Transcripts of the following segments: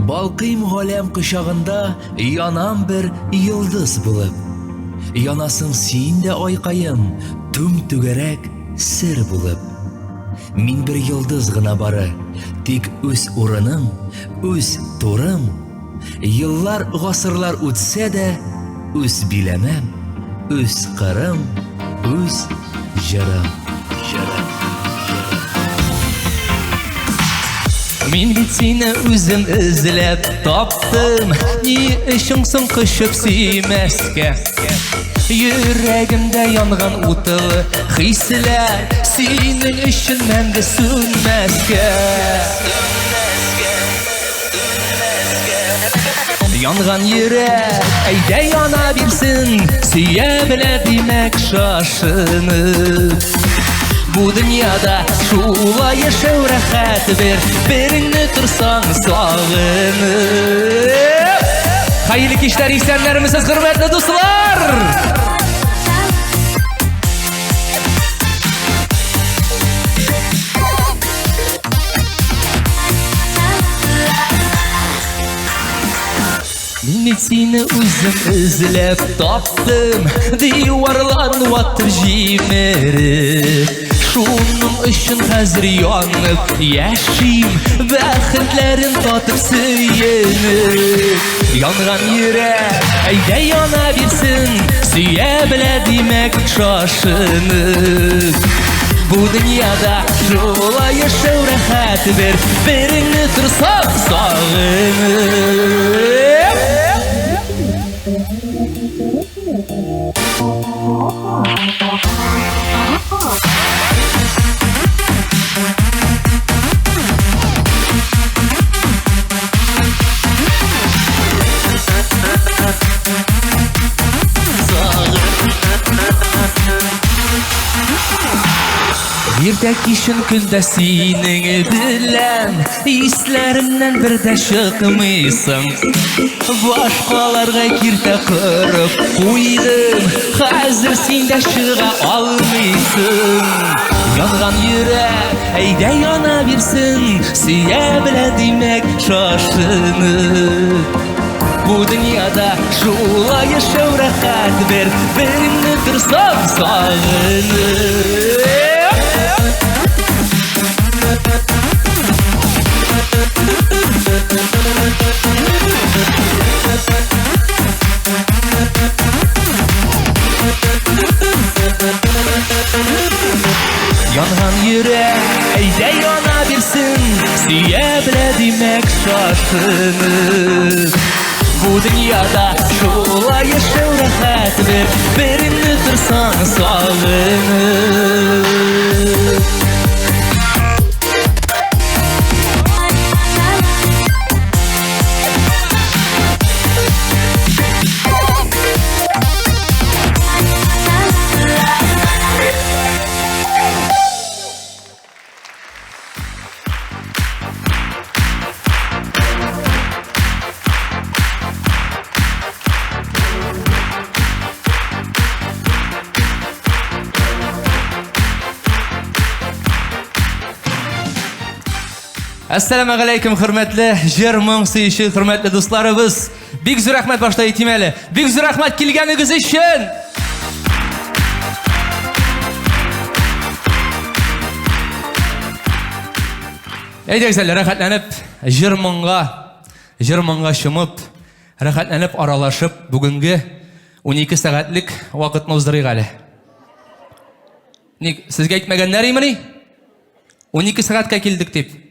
Балкыйм галәм кочагында, янам бер йолдыз булып. Янасың син дә, айкаем, түм-түгәрәк сер булып. Мин бер йолдыз гына бары, тик үз урыным, үз турым. Еллар, гасырлар үтсә дә, үз биләмәм, үз кырым, үз җырым. Җырым. Мин бит сине үзем эзләп таптым. Ни өчен соң кочып сөймәскә? Йөрәгемдә янган утлы хисләр синең өчен мәңге сүнмәскә. Янган йөрәк, әйдә яна бирсен, сөя белә димәк шашынып. Бу дөньяда шулай яшәү рәхәт бер, береңне торсаң сагынып. Хәерле кичләр, исәннәрмесез, хөрмәтле дуслар! Мин сине үзем эзләп таптым, диварларны ватып җимереп. Шуның өчен хәзер янып яшим, бәхетләрен татып сөенеп. Янган йөрәк, әйдә яна бирсен, сөя белә димәк шашынып. Бу дөньяда шулай яшәү рәхәт бер, береңне торсаң сагынып. Иртә кичен көндә синең белән Исләремнән бер дә чыкмыйсың. Башкаларга киртә корып куйдым, Хәзер син дә чыга алмыйсың. Янган йөрәк, әйдә яна бирсен, Сөя белә димәк шашынып. Бу дөньяда шулай яшәү рәхәт бер, береңне торсаң сагынып. Янган йөрәк, әйдә яна бирсен, сөя белә димәк шашынып. Бу дөньяда шулай яшәү рәхәт бер, береңне торсаң сагынып. Әссәламә галәйкем, хөрмәтле җыр моң сөюче хөрмәтле дусларыбыз. Бик зур рәхмәт башта әйтим әле. Бик зур рәхмәт килгәнегез өчен. Әйдәгез әле рәхәтләнеп җыр моңга, җыр моңга чумып, рәхәтләнеп аралашып бүгенге 12 сәгатьлек вакытны уздырыйк әле. Ник, сезгә әйтмәгәннәр имени? 12 сәгатькә килдек дип.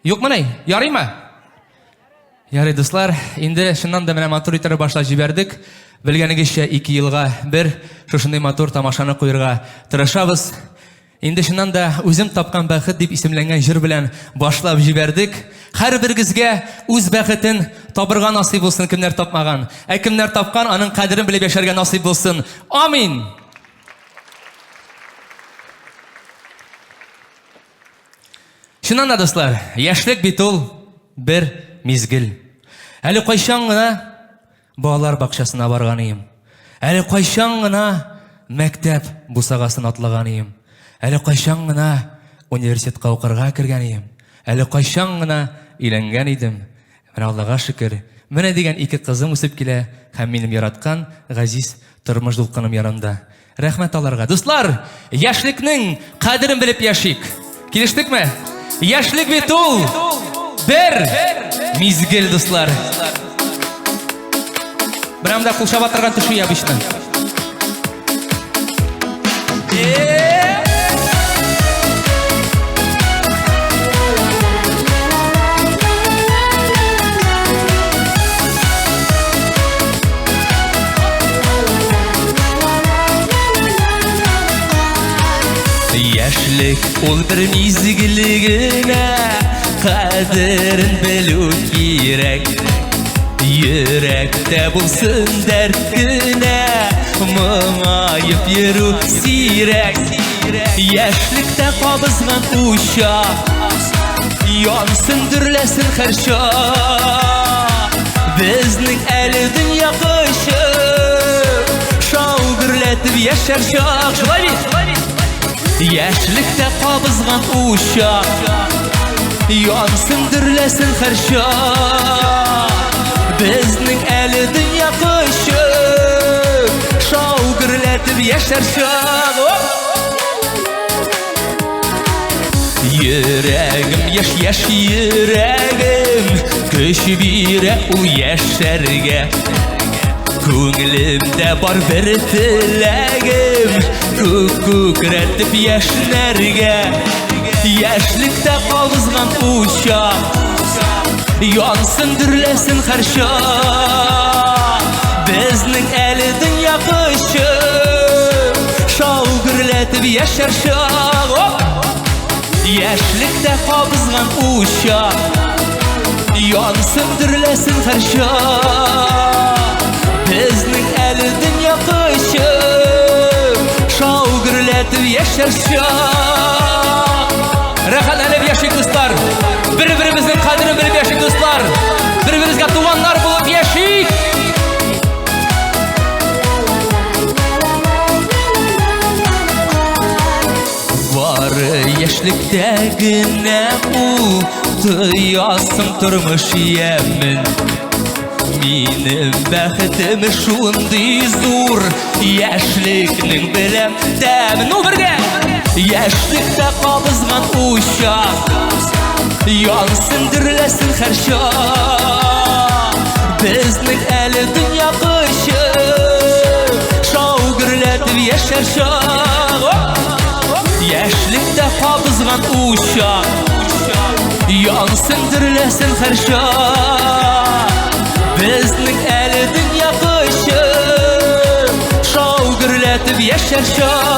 Юкмыни? Ярыймы? Ярый, дуслар, инде чыннан да менә матур итеп башлап җибәрдек. Белгәнегезчә, 2 елга бер шушындый матур тамашаны куерга тырышабыз. Инде чыннан да үзем тапкан бәхет дип исемләнгән җыр белән башлап җибәрдек. Һәрберегезгә үз бәхетен табырга насыйп булсын, кемнәр тапмаган. Ә кемнәр тапкан, аның кадерен белеп яшәргә насыйп булсын. Амин! Чыннан да, дуслар, яшьлек бит ул бер мизгел. Әле кайчан гына балалар бакчасына барган идем. Әле кайчан гына мәктәп бусагасын атлаган идем. Әле кайчан гына университетка укырга кергән идем. Әле кайчан гына өйләнгән идем. Менә Аллага шөкер, менә дигән ике кызым үсеп килә һәм минем яраткан газиз тормыш дулкыным янымда. Рәхмәт аларга. Дуслар, яшьлекнең кадерен белеп яшик. Килештекме? Яшьлек бит ул бер мизгел, дуслар. Менә монда кул чаба торган төшү обычно. Яшьлек ул бер мизгел генә, кадерен белү кирәк. Йөрәктә булсын дәрт кенә, моңаеп йөрү сирәк. Яшьлектә кабызган учак, янсын, дөрләсен һәрчак. Безнең әле дөнья кочы, шау гөрләтеп яшәр чак. Шулай бит? Яшьлектә кабызган учак, янсын, дөрләсен һәрчак. Безнең әле дөнья кочы, шау гөрләтеп яшәр чак. Йөрәгем, яшь-яшь йөрәгем, көч бирә ул яшәргә. Күңелемдә бар бер теләгем, күк күкрәтеп яшьнәргә. Яшьлектә кабызган учак, янсын, дөрләсен һәрчак. Безнең әле дөнья кочы, шау гөрләтеп яшәр чак. Яшьлектә кабызган учак, янсын, дөрләсен һәрчак. Безнең әле дөнья кочы, шау гөрләтеп яшәр чак. Рәхәтләнеп яшик, дуслар. Бер-беребезнең кадерен белеп яшик, дуслар. Бер-беребезгә туганнар булып яшик. Бары яшьлектә генә ул тоясың тормыш ямен. Минем бәхетем шундый зур, яшьлекнең беләм тәмен. Ну, бергә! Яшьлектә кабызган учак, янсын, дөрләсен һәрчак. Безнең әле дөнья кочы, шау гөрләтеп яшәр чак. Яшьлектә кабызган учак, янсын, дөрләсен һәрчак. Безнең әле дөнья кочы, шау гөрләтеп яшәр чак.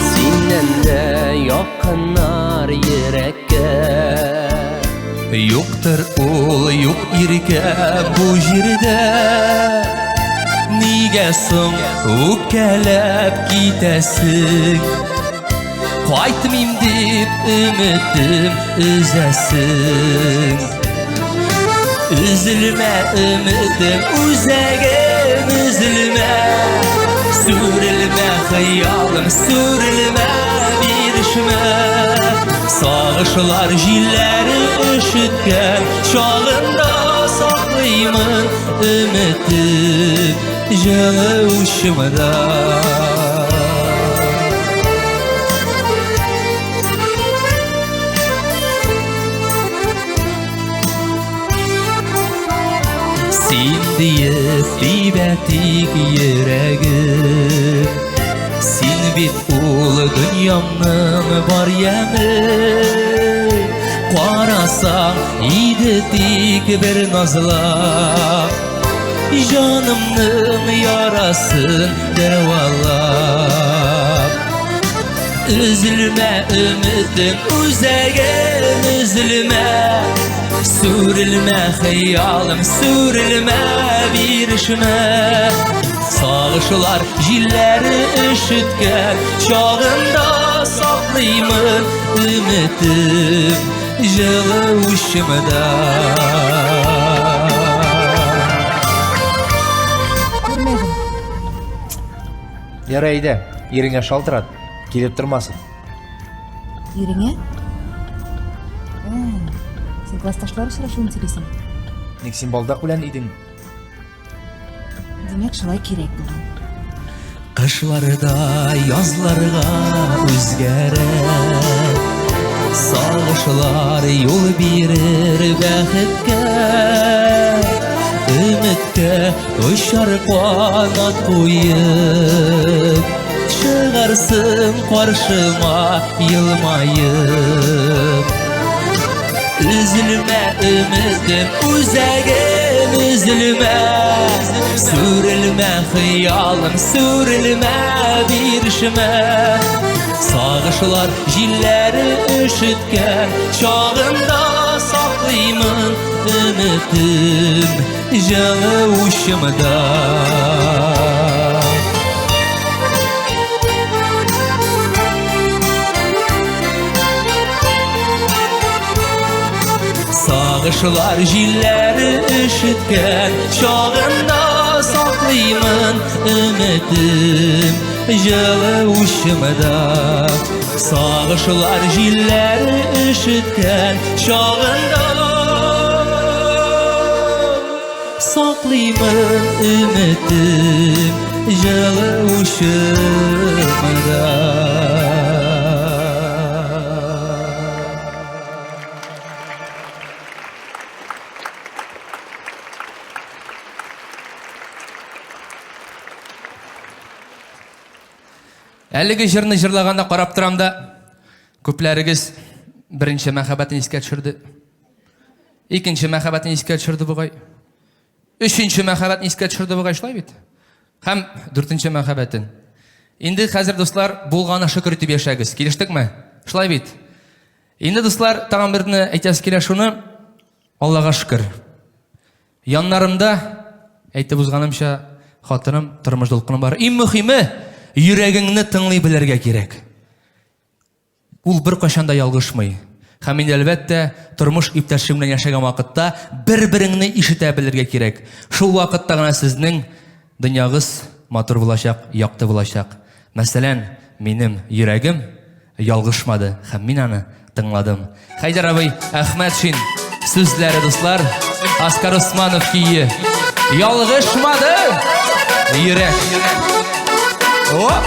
Синнән дә якыннар йөрәккә Юктыр ул, юк иркә бу җирдә. Нигә соң үпкәләп китәсең? Кайтмыйм дип өметем өзәсең. Өзелмә, өметем, үзәгем, өзелмә. Сүрелмә, хыялым, сүрелмә, бирешмә. Сагышлар җилләре өшеткән чагында саклыймын өметем җылы учымда. Син диеп тибә тик йөрәгем, Син бит ул дөньямның бар яме. Карасаң иде тик бер назлап, Җанымның ярасын дәвалап. Өзелмә, өметем, үзәгем, өзелмә. Сүрелмә, хыялым, сүрелмә, бирешмә. Сагышлар җилләре өшеткән чагында саклыймын өметем җылы учымда. Күрмәдем. Ярай әйдә, иреңә шалтырат, килеп тормасын. Иреңә? Ә, син классташлар очрашуын сөйлисең. Ник син балдак белән идең? Димәк, шулай кирәк булган. Кышларда язларга үзгәрә. Сагышлар юл бирер бәхеткә. Өметкә очар канат куеп, чыгарсың каршыма елмаеп. Өзелмә, өметем, үзәгем, өзелмә. Сүрелмә, хыялым, сүрелмә, бирешмә. Сагышлар җилләре өшеткән чагында саклыймын өметем җылы учымда. Сагышлар җилләре өшеткән чагында саклыймын өметем җылы учымда. Сагышлар җилләре өшеткән чагында саклыймын өметем җылы учымда. Әлеге җырны җырлаганда карап торам да, күпләрегез беренче мәхәббәтен искә төшерде. Икенче мәхәббәтен искә төшерде бугай. Өченче мәхәббәтен искә төшерде бугай, шулай бит? Һәм дүртенче мәхәббәтен. Инде хәзер, дуслар, булганы шөкер итеп яшәгез. Килештекме? Шулай бит? Инде, дуслар, тагын берне әйтәсе килә шуны. Аллага шөкер. Яннарымда, әйтеп узганымча, хатыным, тормыш дулкыным бар. Иң мөһиме, йөрәгеңне тыңлый белергә кирәк. Ул беркайчан да ялгышмый. Һәм инде, әлбәттә, тормыш иптәшең белән яшәгән вакытта бер-береңне ишетә белергә кирәк. Шул вакытта гына сезнең дөньягыз матур булачак, якты булачак. Мәсәлән, минем йөрәгем ялгышмады һәм мин аны тыңладым. Хәйдәр абый Әхмәтшин сүзләре, дуслар, Аскар Усманов көе. Ялгышмады йөрәк. Оп!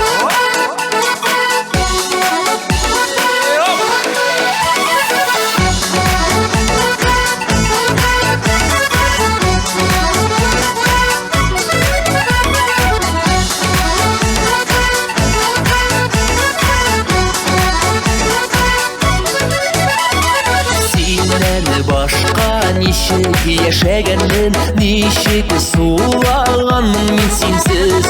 Синнән башка ничек яшәгәнмен, ничек сулаганмын мин синсез.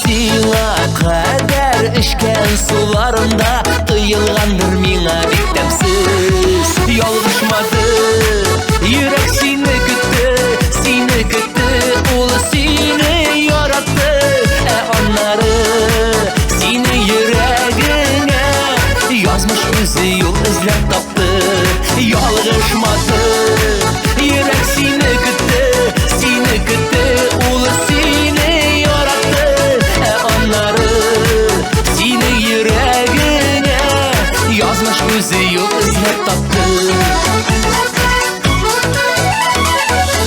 Сиңа кадәр эчкән суларымда тоелгандыр миңа бик тәмсез. Ялгышмады, йөрәк сине көтте, сине көтте, ул сине яратты. Ә аннары сине йөрәгеңә язмыш үзе юл эзләп тапты. Ялгышмады, йөрәк сине көтте, сине көтте, ул сине яратты. Ә аннары сине йөрәгеңә язмыш үзе юл эзләп тапты.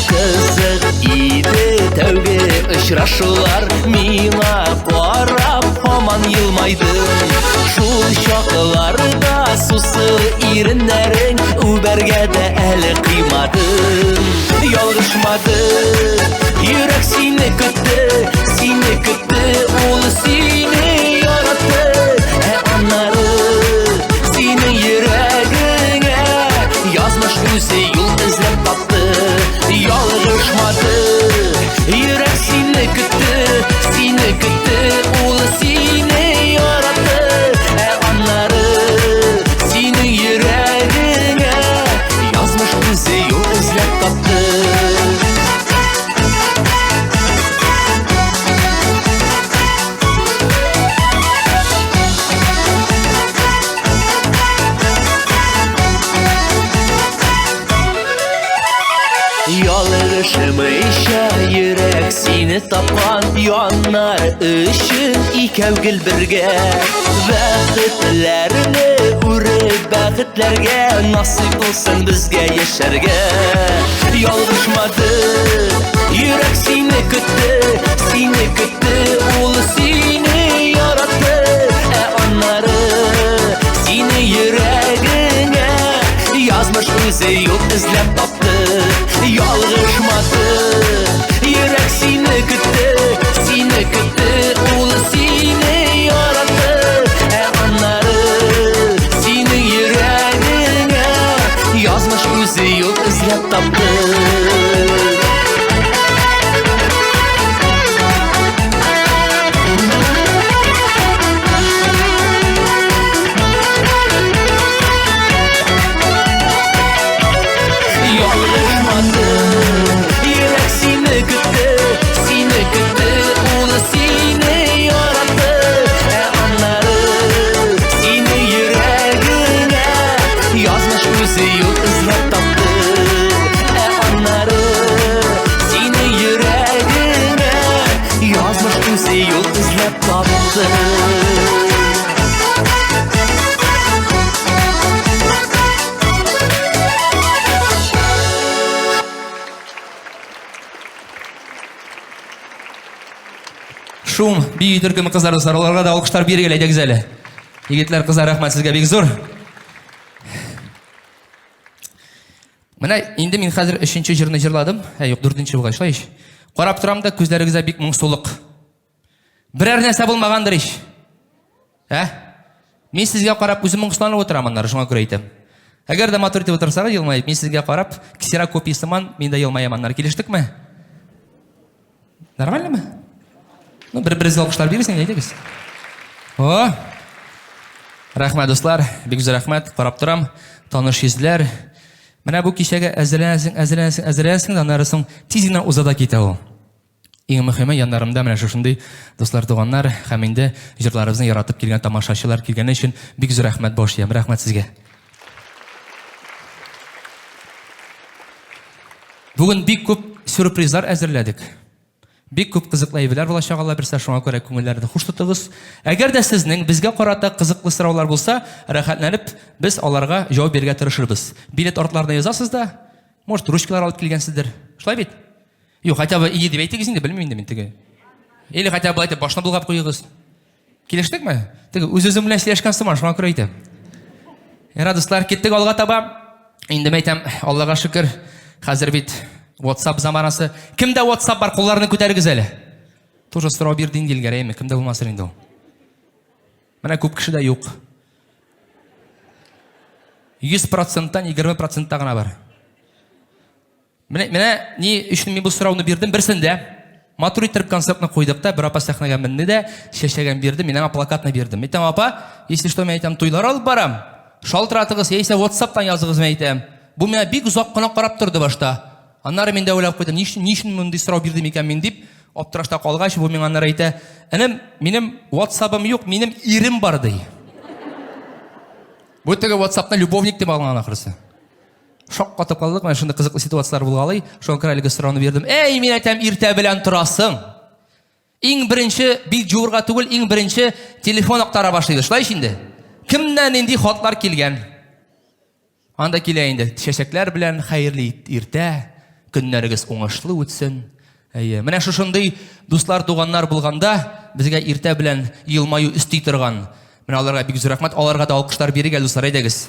Кызык иде тәүге очрашулар, миңа карап һаман елмайдың. Шул чакларда сусыл иреннәрең үбәргә дә әле кыймадың. Ялгышмады, йөрәк сине көтте, сине көтте, ул сине яратты. Ә аннары синең йөрәгеңә язмыш Ялгышмыйча йөрәк сине тапкан Яннар өчен икәү гел бергә Бәхетләрне үреп бәхетләргә Насыйп булсын безгә яшәргә Ялгышмады йөрәк сине көтте Сине көтте, ул сине яратты Ә аннары сине йөрәгеңә Язмыш үзе юл эзләп тапты Ялгышмады йөрәк сине көтте Сине көтте, ул сине яратты Ә аннары синең йөрәгеңә Язмыш үзе юл эзләп тапты. Ялгышмады, йөрәк сине көтте, сине көтте, ул сине яратты. Ә аннары сине йөрәгеңә язмыш үзе юл эзләп тапты. Ә аннары сине йөрәгеңә язмыш үзе юл эзләп тапты. Шум, бию төркеме кызлар, дуслар, аларга да алкышлар бирегез, әйдәгез әле. Егетләр, кызлар, рәхмәт сезгә бик зур. Менә инде мин хәзер өченче җырны җырладым. Ә юк, дүртенче бугай, шулай ич. Карап торам да, күзләрегездә бик моңсулык. Берәр нәрсә булмагандыр ич. Ә? Мин сезгә карап үзем моңсуланып утырам аннары, шуңа күрә әйтәм. Әгәр дә матур итеп утырсагыз, елмаеп, мин сезгә карап, ксерокопия сыман, мин дә елмаям аннары. Килештекме? Нормальныймы? Ну, бер-берегезгә алкышлар бирерсең, әйдәгез. О! Рәхмәт, дуслар, бик зур рәхмәт. Карап торам, таныш йөзләр. Менә бу кичәгә әзерләнәсең, әзерләнәсең, әзерләнәсең, аннары соң тиз генә уза да китә ул. Иң мөһиме, яннарымда менә шушындый дуслар, туганнар һәм инде җырларыбызны яратып килгән тамашачылар килгәне өчен бик зур рәхмәт баш иям. Рәхмәт сезгә. Бүген бик күп сюрпризлар әзерләдек. Бик күп кызыклы әйберләр булачак, Алла бирсә, шуңа күрә күңелләрне хуш тотыгыз. Әгәр дә сезнең безгә карата кызыклы сораулар булса, рәхәтләнеп без аларга җавап бирергә тырышырбыз. Билет артларына язасыз да, может, ручкалар алып килгәнсездер. Шулай бит? Юк, хотя бы ие дип әйтегез инде, белмим инде мин теге. Или хотя бы әйтеп башны болгап куегыз. Килештекме? Теге үз-үзем белән сөйләшкән сыман, шуңа күрә әйтәм. Яра, дуслар, киттек алга таба. Инде мәйтәм, Аллага шөкер, хәзер бит WhatsApp заманасы. Кемдә WhatsApp бар, кулларны күтәрегез әле. Тоже сорау бирде инде Илгәрәй, әйме? Кемдә булмасын инде ул. Менә күп кешедә юк. 100 проценттан 20 процентта гына бар. Менә, менә ни өчен мин бу сорауны бирдем. Берсендә матур иттереп концертны куйдык та, бер апа сәхнәгә менде дә, чәчәген бирде, мин аңа плакатны бирдем. Әйтәм, апа, если что, мин әйтәм, туйлар алып барам. Шалтыратыгыз, яисә WhatsApp-тан языгыз, мин әйтәм. Бу миңа бик озак кына карап торды башта. Аннары мин дә уйлап куйдым, ни өчен, ни өчен мондый сорау бирдем икән мин дип, аптырашта калгач, бу миңа аннары әйтә, энем, минем WhatsApp-ым юк, минем ирем бар, ди. Бу теге WhatsApp-ны любовник дип алган ахрысы. Шаккатып калдык, менә шундый кызыклы ситуацияләр булгалый. Шуңа күрә әлеге сорауны бирдем. Әй, мин әйтәм, иртә белән торасың. Иң беренче бит жуырга түгел, иң беренче телефон актара башлыйбыз. Шулай ич инде. Кемнән нинди хатлар килгән? Анда килә инде чәчәкләр белән хәерле иртә, көннәрегез уңышлы үтсен. Әйе, менә шушындый дуслар, туганнар булганда, безгә иртә белән елмаю өсти торган. Менә аларга бик зур рәхмәт. Аларга да алкышлар бирик әле, дуслар, әйдәгез.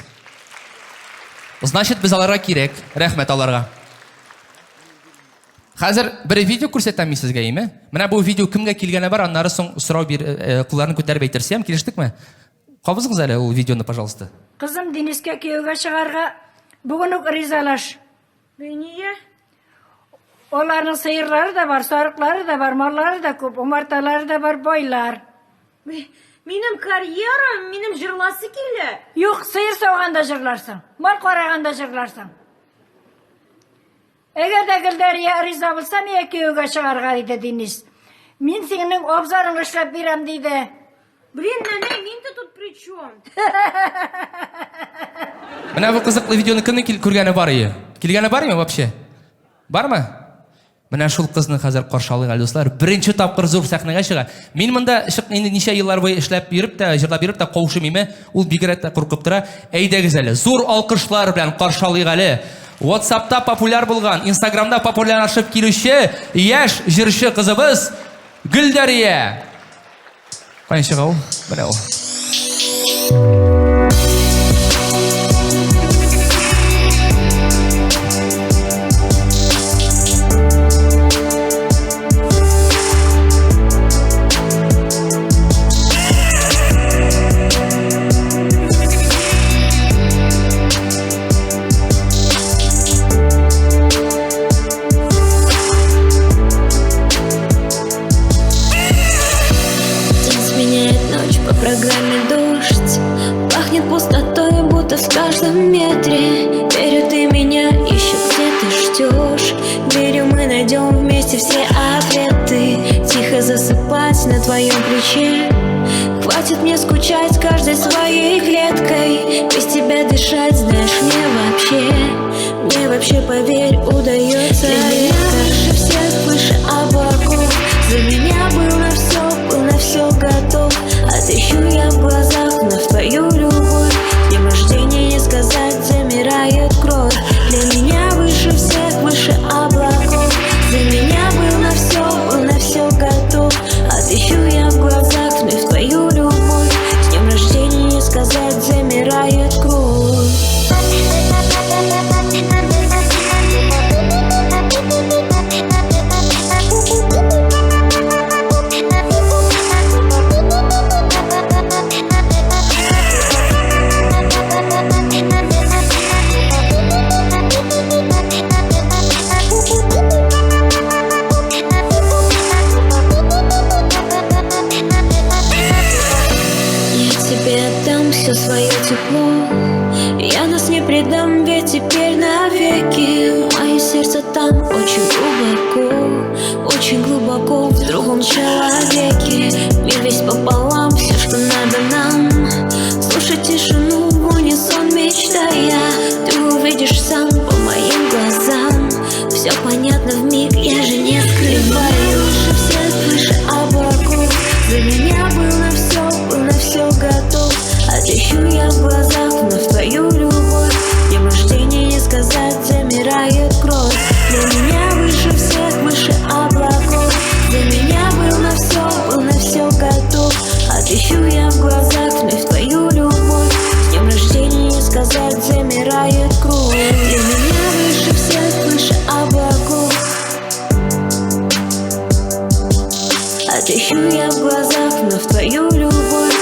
Значит, без аларга кирәк. Рәхмәт аларга. Хәзер бер видео күрсәтәм мин сезгә, име? Менә бу видео кемгә килгәне бар, аннары соң сорау бир, э, э, кулларын күтәреп әйтерсем, килештекме? Кабызыгыз әле ул видеоны, пожалуйста. Кызым Денискә кияүгә чыгарга бүген үк ризалаш. Нигә? Аларның сыерлары да бар, сарыклары да бар, маллары да күп, умарталары да бар, байлар. Минем карьерам, минем җырласы килә. Юк, сыер сауганда җырларсың, мал караганда җырларсың. Әгәр дә Гөлдәрия риза булса, миңа кияүгә чыгарга, диде Денис. Мин синең абзарыңны эшләп бирәм, диде. Блин, нәнәй, мин-то тут при чем? Менә бу кызыклы видеоны кемнең күргәне бар ие? Килгәне бар име вообще? Бармы? Менә шул кызны хәзер каршы алыйк әле, дуслар. Беренче тапкыр зур сәхнәгә чыга. Мин монда чык инде ничә еллар буе эшләп йөреп тә, җырлап йөреп тә каушыйм име, ул бигрәк тә куркып тора. Әйдәгез әле, зур алкышлар белән каршы алыйк әле. WhatsAppта популяр булган, Instagramда популярлашып килүче яшь җырчы кызыбыз Гөлдәрия. Каян чыга ул? Менә ул. День сменяет ночь по программе дождь. Пахнет пустотой, будто в каждом метре. Верю, ты меня еще где-то ждешь. Верю, мы найдем вместе все ответы. Тихо засыпать на твоем плече. Хватит мне скучать каждой своей клеткой. Без тебя дышать, знаешь, мне вообще, мне вообще, поверь, удается. Для меня выше всех, выше облаков. За меня был на все, был на все готов. Отыщу я в глазах вновь твою любовь. С днем рождения не сказать, замирает кровь. Для меня выше всех, выше облаков. За меня был на все, был на все готов. Отыщу я в глазах вновь твою любовь. С днем рождения не сказать, замирает кровь. Я тебе отдам все свое тепло. Я нас не предам, ведь теперь навеки. Мое сердце там очень глубоко, очень глубоко в другом человеке. Мир весь пополам, все, что надо нам. Слушать тишину в унисон мечтая. Ты увидишь сам по моим глазам. Все понятно вмиг, я же не скрываю. Выше всех, выше облаков. За меня был на все, был на все готов. Отыщу я в глазах вновь твою любовь. С днем рождения не сказать, замирает кровь. Для меня выше всех, выше облаков. За меня был на все, был на все готов. Отыщу я в глазах вновь твою любовь. С днем рождения не сказать, замирает кровь. Для меня выше всех, выше облаков. Отыщу я в глазах вновь твою любовь.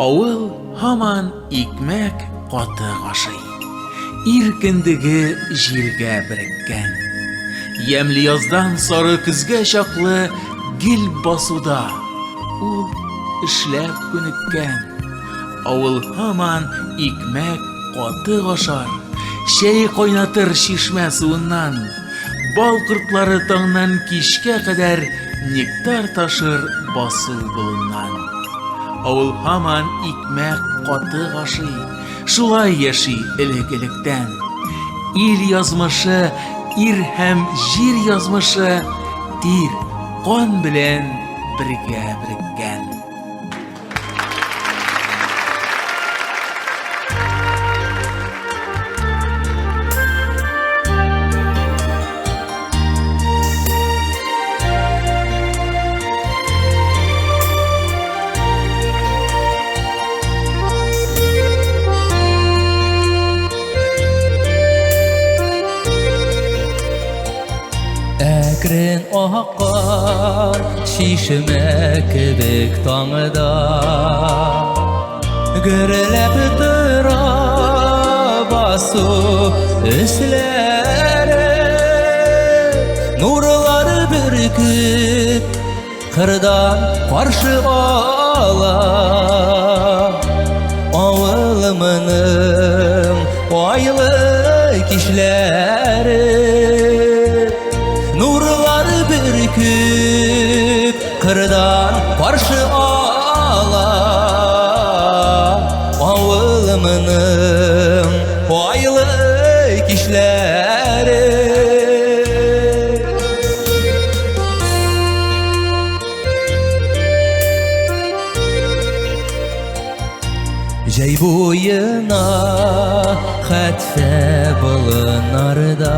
Авыл һаман икмәк катык ашый. Ир кендеге җиргә береккән. Ямьле яздан сары көзгә чаклы гел басуда. Ул эшләп күнеккән. Авыл һаман икмәк катык ашар. Чәй кайнатыр чишмә суыннан. Бал кортлары таңнан кичкә кадәр нектар ташыр басу болыннан. Авыл һаман икмәк катык ашый, шулай яши элек-электән. Ил язмышы, ир һәм җир язмышы тир, кан белән бергә береккән. Әкрен аккан чишмә кебек таңда Гөрләп тора басу өсләре Нурлар бөркеп кырдан каршы ала Авылымның айлы кичләре Нурлар бөркеп кырдан каршы ала Авылымның айлы кичләре Җәй буена хәтфә болыннарда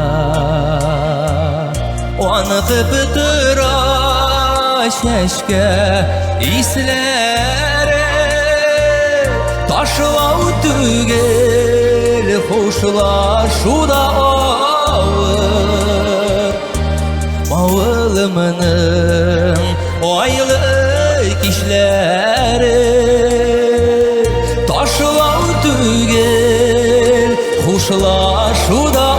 Анкып тора чәчкә исләре Ташлау түгел хушлашу да авыр Авылымның айлы кичләре Ташлау түгел, хушлашу да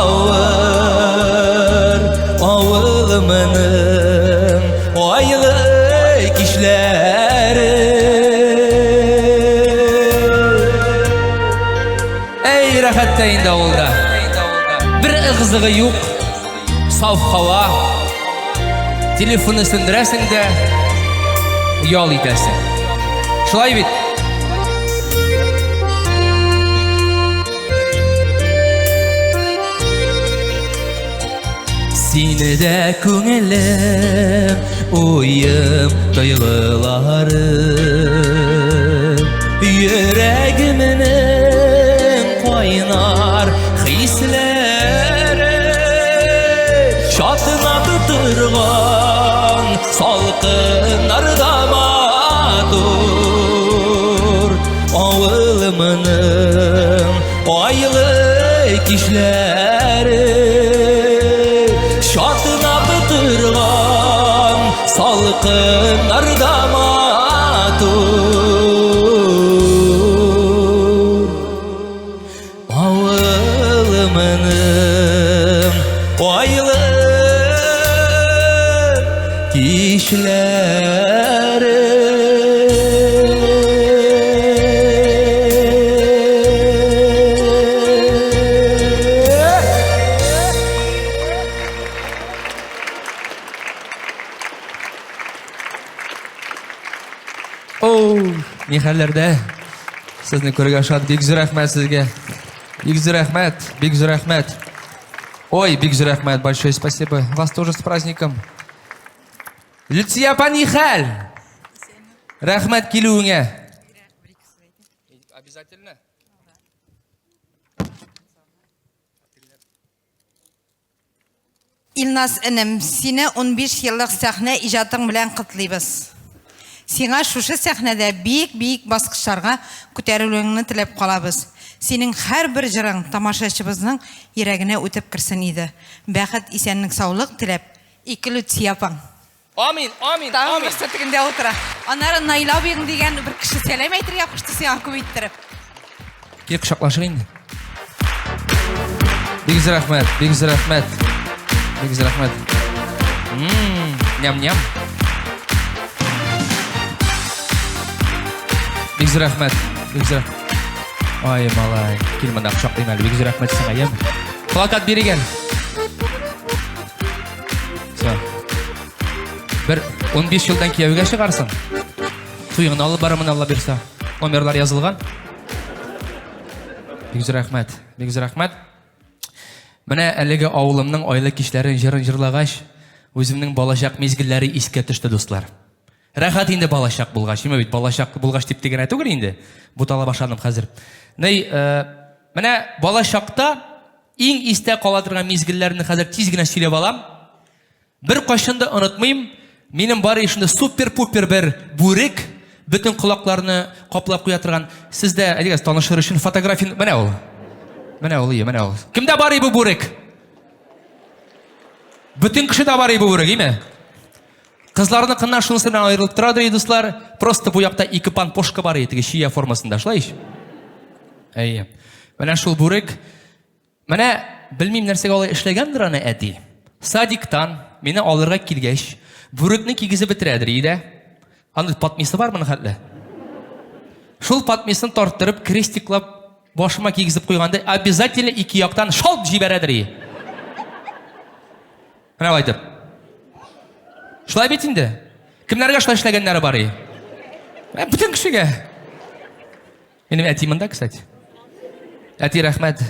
авыр Авылымның айлы кичләре Әй, рәхәт тә инде авылда. Бер ыгызыгы юк, саф һава. Телефонны сүндерәсең дә, ял итәсең. Шулай бит? Сине дә күңелем, уем, тойгыларым Йөрәгемнең кайнар хисләре Чатнап торган салкыннарда матур Авылымның айлы кичләре Чатнап торган салкыннарда матур Авылымның айлы кичләре Оу, ни хәлләрдә? Сезне күрергә шат. Бик зур рәхмәт сезгә. Бик зур рәхмәт, бик зур рәхмәт. Ой, бик зур рәхмәт, большое спасибо. Вас тоже с праздником. Люция апа, ни хәл? Рәхмәт килүеңә. Обязательно. Илназ энем, сине 15 еллык сәхнә иҗатың белән котлыйбыз. Сиңа шушы сәхнәдә биек-биек баскычларга күтәрелүеңне теләп калабыз. Синең һәрбер җырың тамашачыбызның йөрәгенә үтеп керсен иде. Бәхет, исәнлек-саулык теләп, Ике Люция апаң. Амин, амин, Тагын амин. берсе тегендә утыра. Аннары Наил абыең дигән бер кеше сәлам әйтергә кушты сиңа күп иттереп. Кил кочаклашыйк инде. Бик зур рәхмәт, бик зур рәхмәт. Бик зур рәхмәт. Ням-ням. Бик зур рәхмәт, бик зур. Ай, малай, кил монда кочаклыйм әле. Бик зур рәхмәт сиңа, яме. Плакат бирик әле. Все. Бер 15 елдан кияүгә чыгарсың. Туеңны алып барырмын, Алла бирсә. Номерлар язылган. Бик зур рәхмәт, бик зур рәхмәт. Менә әлеге авылымның айлы кичләрен җырын җырлагач, үземнең балачак мизгелләре искә төште, дуслар. Рәхәт инде балачак булгач, имә бит балачак булгач дип генә түгел инде. Бутала башладым хәзер. Ней, э, менә балачакта иң истә кала торган мизгелләрне хәзер тиз генә сөйләп алам. Бер кайчан да онытмыйм, минем бар шунда супер-пупер бер бүрек, бөтен колакларны каплап куя торган. Сез дә, әйдәгез, танышыр өчен фотография, менә ул. Менә ул, ие, менә ул. Кемдә бар бу бүрек? Бөтен кешедә бар бу бүрек, име? Кызларныкыннан шунысы белән аерылып тора, дорогие дуслар. Просто бу якта ике панпошка бар иде, теге чия формасында, шулай ич? Әйе. Менә шул бүрек. Менә белмим нәрсәгә алай эшләгәндер аны әти. Садиктан мине алырга килгәч, бүрекне кигезеп бетерәдер иде. Аның патмисы бар моның хәтле. Шул патмисын тарттырып, крестиклап башыма кигезеп куйганда, обязательно ике яктан шалт җибәрәдер иде. Менә алай итеп. Шулай бит инде. Кемнәргә шулай эшләгәннәре бар иде? Бөтен кешегә. Минем әти монда, кстати. Әти, рәхмәт.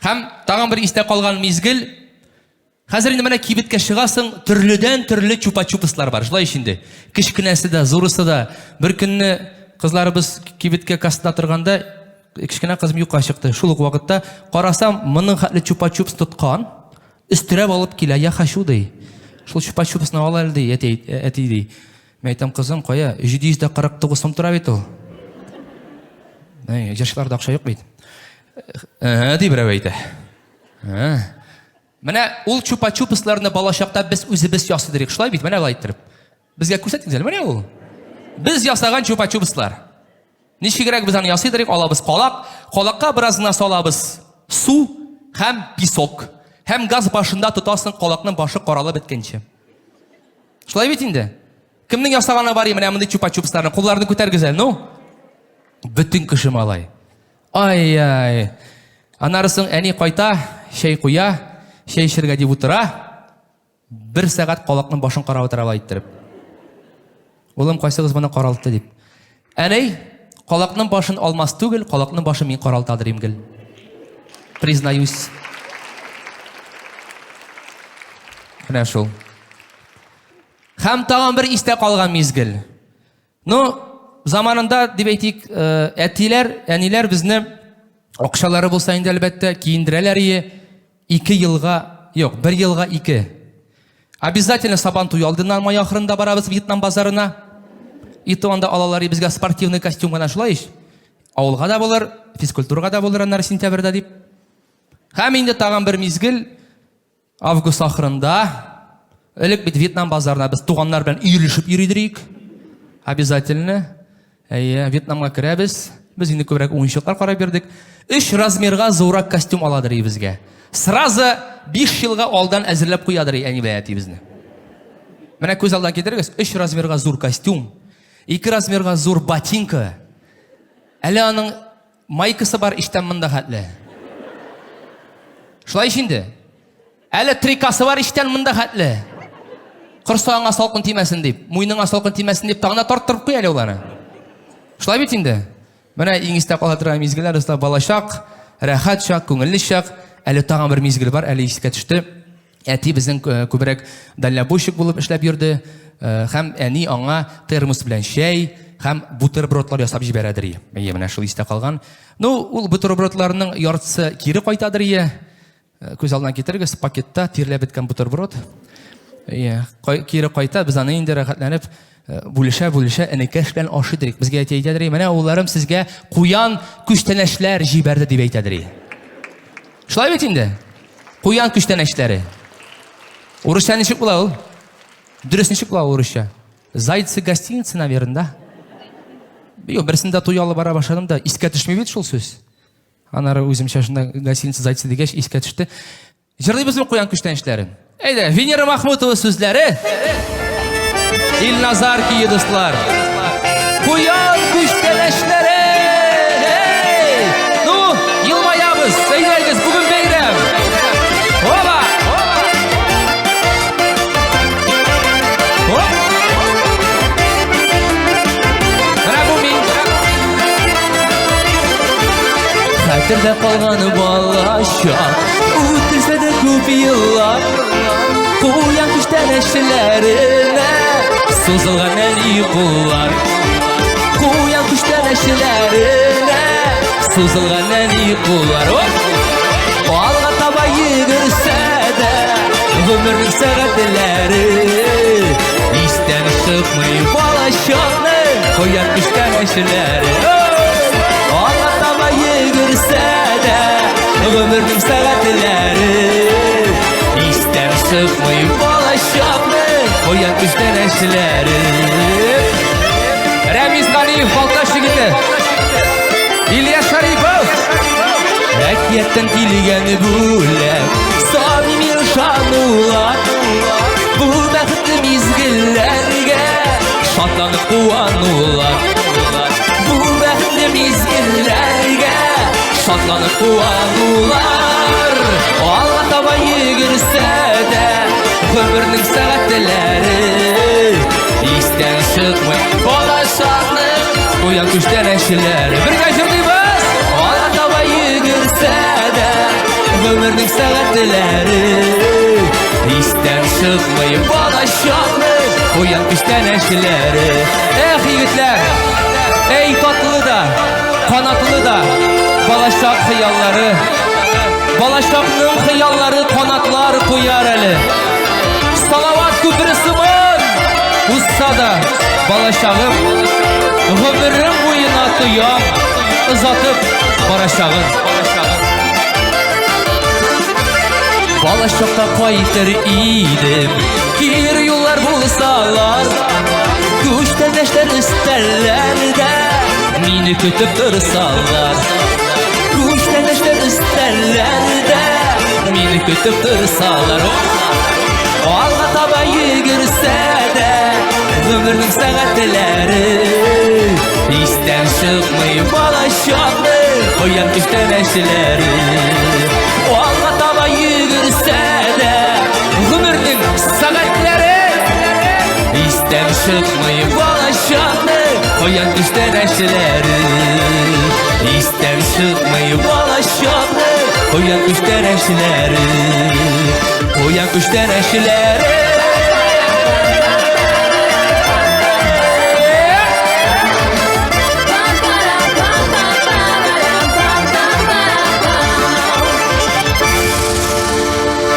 Һәм тагын бер истә калган мизгел. Хәзер инде менә кибеткә чыгасың, төрледән төрле чупа-чупслар бар. Шулай ич инде. Кечкенәсе дә, зурысы да. Бер көнне кызларыбыз кибеткә кассада торганда, кечкенә кызым юкка чыкты. Шул ук вакытта карасам, моның хәтле чупа-чупс тоткан. Өстерәп алып килә, я хочу, ди. Шул чупа-чупсны ал әле, ди, әти, әти, ди. Мин әйтәм, кызым, кая, 749 сум тора бит ул. Әй, җырчыларда акча юк бит. Ә, ди берәү әйтә. Ә. Менә ул чупа-чупсларны балачакта без үзебез ясый дирек, шулай бит, менә болай иттереп. Безгә күрсәтегез әле, менә ул. Без ясаган чупа-чупслар. Ничегрәк без аны ясый дирек, алабыз калак, калакка бераз гына салабыз су һәм песок. Һәм газ башында тотасың калакның башы каралып беткәнче. Шулай бит инде. Кемнең ясаганы бар менә мондый чупа-чупсларны? Кулларны күтәргез әле, ну. Бөтен кеше малай. Ай-ай. Аннары соң әни кайта, чәй куя, чәй эчәргә дип утыра. Бер сәгать калакның башын карап утыра алай иттереп. Улым, кайсыгыз моны каралтты дип. Әней, калакның башын алмас түгел, калакның башын мин каралтадыр гел. Признаюсь. Менә шул. Һәм тагын бер истә калган мизгел. Ну, заманында, дип әйтик, э, әтиләр, әниләр безне акчалары булса инде әлбәттә, киендерәләр ие. Ике елга, юк, бер елга ике. Обязательно Сабан туе алдыннан май ахырында барабыз Вьетнам базарына. И то анда алалар и безгә спортивный костюм гына шулай ич. Авылга да булыр, физкультурага да булыр аннары сентябрьдә дип. Һәм инде тагын бер мизгел Август ахырында элек бит Вьетнам базарына без туганнар белән өелешеп йөридек. Обязательно. Әйе, Вьетнамга керәбез. Без инде күбрәк уенчыклар карап йөрдек. Өч размерга зуррак костюм аладыр безгә. Сразу 5 елга алдан әзерләп куядыр әни белән әти безне. Менә күз алдан китерегез, 3 размерга зур костюм, 2 размерга зур ботинка. Әле аның Майкасы бар иштән монда хәтле. Шулай ич инде. Әле трикасы бар иштән монда хәтле. Корсагыңа салкын тимәсен дип, муеныңа салкын тимәсен дип, тагын да тарттырып куй әле ул аны. Шулай бит инде. Менә иң истә кала торган мизгелләр, дуслар, балачак, рәхәт чак, күңелле чак. Әле тагын бер мизгел бар, әле искә төште. Әти безнең э, күбрәк дальнобойщик булып эшләп йөрде. Э, һәм әни аңа термос белән чәй һәм бутербродлар ясап җибәрәдер. Әйе, менә шул истә калган. Ну, ул бутербродларның яртысы кире кайтадыр ие. Э, күз алдына китерегез, пакетта тирләп беткән бутерброд. Иә, кире кайта, без аны инде рәхәтләнеп э, бүлешә-бүлешә энекәш белән ашый дирек. Безгә әти әйтәдер, менә улларым сезгә куян күчтәнәчләр җибәрде дип әйтәдер. Шулай бит инде. Куян күчтәнәчләре. Урысча ничек була ул? Дөрес ничек була урысча? Зайцы гостиницы, наверное, да? Юк, берсендә туй алып бара башладым да, искә төшми бит шул сүз. Аннары үземчә шунда гостиница зайцы дигәч, искә төште. Җырлыйбызмы куян күчтәнәчләрен? Әйдә, Венера Махмутова сүзләре. Илназар кие, дуслар. Куян күчтәнәчләре! Эй! Ну, елмаябыз. Әйдәгез, бүген бәйрәм. Оба! Оп! Менә бу мин. Хәтердә калган балачак, Үтелсә дә күп еллар, Куян күчтәнәчләренә Сузылган әни куллар. Куян күчтәнәчләренә Сузылган әни куллар. Оп! Алга таба йөгерсә дә Гомернең сәгатьләре Истән чыкмый балачакның Куян күчтәнәчләре. Алга таба йөгерсә дә Гомернең сәгатьләре Истән чыкмый балачакның Куян күчтәнәчләре. Рәмиз Галиев, Балтач егете. Илья Шарипов. Әкияттән килгән бүләк, самими ышанулар. Бу бәхетле мизгелләргә шатланып куанулар. Бу бәхетле мизгелләргә шатланып куанулар. Алга таба йөгерсә дә гомернең сәгатьләре истән чыкмый балачакның куян күчтәнәчләре. Бергә җырлыйбыз! Алга таба йөгерсә дә гомернең сәгатьләре истән чыкмый балачакның куян күчтәнәчләре. Эх, егетләр! Эй, татлы да, канатлы да балачак хыяллары. Балачакның хыяллары канатлар куяр әле. Салават күпере сыман узса да балачагым, гомерем буена тоям, озатып барачагын. Балачакка кайтыр идем, кире юллар булсалар, күчтәнәчләр өстәлләрдә мине көтеп торсалар. Күчтәнәчләр өстәлләрдә мине көтеп торсалар. Алга таба йөгерсә дә гомернең сәгатьләре истән чыкмый балачакның куян күчтәнәчләре. Алга таба йөгерсә дә гомернең сәгатьләре истән чыкмый балачакның куян күчтәнәчләре. Истән чыкмый балачакның куян күчтәнәчләре. Куян күчтәнәчләре.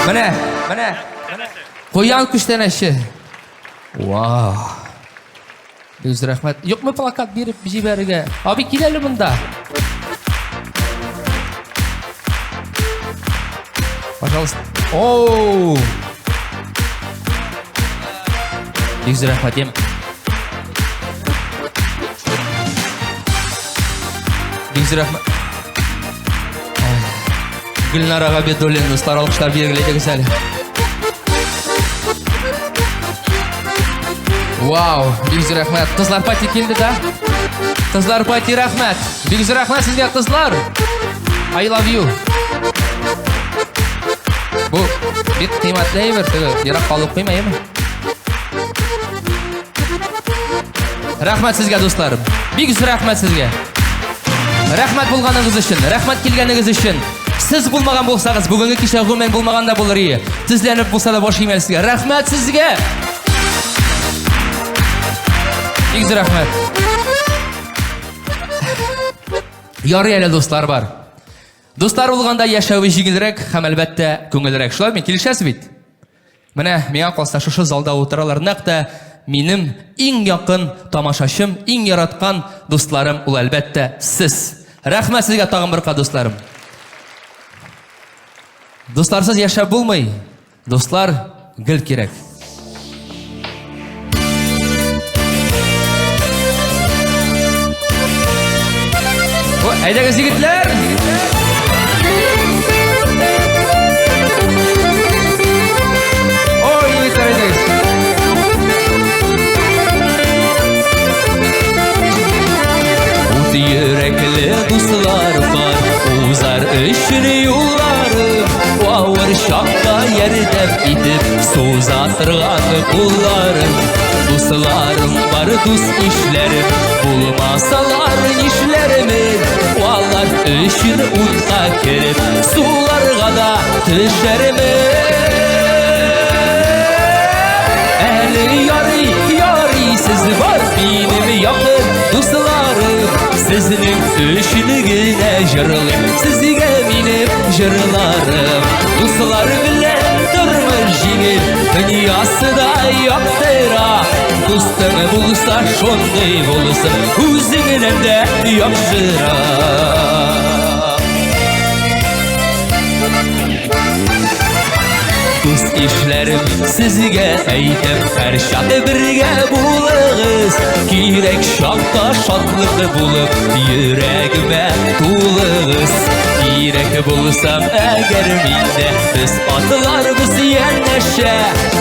Менә, менә, куян күчтәнәче. Вау. Бик зур рәхмәт. Юкмы плакат биреп җибәрергә? Абый, кил әле монда. Пожалуйста. Оу! Бик зур рәхмәт, ем. Бик зур рәхмәт. Гөлнара Габидуллина, дуслар, алкышлар бирегез әле. Вау, бик зур рәхмәт. Кызлар пати килде да? Кызлар пати рәхмәт. Бик зур рәхмәт сезгә, кызлар. I love you. Бу бик кыйммәтле әйбер, теге ерак калып куйма, әйеме? Рәхмәт сезгә, дуслар. Бик зур рәхмәт сезгә. Рәхмәт булганыгыз өчен, рәхмәт килгәнегез өчен. Сез булмаган булсагыз, бүгенге кичә гомумән булмаган да булыр иде. Тезләнеп булса да баш имән сезгә. Рәхмәт сезгә! Бик зур рәхмәт. Ярый әле дуслар бар. Дуслар булганда яшәве җиңелрәк һәм әлбәттә күңелрәк. Шулай бит, килешәсез бит? Менә миңа калса шушы залда утыралар нәкъ тә минем иң якын тамашачым, иң яраткан дусларым ул әлбәттә сез. Рәхмәт сезгә тагын бер кат дусларым. Дусларсыз яшәп булмый. Дуслар гел кирәк. Әйдәгез, егетләр! Ой, егетләр, әйдәгез! Ут йөрәкле дуслар бар, узар өчен юлларым, авыр чакта ярдәм итеп, суза торган кулларым. Дусларым бар, дус ишләрем, булмасалар нишләрмен? Алар өчен утка кереп, суларга да төшәрмен. Әле ярый, ярый, сез бар минем якын дусларым, сезнең өчен генә җырлыйм, сезгә минем җырларым. Дуслар белән тормыш җиңел, дөньясы да яктыра. Дустың булса шундый булсын, үзеңнән дә яхшырак. Дус ишләрем, сезгә әйтәм, һәрчак бергә булыгыз. Кирәк чакта шатлык булып, йөрәгемә тулыгыз. Кирәк булсам әгәр миндә, без атларбыз янәшә.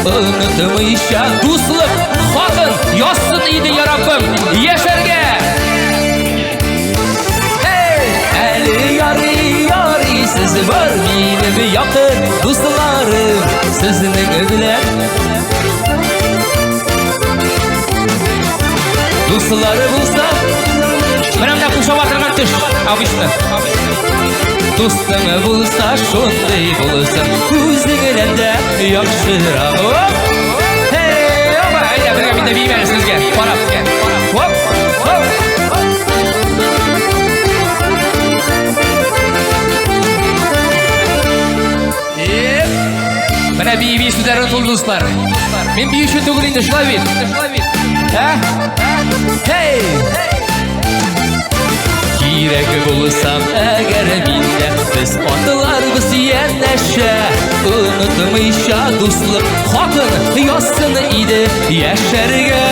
Онытмыйча дуслык хакын язсын иде я Раббым, яшәргә! Эй, әле ярый, ярый, сез бар минем якын дусларым, сезнең белән. Дуслары булса, менә менә кушап торган төш, обычно. Дустың булса, шундый булсын, үзеңнән дә яхшырак. Оп! Hey, опа, әйдә, бергә мин дә биим әле сезгә. Карап. Хоп, хоп. Еп. Менә бии бии сүзләре онытылды, дуслар. Мин биюче түгел инде, шулай бит. Ә? Hey! Кирәк булсам әгәр миндә, без атларбыз янәшә. Онытмыйча дуслык хакын язсын иде яшәргә.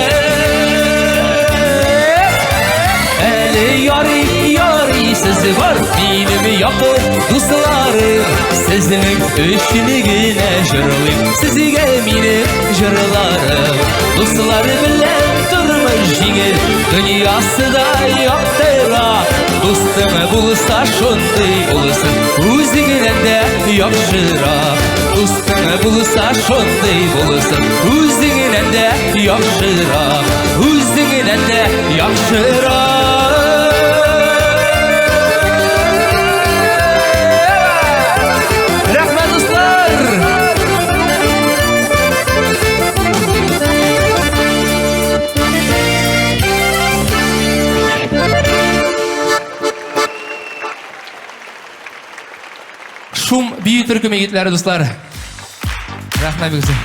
Әле ярый, ярый, сез бар минем якын дусларым, сезнең өчен генә җырлыйм, сезгә минем җырларым. Дуслар белән тормыш җиңел, дөньясы да яктыра. Дустың булса шундый булсын, үзеңнән дә яхшырак. Дустың булса шундый булсын, үзеңнән дә яхшырак. Үзеңнән дә яхшырак. Рәхмәт, дуслар! Шум бию төркеме егетләре, дуслар. Рәхмәт бик зур.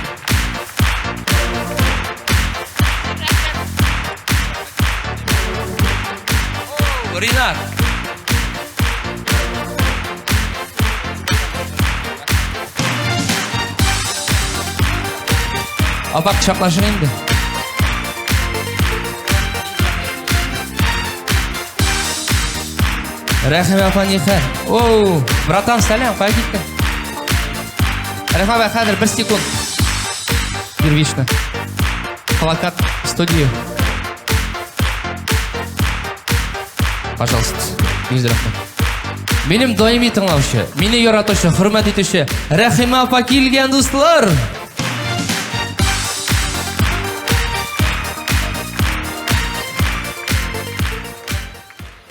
Ринат. Апа кочаклашыр инде. Рәхимә апа нихәл? Оу, братан, сәлам, кая киттең? Рәхимә апа, хәзер бер секунд. Первично. Плакат в студию. Пожалуйста, йөз рәхмәт. Минем даими тыңлаучы, мине яратучы, хөрмәт итүче Рәхимә апа килгән, дуслар!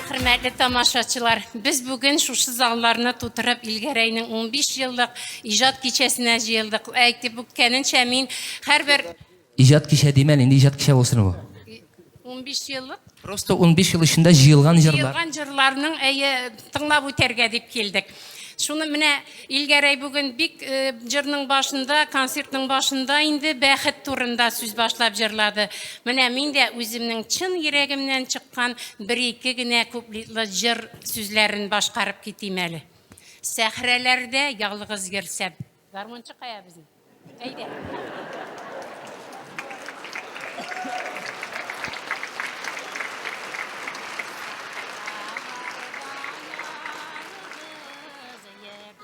Хөрмәтле тамашачылар, без бүген шушы залларны тутырып Илгәрәйнең 15 еллык иҗат кичәсенә җыелдык. Әйтеп үткәненчә, мин һәрбер Иҗат кичә димә, нинди иҗат кичә булсын бу? 15 еллык Просто 15 ел эчендә җыелган җырлар. Җыелган җырларның әйе тыңлап үтәргә дип килдек. Шуны менә Илгәрәй бүген бик э, җырның башында, концертның башында инде бәхет турында сүз башлап җырлады. Менә мин дә үземнең чын йөрәгемнән чыккан бер-ике генә куплетлы җыр сүзләрен башкарып китим әле. Сәхрәләрдә ялгыз йөрсәм. Гармунчы кая безнең? Әйдә.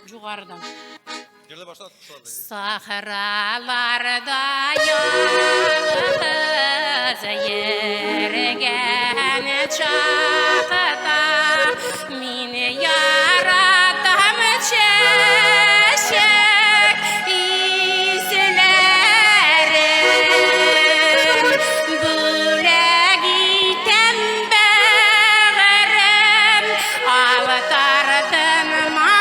Югарыдан. Сахраларда ялгыз йөргән чакта мин яратам чәчәк исләрен. Бүләк итәм бәгырем, ал тартынма,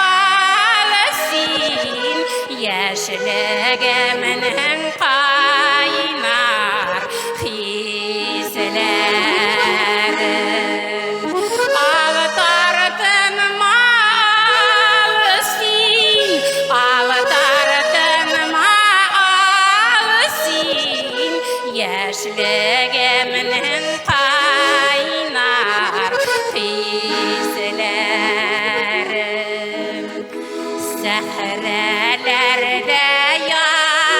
ал син, яшьлегемнең кайнар хисләрен. Ал тартынма, ал син, ал тартынма, ал син, яшьлегемнең кайнар хисләрен. Сәхрәләрдә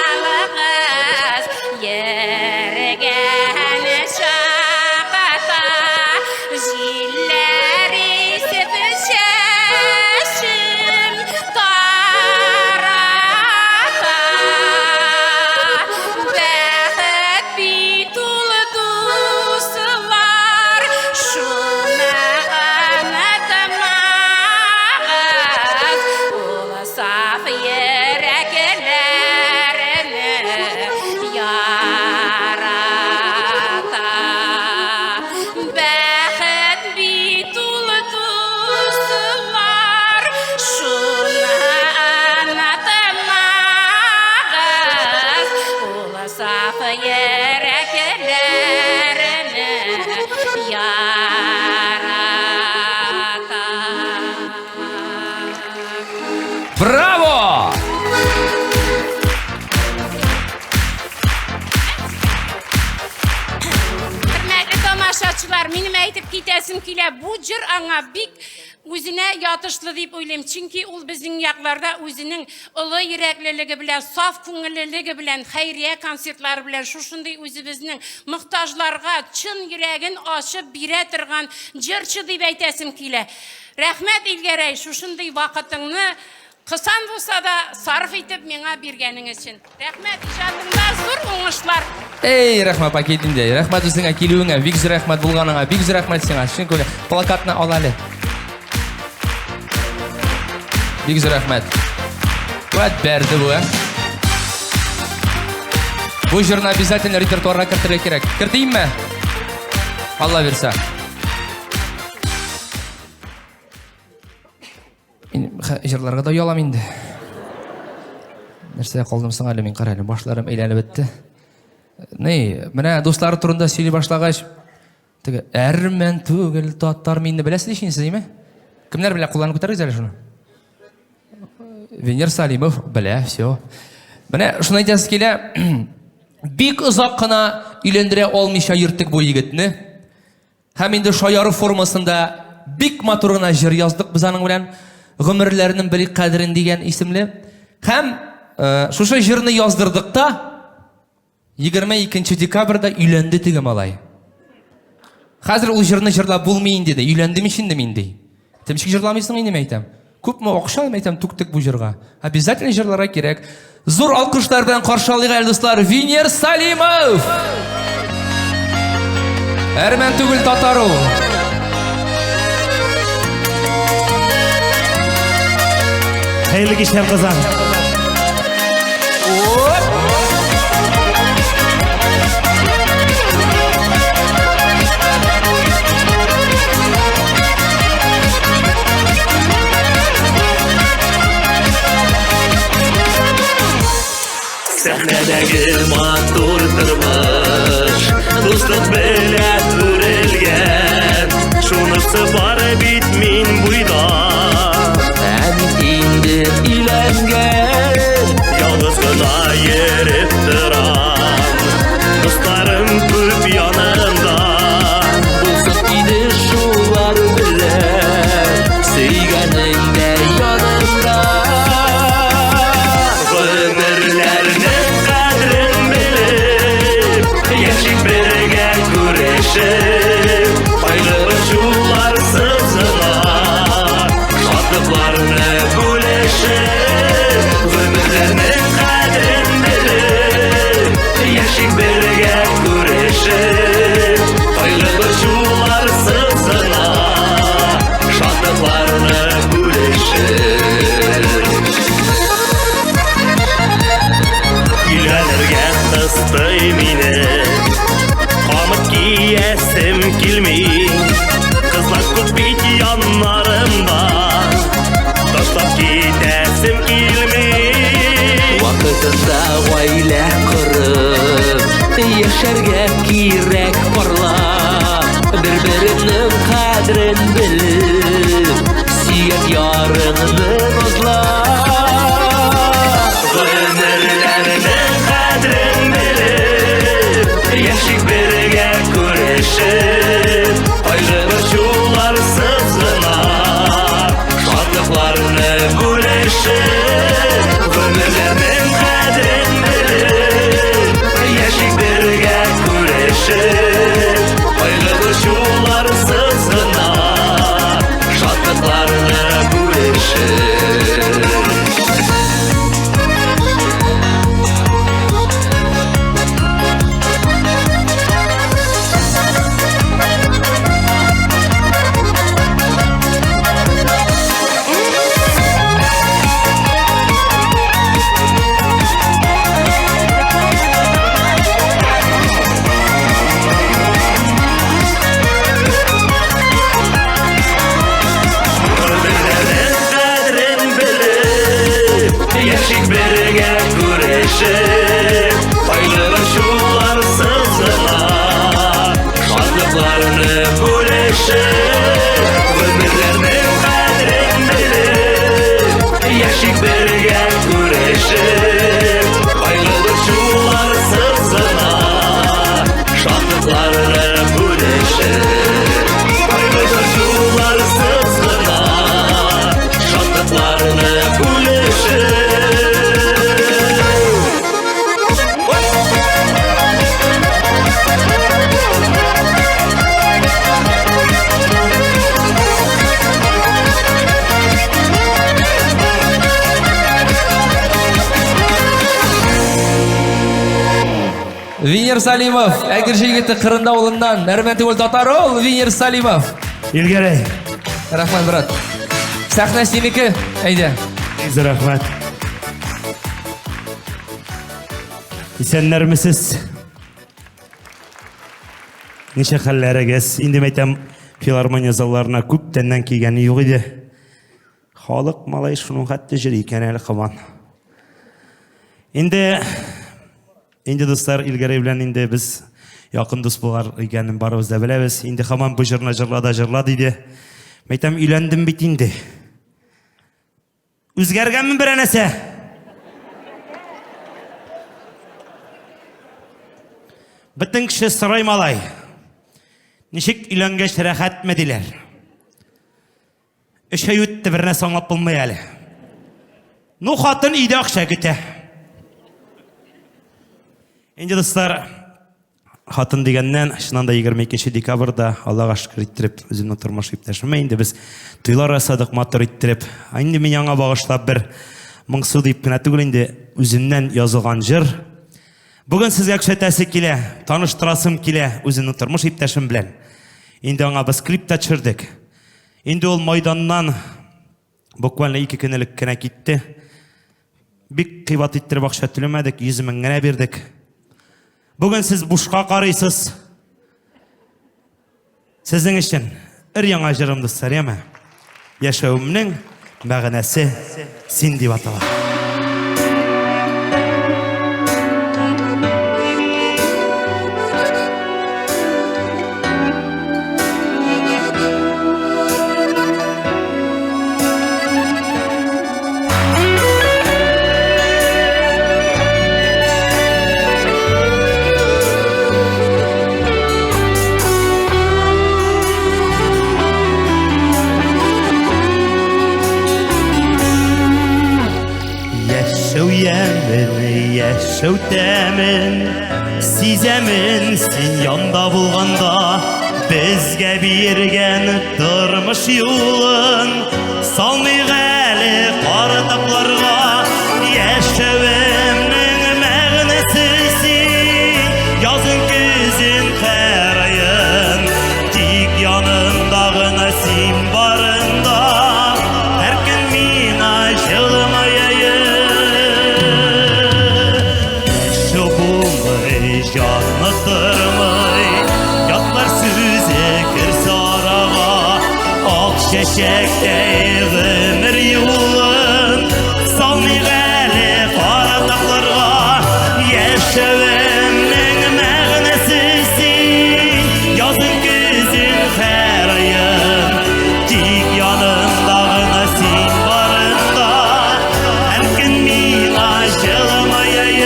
ялгыз йөргән чакта җилләр исеп чәчем тарата. Бәхет бит ул, дуслар, шуны онытмагыз, ул саф йөрәкләрне ярата. Бәхет бит ул, дуслар, шуны онытмагыз, ул саф йөрәкләрне ярата. Браво! Хөрмәтле тамашачылар, минем әйтеп китәсем килә, бу җыр аңа бик үзенә ятышлы дип уйлыйм. Чөнки ул безнең якларда үзенең олы йөрәклелеге белән, саф күңеллелеге белән, хәйрия концертлары белән шушындый үзебезнең мохтаҗларга чын йөрәген ачып бирә торган җырчы дип әйтәсем килә. Рәхмәт, Илгәрәй, шушындый вакытыңны кысан булса да сарыф итеп миңа биргәнең өчен. Рәхмәт, иҗатыңда зур уңышлар. Эй, рәхмәт, пакет инде. Рәхмәт үзеңә килүеңә, бик зур рәхмәт булганыңа, бик зур рәхмәт сиңа. Чын күңелдән. Плакатны ал әле. Бик зур рәхмәт. Вәт бәрде бу, ә. Бу җырны обязательно репертуарга кертергә кирәк. Кертеймме? Алла бирсә. Мин җырларга да оялам инде. Нәрсә калдым соң әле мин, кара әле, башларым әйләнеп бетте. Ни, менә дуслары турында сөйли башлагач, теге әрмән түгел, татар мине беләсез ич инде сез, әйме? Кемнәр белә, кулларын күтәрегез әле шуны. Венер Салимов белә, все. Менә шуны әйтәсе килә, бик озак кына өйләндерә алмыйча йөрттек бу егетне. Һәм инде шаяру формасында бик матур гына җыр яздык без аның белән. Гомерләрнең белик кадерен дигән исемле. Һәм э, шушы җырны яздырдык та 22 декабрьдә өйләнде теге малай. Хәзер ул җырны җырлап булмый инде ди. Өйләндем ич инде мин ди. Син ничек җырламыйсың инде, мин әйтәм. Күпме акча, мин әйтәм, түктек бу җырга. Обязательно җырларга кирәк. Зур алкышлар белән каршы алыйк әле, дуслар, Венер Салимов! Әрмән түгел, татар ул. Хәерле кичләр, Казан. Сәхнәдәге матур тормыш Дуслык белән үрелгән Шунысы бар бит мин буйда. Ә Бутый мине. Камыт киясем килми. Кызлар күп бит яннарымда. Ташлап китәсем килми. Вакытында гаилә корып, яшәргә кирәк парлап, бер-береңнең кадерен белеп, сөйгән ярыңны назлап. Гомерләрнең кадерен белеп, яшик бергә күрешеп, кайгы-борчуларсыз гына, шатлыкларны бүлешеп, гомерләрнең кадерен белеп, яшик бергә күрешеп, кайгы-борчуларсыз гына, шатлыкларны бүлешеп. Гомерләрнең кадерен белеп, яшик бергә күрешеп, кайгы-борчуларсыз гына, шатлыкларны бүлешеп, гомерләрнең кадерен белеп, яшик бергә күрешеп, кайгы-борчуларсыз гына, шатлыкларны бүлешеп, кайгы-борчуларсыз гына, шатлыкларны бүлешеп. Венер Салимов, Әгерҗе егете Кырында авылыннан, Әрмән түгел татар ул, Венер Салимов. Илгәрәй. Рәхмәт, брат. Сәхнә синеке, әйдә. Зур рәхмәт. Исәннәрмесез? Ничә хәлләрегез? Инде мәйтәм, филармония залларына күптәннән килгәне юк иде. Халык малай шуның хәтле җыр икән әле кабан. Инде инде дуслар, Илгәрәй белән инде без якын дус булар икәнен барыбыз да беләбез. Инде һаман бу җырны җырла да җырла диде. Мәйтәм, өйләндем бит инде. Үзгәргәнме берәр нәрсә? Бөтен кеше сорый малай. Ничек өйләнгәч рәхәтме диләр. Өч ай үтте, бер нәрсә аңлап булмый әле. Ну, хатын өйдә акча көтә. Инде дуслар, хатын дигәннән, чыннан да 22 декабрьдә Аллага шөкер иттереп, үземнең тормыш иптәшемә инде без туйлар ясадык, матур иттереп. Инде мин аңа багышлап бер моңсу дип кенә түгел инде, үземнән язылган җыр. Бүген сезгә күрсәтәсе килә, таныштырасым килә үземнең тормыш иптәшем белән. Инде аңа без клип та төшердек. Инде ул Майданнан буквально 2 көн элек кенә китте. Бик кыйбат иттереп акча түләмәдек, 100 мең генә бирдек. Бүген сез бушка карыйсыз. Сезнең өчен өр яңа җырым, дуслар, яме. Яшәвемнең мәгънәсе син дип атала. Яшәү ямен, яшәү тәмен Сизәмен син янда булганда. Безгә биргән тормыш юлын Салмыйк әле кара тапларга. Яшәвемнең мәгънәсе син, Язын, көзен, һәр аен. Тик янымда гына син барында, Һәр көн миңа җылымаен. Яшәү булмый тормый. Ятлар сүзе керсә арага, ак чәчәктәй гомер юлын салмыйк әле кара тапларга. Яшәвемнең мәгънәсе син, язын көзен һәр аем. Тик янымда гына син барында, һәр көн миңа җылымаен.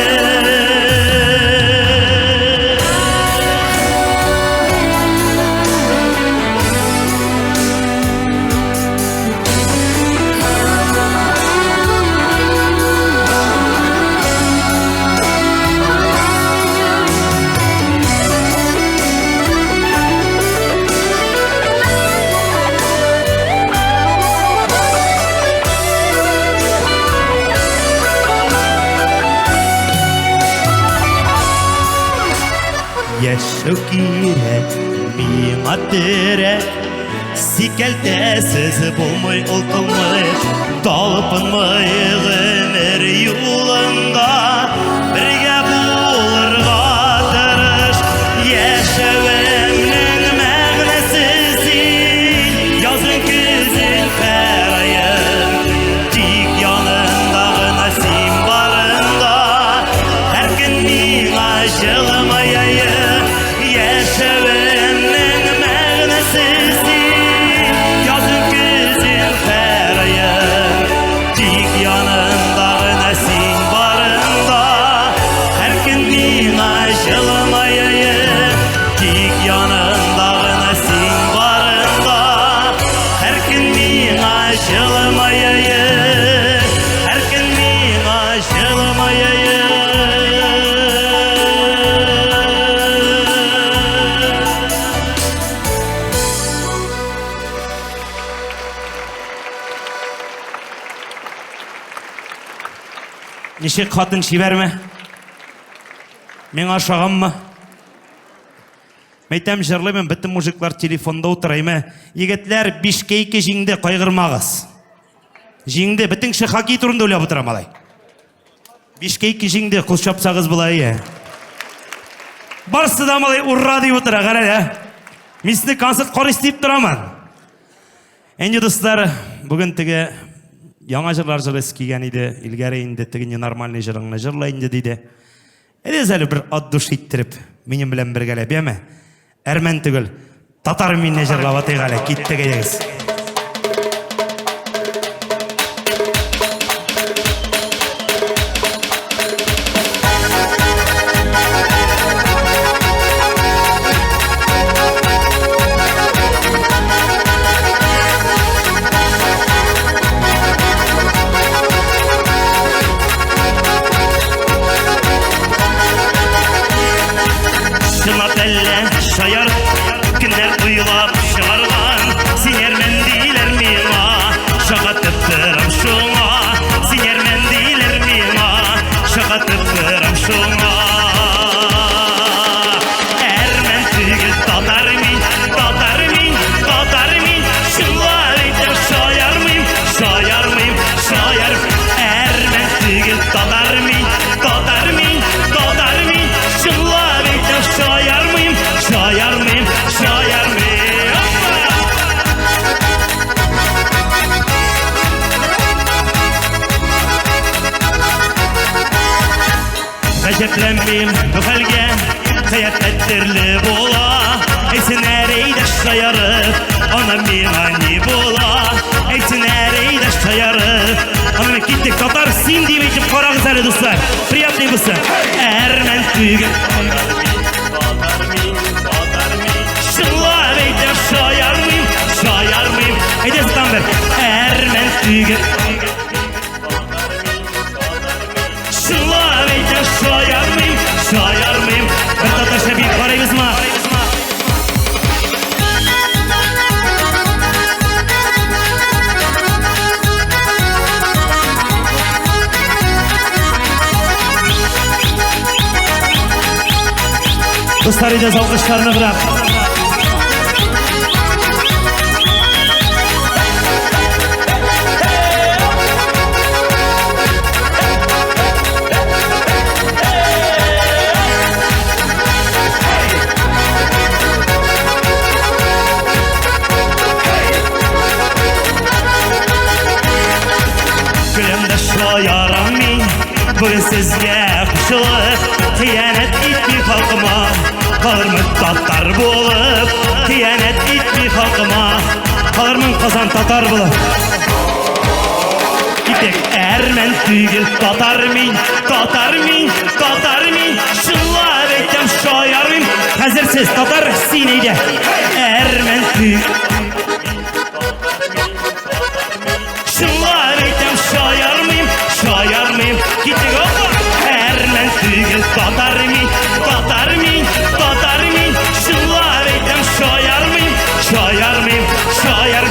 Яшәү кирәк миңа терәк, Сикәлтәсез булмый ул тормыш. Талпынмый гомер юлында, Бергә булырга тырыш. Яшәвемнең мәгънәсе син, Язын көзен һәр аем. Тик янымда гына син барында, Һәр көн миңа җылымаен. Яшәвемнең мәгънәсе син, Язын көзен һәр аем. Тик янымда гына син барында, Һәр көн миңа җылымаен. Тик янымда гына син барында, Һәр көн миңа җылымаен. Һәр көн миңа җылымаен. Ничек, хатын чибәрме? Миңа ошаганмы? Мәйтәм, җырлыймын, бөтен мужиклар телефонда утыра, әйме? Егетләр, 5-2 җиңде, кайгырмагыз. Җиңде, бөтен кеше хоккей турында уйлап утыра, малай. 5-2 җиңде, кул чапсагыз була, әйе. Барысы да, малай, ура дип утыра, кара әле. Мин сезне концерт карыйсы дип торамын. Инде, дуслар, бүген теге яңа җырлар җырлыйсы килгән иде. Илгәре инде теге ненормальный җырыңны җырла инде, диде. Әйдәгез әле бер от души иттереп, минем белән бергәләп, яме? Әрмән түгел, татар мине җырлап атыйк әле. Киттек, әйдәгез. Чынлап әллә шаяр, кемнәр уйлап чыгарган? Син әрмән диләр миңа, шакатып торам шуңа. Син әрмән диләр миңа, шакатып торам шуңа. Әрмән түгел, татар мин, татар мин, татар мин. Чынлап әйтәм, шаярмыйм, шаярмыйм, шаяр. Әрмән түгел, татар мин, татар мин, татар мин. Чынлап әйтәм, шаярмыйм, шаярмыйм, шаярмыйм. Гаҗәпләнмим бу хәлгә, хәятта төрле була. Әйтсеннәр әйдә шаярып, ана миңа ни була? Әйтсеннәр әйдә шаярып, ана мин киттек, татар син дип әйтеп карагыз әле, дуслар. Приятный булсын. Әрмән түгел. Чынлап әйтәм, шаярмыйм, шаярмыйм. Әйдә, тагын бер. Әрмән түгел. Чынлап әйтәм, шаярмыйм, шаярмыйм. Бер татарча биеп карыйбызмы? Дуслар, әйдә алкышларны бирик. булып, хыянәт итми халкыма. Калырмын татар булып, хыянәт итми халкыма. Калырмын Казан татар булып. Китек әрмән түгел, татар мин, татар мин, татар мин. Чынлап әйтәм, шаярмыйм. Хәзер сез татар, син әйдә. Әрмән түгел. Чынлап әйтәм, шаярмыйм, шаярмыйм. Китек, опа! Әрмән түгел, татар мин, татар мин, татар мин. Чынлап әйтәм, шаярмыйм, шаярмыйм, шаяр.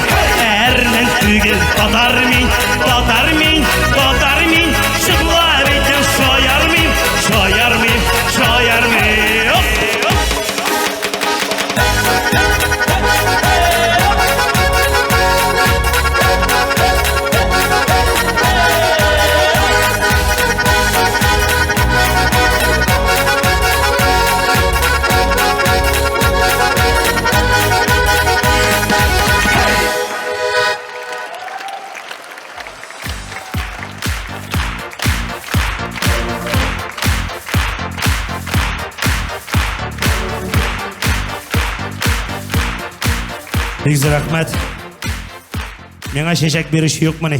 Әрмән түгел, татар мин, татар мин, татар мин. Чынлап әйтәм, шаярмыйм, шаярмыйм, шаярмыйм. Оп! Бик зур рәхмәт. Миңа чәчәк бирүче юкмыни?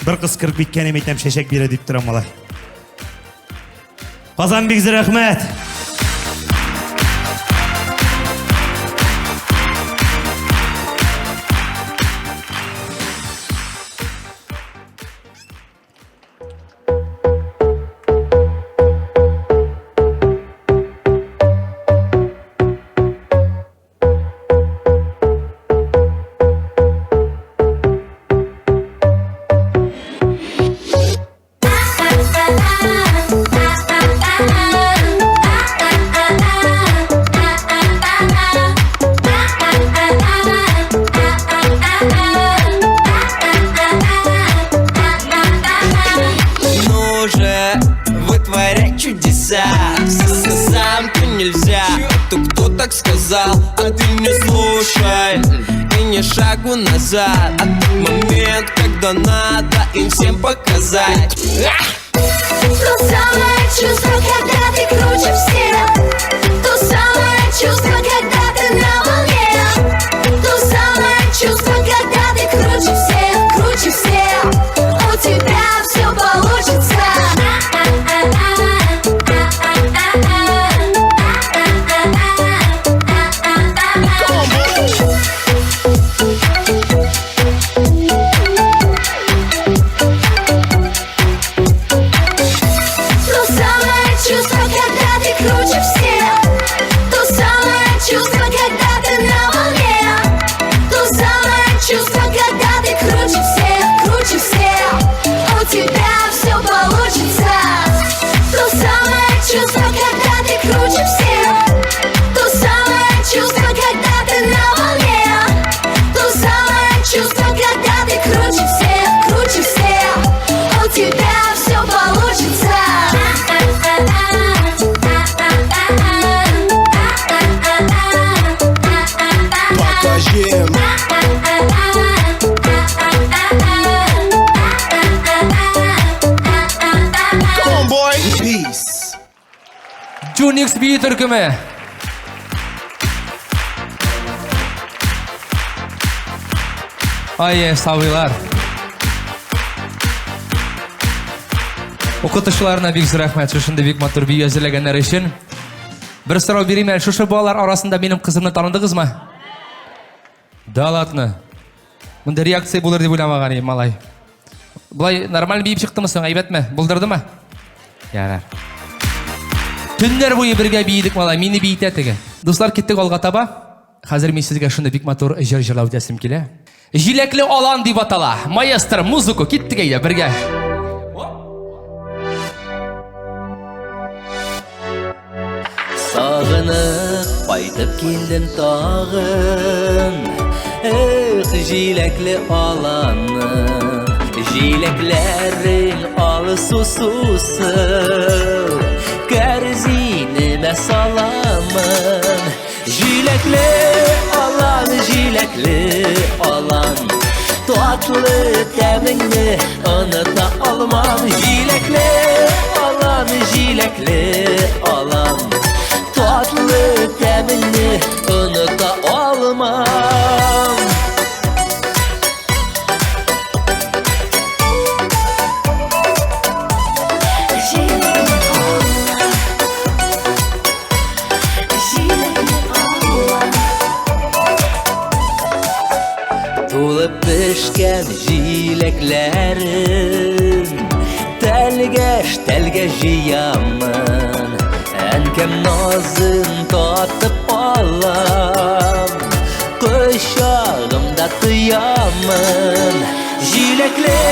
Бер кыз кереп киткән әйтәм, чәчәк бирә дип торам малай. Казан бик зур рәхмәт. Ну же, вытворяй чудеса. Сам ты нельзя. Это кто так сказал? А ты не слушай и ни шагу назад. А тот момент, когда надо им всем показать. То самое чувство, когда ты круче всех. То самое чувство, когда ты на волне. То самое чувство, когда ты круче всех, круче всех. У тебя все получится. То самое чувство, когда ты круче всех. То самое чувство, когда ты на волне. То самое чувство, когда ты круче всех, круче всех. У тебя все получится. То самое чувство, когда ты круче всех. То самое чувство, когда ты на волне. То самое чувство, когда ты круче всех, круче всех. У тебя все получится. Покажи им. Come on, boy. Peace. Junix бию төркеме. Ай, сабыйлар. Укытучыларына бик зур рәхмәт, шушындый бик матур бию әзерләгәннәр өчен. Бер сорау бирим әле, шушы балалар арасында минем кызымны таныдыгызмы? Да ладно. Монда реакция булыр дип уйламаган идем, малай. Болай нормаль биеп чыктымы соң, әйбәтме? Булдырдымы? Ярар. Төннәр буе бергә биедек, малай, мине биетә теге. Дуслар, киттек алга таба. Хәзер мин сезгә шундый бик матур җыр җырлап үтәсем килә. Җиләкле алан дип атала. Маэстро, музыку, киттек әйдә бергә. Сагынып кайтып килдем тагын. Эх, җиләкле аланның җиләкләрең алсу сусыл. Кәрзинемә саламын. Җиләкле алан, җиләкле алан. Татлы тәмеңне оныта алмам. Җиләкле алан, җиләкле алан. Татлы тәмеңне оныта алмам. Тулып пешкән җиләкләрен Тәлгәш, тәлгәш җыямын. Әнкәм назын татып алам, Кочагымда тоямын. Җиләкле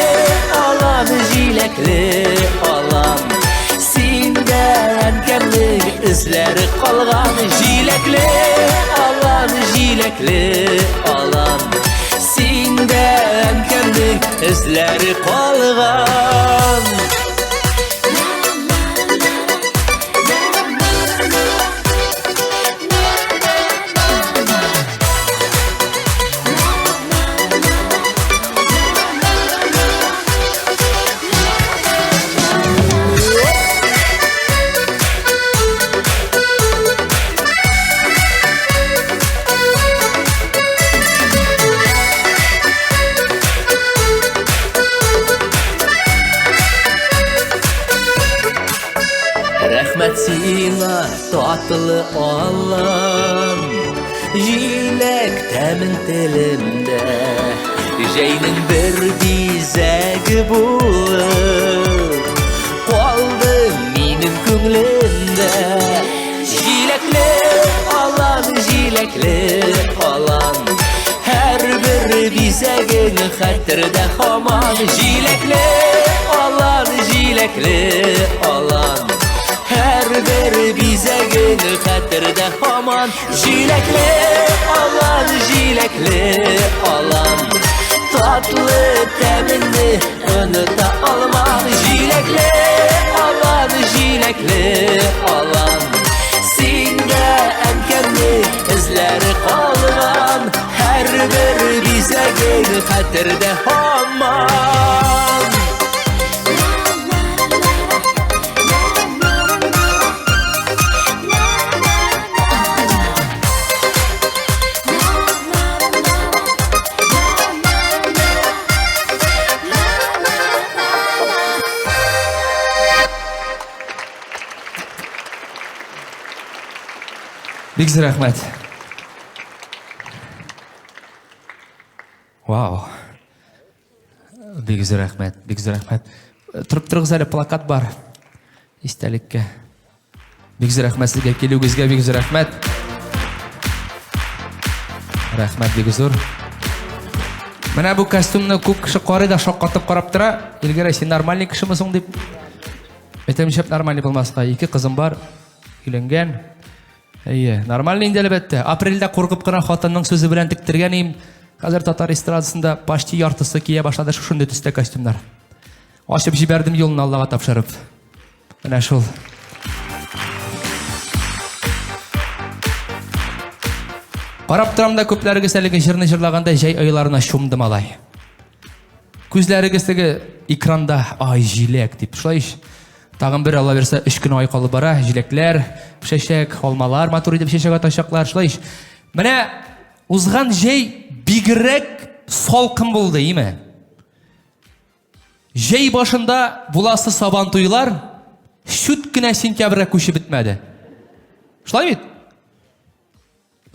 алан, җиләкле алан, Синдә әнкәмнең эзләре калган. Җиләкле алан, җиләкле алан, Синдә әнкәмнең эзләре калган. Рәхмәт сиңа, татлы алан, Җиләк тәмең телемдә. Җәйнең бер бизәге булып калды минем күңлемдә. Җиләкле алан, җиләкле алан, Һәрбер бизәгең хәтердә һаман. Җиләкле алан, җиләкле алан, Һәрбер бизәгең хәтердә һаман. Җиләкле алан, җиләкле алан, Татлы тәмеңне оныта алмам. Җиләкле алан, җиләкле алан, Синдә әнкәмнең эзләре калган. Һәрбер бизәгең хәтердә һаман. Бик зур рәхмәт. Вау. Бик зур рәхмәт, бик зур рәхмәт. Торып торыгыз әле, плакат бар. Истәлеккә. Бик зур рәхмәт сезгә килүегезгә, бик зур рәхмәт. Рәхмәт бик зур. Менә бу костюмны күп кеше карый да шаккатып карап тора. Илгәрәй, син нормальный кешеме соң дип. Әйтәм, нишләп нормальный булмаска? Ике кызым бар, өйләнгән. Әйе, нормальный инде әлбәттә. Апрельдә куркып кына хатынның сүзе белән тектергән идем. Хәзер татар эстрадасында почти яртысы кия башлады шушындый төстә костюмнар. Ачып җибәрдем юлны Аллага тапшырып. Менә шул. Карап торам да күпләрегез әлеге җырны җырлаганда җәй айларына чумды малай. Күзләрегез теге экранда ай җиләк дип. Шулай ич. Тагын бер Алла бирсә, өч көн ай калып бара, җиләкләр пешәчәк, алмалар матур итеп чәчәк атачаклар, шулай ич. Менә узган җәй бигрәк салкын булды, име? Җәй башында буласы сабан туйлар чүт кенә сентябрьгә күчеп бетмәде. Шулай бит?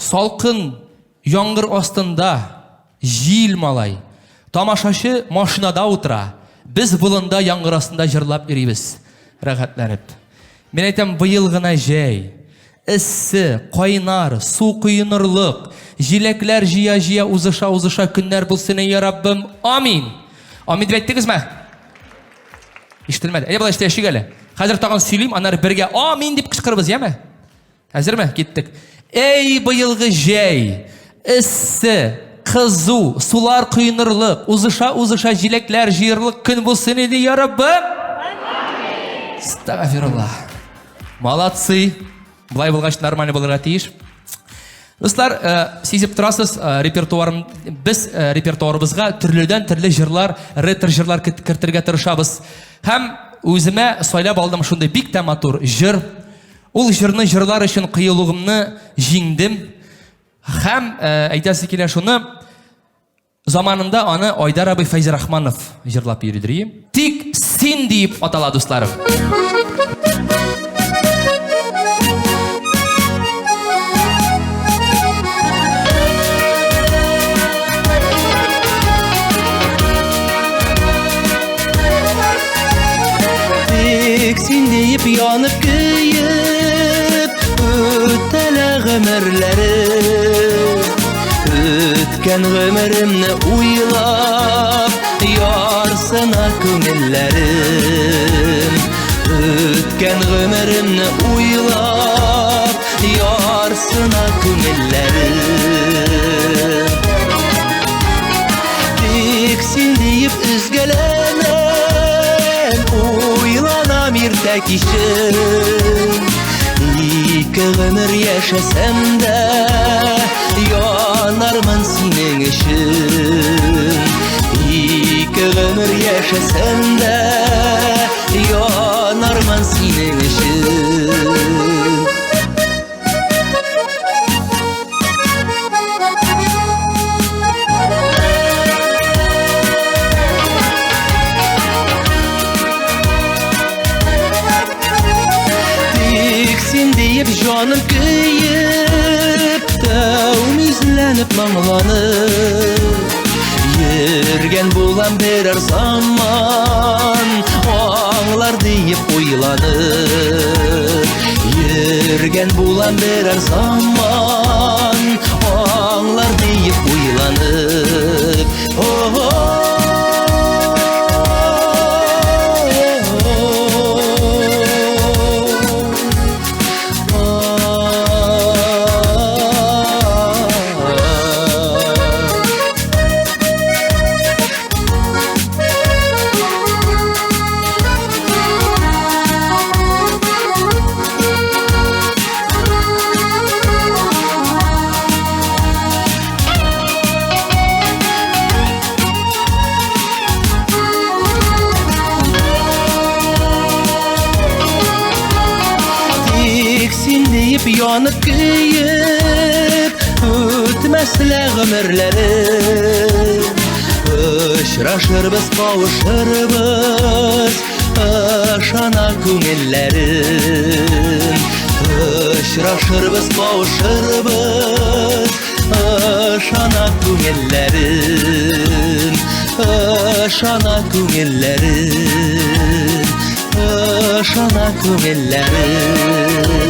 Салкын яңгыр астында җил малай. Тамашачы машинада утыра. Без болында яңгыр астында җырлап йөрибез. Рәхәтләнеп. Мин әйтәм, быел гына җәй. Эссе, кайнар, су коенырлык, җиләкләр җыя-җыя узыша-узыша көннәр булсын, я Раббым. Амин. Амин дип әйттегезме? Ишетелмәде. Әйдә болай эшләшик әле. Хәзер тагын сөйлим, аннары бергә амин дип кычкырыбыз, яме? Әзерме? Киттек. Эй, быелгы җәй! Эссе, кызу, сулар коенырлык, узыша-узыша җиләкләр җыерлык көн булсын иде, я Раббым! Астагфирулла. Молодцы. Болай булгач нормально булырга тиеш. Дуслар, э, сизеп торасыз, э, репертуарым без э, репертуарыбызга төрледән төрле җырлар, ретро җырлар кертергә тырышабыз. Һәм үземә сайлап алдым шундый бик тә матур җыр. Ул җырны җырлар өчен кыюлыгымны җиңдем. Һәм әйтәсе килә шуны, Заманында аны Айдар абый Фәйзрахманов җырлап йөридер. Тик син диеп атала, дусларым. Тик син диеп янып көеп үтәлә гомерләрем. Үткән гомеремне уйлап ярсына күңелләрем. Үткән гомеремне уйлап ярсына күңелләрем. Тик син диеп өзгәләнәм, уйланам иртә кичен. Ике гомер яшәсәм дә, янармын синең өчен. Ике гомер яшәсәм дә, янармын синең өчен. Тик син диеп җаным көеп, тәүмизләнеп моңланып, йөргән булам берәр заман, аңлар диеп уйланып. Йөргән булам берәр заман, аңлар диеп уйланып. Тик син диеп янып көеп, үтмәс лә гомерләрем. Очрашырбыз, кавышырбыз, ышана күңелләрем. Очрашырбыз, кавышырбыз, ышана күңелләрем. Ышана күңелләрем, ышана күңелләрем.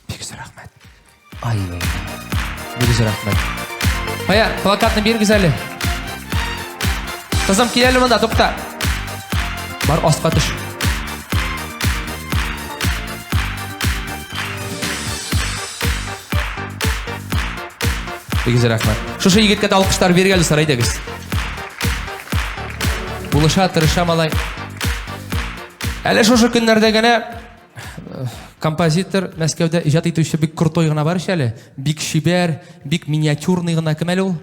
Бик зур рәхмәт. Ай-ай. Бик зур рәхмәт. Кая, плакатны бирегез әле. Кызым, кил әле монда, тукта. Бар, аска төш. Бик зур рәхмәт. Шушы егеткә дә алкышлар бирегез әле, дуслар, әйдәгез. Булыша, тырыша малай. Әле шушы көннәрдә генә композитор Мәскәүдә иҗат итүче бик крутой гына бар ич әле. Бик чибәр, бик миниатюрный гына кем әле ул?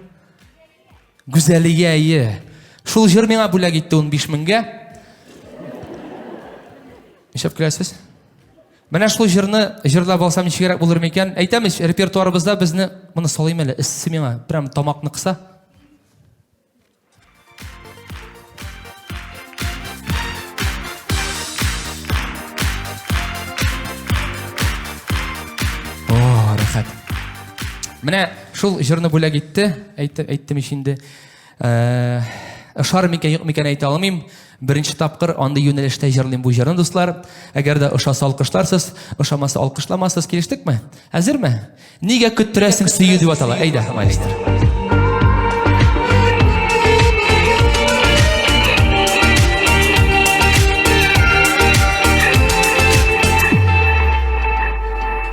Гүзәлия, әйе. Шул җыр миңа бүләк итте 15 меңгә. Нишләп көләсез? Менә шул җырны җырлап алсам ничегрәк булыр микән? Әйтәм ич, репертуарыбызда безне моны салыйм әле, эссе миңа, прям тамакны кыса. О, рәхәт. Менә шул җырны бүләк итте, әйтте, әйттем ич инде. Э, ошар микән, юк микән әйтә алмыйм. Беренче тапкыр андый юнәлештә җырлыйм бу җырны, дуслар. Әгәр дә ошаса алкышларсыз, ошамаса алкышламасыз, килештекме? Әзерме? Нигә көттерәсең сөю дип атала. Әйдә, маэстро.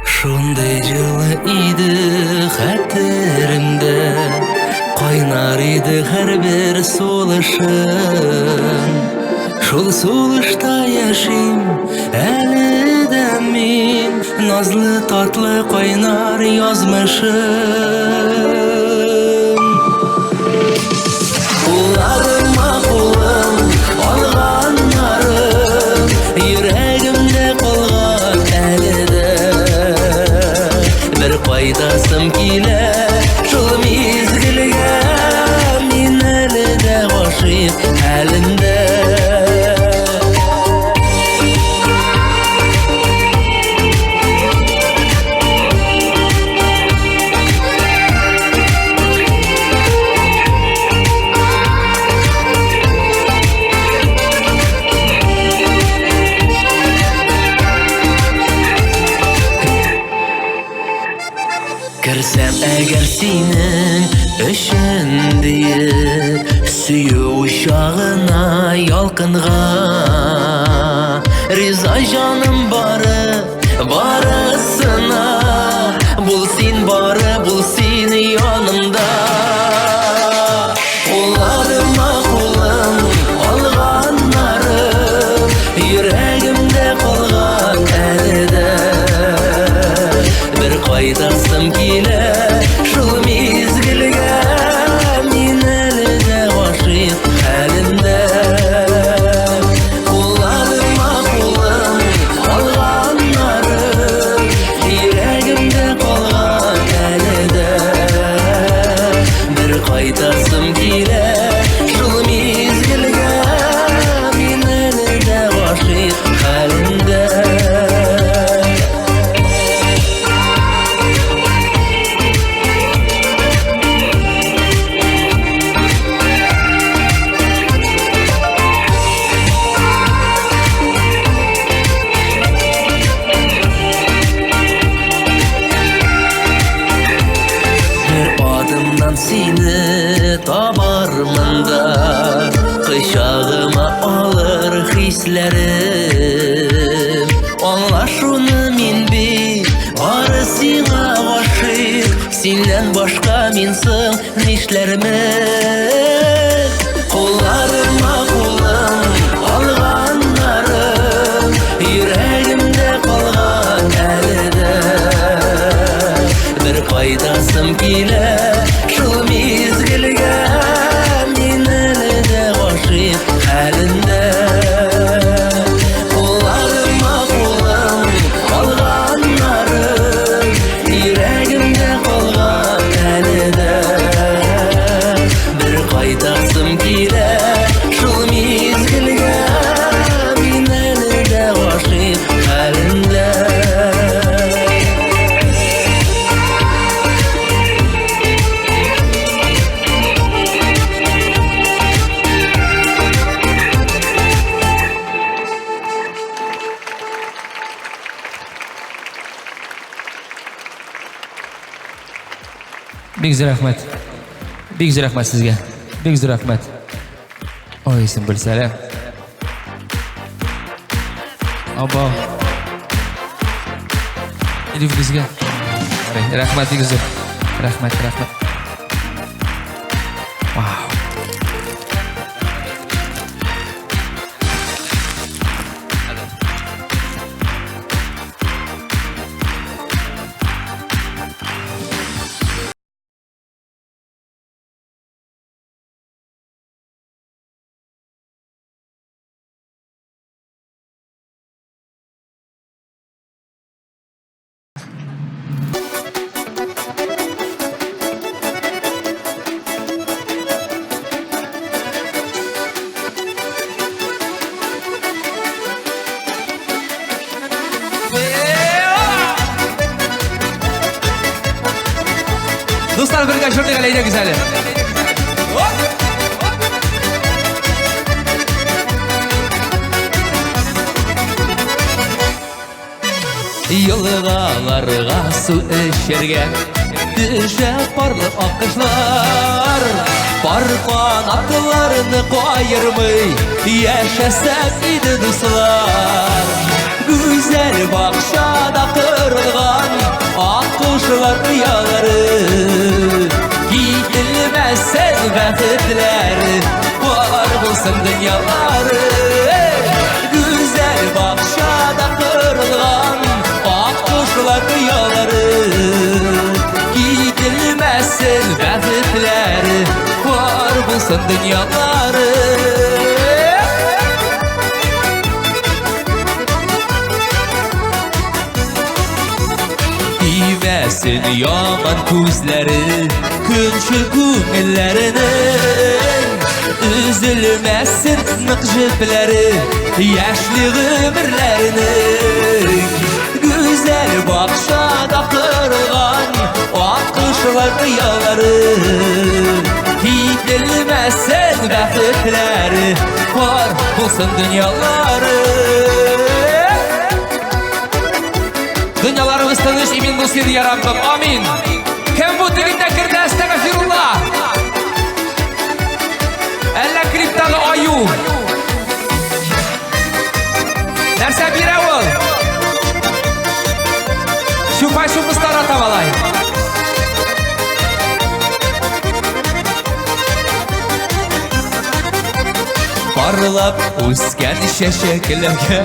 Шундый җылы иде хәтеремдә. Кайнар иде һәрбер сулышым. Шул сулышта яшим әле дә мин, Назлы татлы кайнар язмышым. Кулларыма кулым алганнарым, Йөрәгемдә калган әле дә. Бер кайтасым килә шул мизгелгә, Мин әле дә гашыйк хәлендә. Керсәм әгәр синең өчен диеп, Сөю учагына ялкынга, Риза җаным бары, барысына, Бул син бары, бул син янымда. Кулларыма кулым алганнарым, Йөрәгемдә калган әле дә. Бер кайтасым килә шул мизгелгә, Мин әле дә гашыйк хәлендә. Кулларыма кулым алганнарым, Йөрәгемдә калган әле дә. Бер кайтасым килә шул мизгелгә, Мин әле дә гашыйк хәлендә. Бер адымнан сине табармын да, Кочагыма алыр хисләрем. Аңла шуны, мин бит бары сиңа гашыйк, Синнән башка мин соң нишләрмен? Кулларыма кулым алганнарым, Йөрәгемдә калган әле дә. Бер кайтасым килә шул мизгелгә, Мин әле дә гашыйк хәлендә. Кулларыма кулым алганнарым, Йөрәгемдә калган әле дә. Бер кайтасым килә шул мизгелгә, Мин әле дә гашыйк хәлендә. Бик зур рәхмәт. Бик зур рәхмәт сезгә. Бик зур рәхмәт. Ой, Сөмбел, сәлам. Аба. Илиф безгә. Рәхмәт бик зур. Рәхмәт, рәхмәт. Вау. Дуслар, бергә җырлыйк әле, әйдәгез әле. Елгаларга су эчәргә төшә парлы аккошлар. Пар канатларны каермый яшәсәк иде, дуслар. Гүзәл бакчада корылган аккошлар оялары. Кителмәс дөньялары. Гүзәл бакчада корылган ак кошлар оялары. Кителмәсен бәхетләре, бар булсын дөньялары. Тимәсен яман күзләре, көнчел күңелләренең. Өзелмәсен нык җепләре, яшьли гомерләренең. Гүзәл бакчада корылган ак кошлар оялары. Кителмәсен бәхетләре, бар булсын дөньялары. Дөньяларыбыз тыныч, имин булсын, я Раббым. Амин. Кем бу тегендә керде, әстәгъфирулла? Әллә клиптагы аю? Нәрсә бирә ул? Чупа-чупс тарата малай. Парлап үскән чәчәкләргә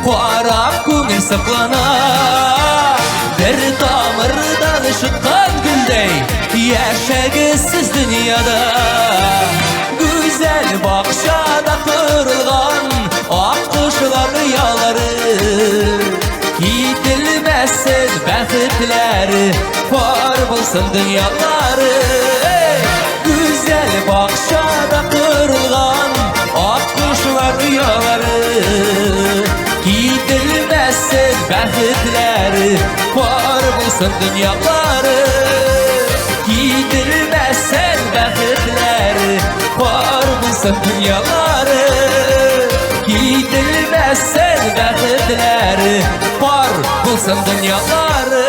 карап күңел соклана. Бер тамырдан шыткан гөлдәй яшәгез сез дөньяда. Гүзәл бакчада корылган ак кошлар оялары. Кителмәсен бәхетләре, пар булсын дөньялары. Гүзәл бакчада корылган ак кошлар оялары. Кителмәсен бәхетләре, пар булсын дөньялары. Кителмәсен бәхетләре, пар булсын дөньялары. Кителмәсен бәхетләре, пар булсын дөньялары.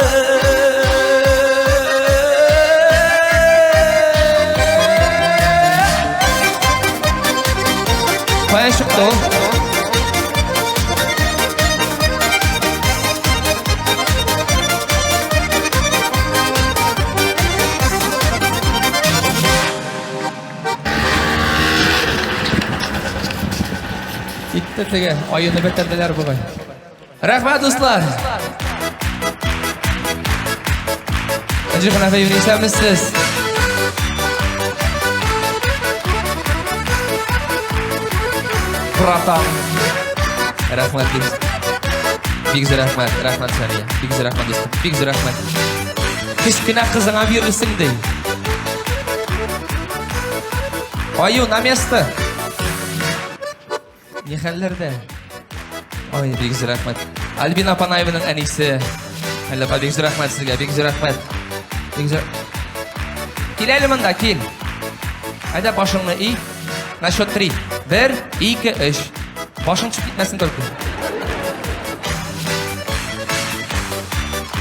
Кая чыкты ул? Китте теге, аюны бетерделәр бугай. Рәхмәт, дуслар. Энҗе Хәнәфиевна, исәнмесез. Братан. Рәхмәт, бик. Бик зур рәхмәт, рәхмәт Сания. Бик зур рәхмәт, дустым. Бик зур рәхмәт. Кечкенә кызыңа бирерсең ди. Аю, на место. Ни хәлләрдә? Ой, бик зур рәхмәт. Альбина Панаеваның әнисе. Әллә апа, бик зур рәхмәт сезгә, бик зур рәхмәт. Бик зур. Кил әле монда, кил. Әйдә башыңны и. На счет три. Бер, ике, өч. Башың төшеп китмәсен только.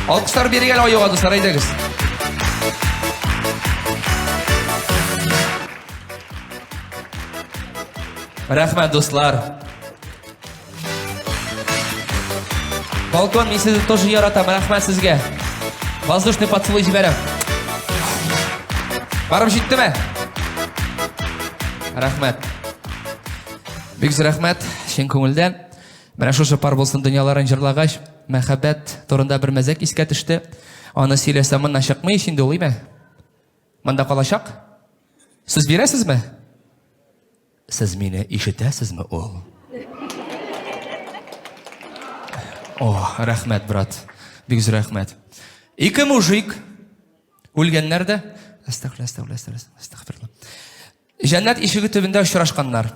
Алкышлар бирик әле аюга, дуслар, әйдәгез. Рәхмәт, дуслар. Балкон, мин сезне тоже яратам. Рәхмәт сезгә. Воздушный поцелуй җибәрәм. Барып җиттеме? Рәхмәт. Бик зур рәхмәт, чын күңелдән. Менә шушы пар булсын дөньяларын җырлагач, мәхәббәт турында бер мәзәк искә төште. Аны сөйләсәм, моннан чыкмый ич инде ул, име? Монда калачак? Сүз бирәсезме? Сез мине ишетәсезме ул? О, рәхмәт, брат. Бик зур рәхмәт. Ике мужик үлгәннәр дә, әстәгъфирулла, әстәгъфирулла, әстәгъфирулла. Җәннәт ишеге төбендә очрашканнар.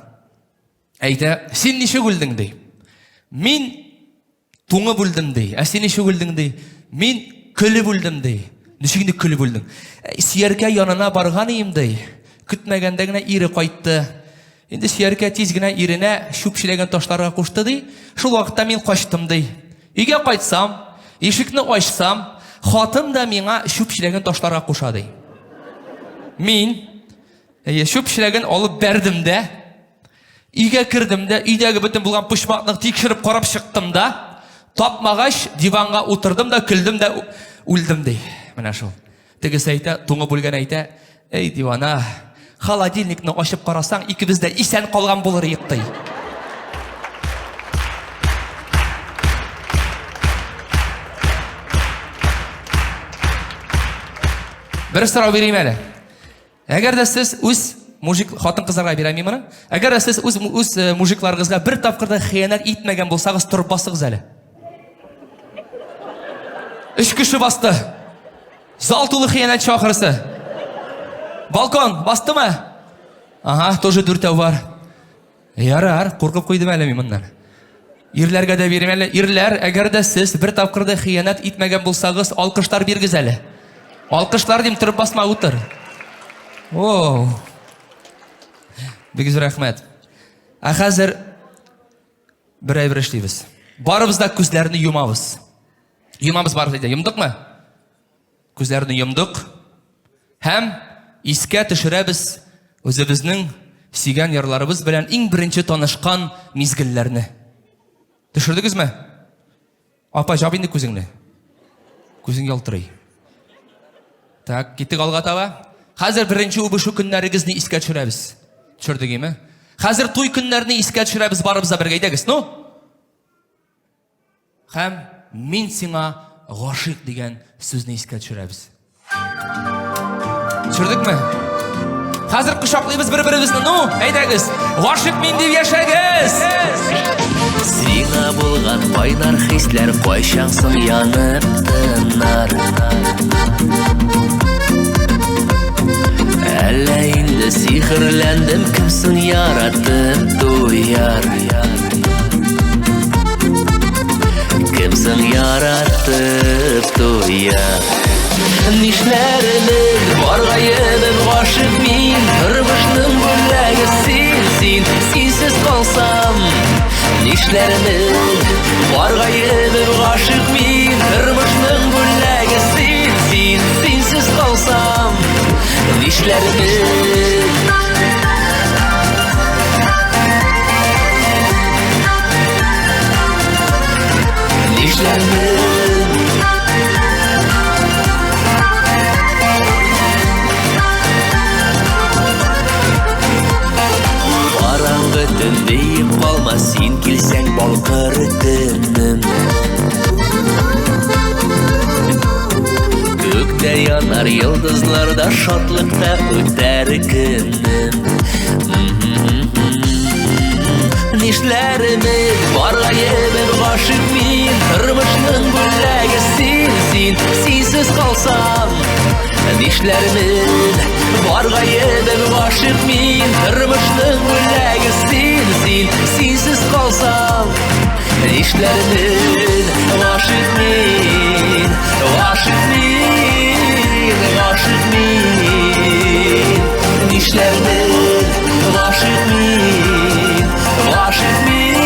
Әйтә, син ничек үлдең ди. Мин Туңып үлдем, ди. Ә син ничек үлдең, ди. Мин көлеп үлдем, ди. Ничек инде көлеп үлдең? Сөяркә янына барган ием, ди. Көтмәгәндә генә ире кайтты. Инде сөяркә тиз генә иренә чүп чиләген ташларга кушты, ди. Шул вакытта мин качтым, ди. Өйгә кайтсам, ишекне ачсам, хатын да миңа чүп чиләген ташларга куша, ди. Мин, әйе, чүп чиләген алып бәрдем дә, Өйгә кердем дә, өйдәге бөтен булган почмакны тикшереп карап чыктым да, тапмагач, диванга утырдым да, көлдем дә, үлдем ди. Менә шул. Тегесе әйтә, туңып үлгән әйтә, эй, дивана, Холодильникны ачып карасаң, икебез дә исән калган булыр идек, ди. Бер сорау бирим әле. Әгәр дә сез үз мужик хатын-кызларга бирәм мин моны. Әгәр дә сез үз үз э, мужикларыгызга бер тапкыр да хыянәт итмәгән булсагыз, торып басыгыз әле. Өч кеше басты. Зал тулы хыянәтче ахрысы. Балкон бастымы? Ага, тоже дүртәү бар. Ярар, куркып куйдым әле мин моннан. Ирләргә дә бирим әле. Ирләр, әгәр дә сез бер тапкыр да хыянәт итмәгән булсагыз, алкышлар биргез әле. Алкышлар дим, торып басма, утыр. О. Бик зур рәхмәт. Ә хәзер бер әйбер эшлибез. Барыбыз да күзләрне йомабыз. Йомабыз барыбыз да. Йомдыкмы? Күзләрне йомдык һәм искә төшерәбез үзебезнең сөйгән ярларыбыз белән иң беренче танышкан мизгелләрне. Төшердегезме? Апа, жап инде күзеңне. Күзең ялтырый. Так, киттек алга таба. Хәзер беренче үбешү көннәрегезне искә төшерәбез. Төшердек име? Хәзер туй көннәрне искә төшерәбез барыбыз да бергә. Әйдәгез, ну? Һәм мин сиңа гашыйк дигән сүзне искә төшерәбез. Төшердекме? Хәзер кочаклыйбыз бер-беребезне. Ну, әйдәгез. Гашыйк мин дип яшәгез. Сиңа булган кайнар хисләр кайчан соң янып тынар? Әллә инде сихерләндем, кем соң яратып туяр? Кем соң яратып туяр? Нишләрмен, бар гаебем гашыйк мин, Тормышның бүләге син, син, синсез калсам. Нишләрмен, бар гаебем гашыйк мин, Тормышның бүләге син, син, синсез калсам. Нишләрмен? Нишләрмен? Караңгы төн диеп калма, син килсәң балкыр төнем. Күктә янар йолдызларда шатлыкта үтәр көнем. Нишләрмен, бар гаебем гашыйк мин, тормышның бүләге син, син, синсез калсам. Нишләрмен, бар гаебем гашыйк мин, тормышның бүләге син, син, синсез калсам. Нишләрмен, гашыйк мин, гашыйк мин, гашыйк мин. Нишләрмен, гашыйк мин, гашыйк мин,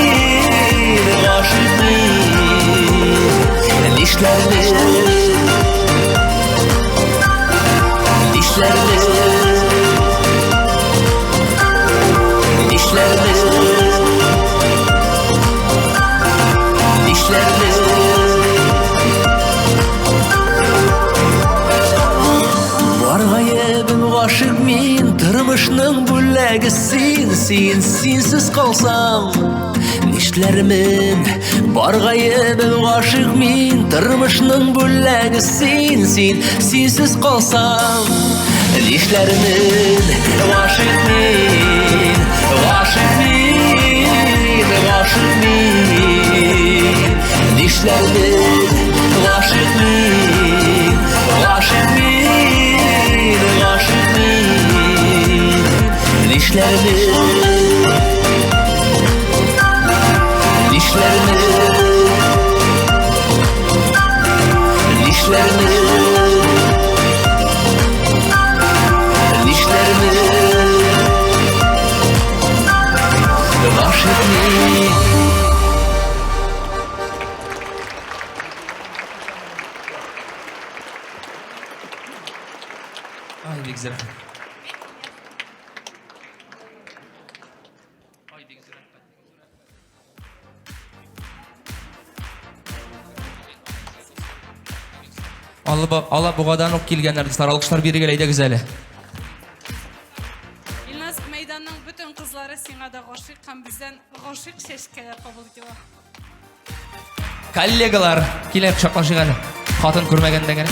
гашыйк мин. Нишләрмен, нишләрмен, нишләрмен, нишләрмен. Бар гаебем гашыйк мин, тормышның бүләге син, син, синсез калсам, нишләрмен? Бар гаебем гашыйк мин, тормышның бүләге син, син, синсез калсам, нишләрмен? Гашыйк мин, гашыйк мин, гашыйк мин. Нишләрмен? Гашыйк мин, гашыйк мин, гашыйк мин. Нишләрмен? Нишләрмен? Нишләрмен? Нишләрмен? Гашыйк мин. Ай, бик зря. Алабугадан ук килгәннәр, дуслар, алкышлар бирегез, әйдәгез әле. сиңа да гашыйк һәм бездән гашыйк чәчкәләр кабул итә. Коллегалар, килеп кочаклашыйк әле. Хатын күрмәгәндә генә.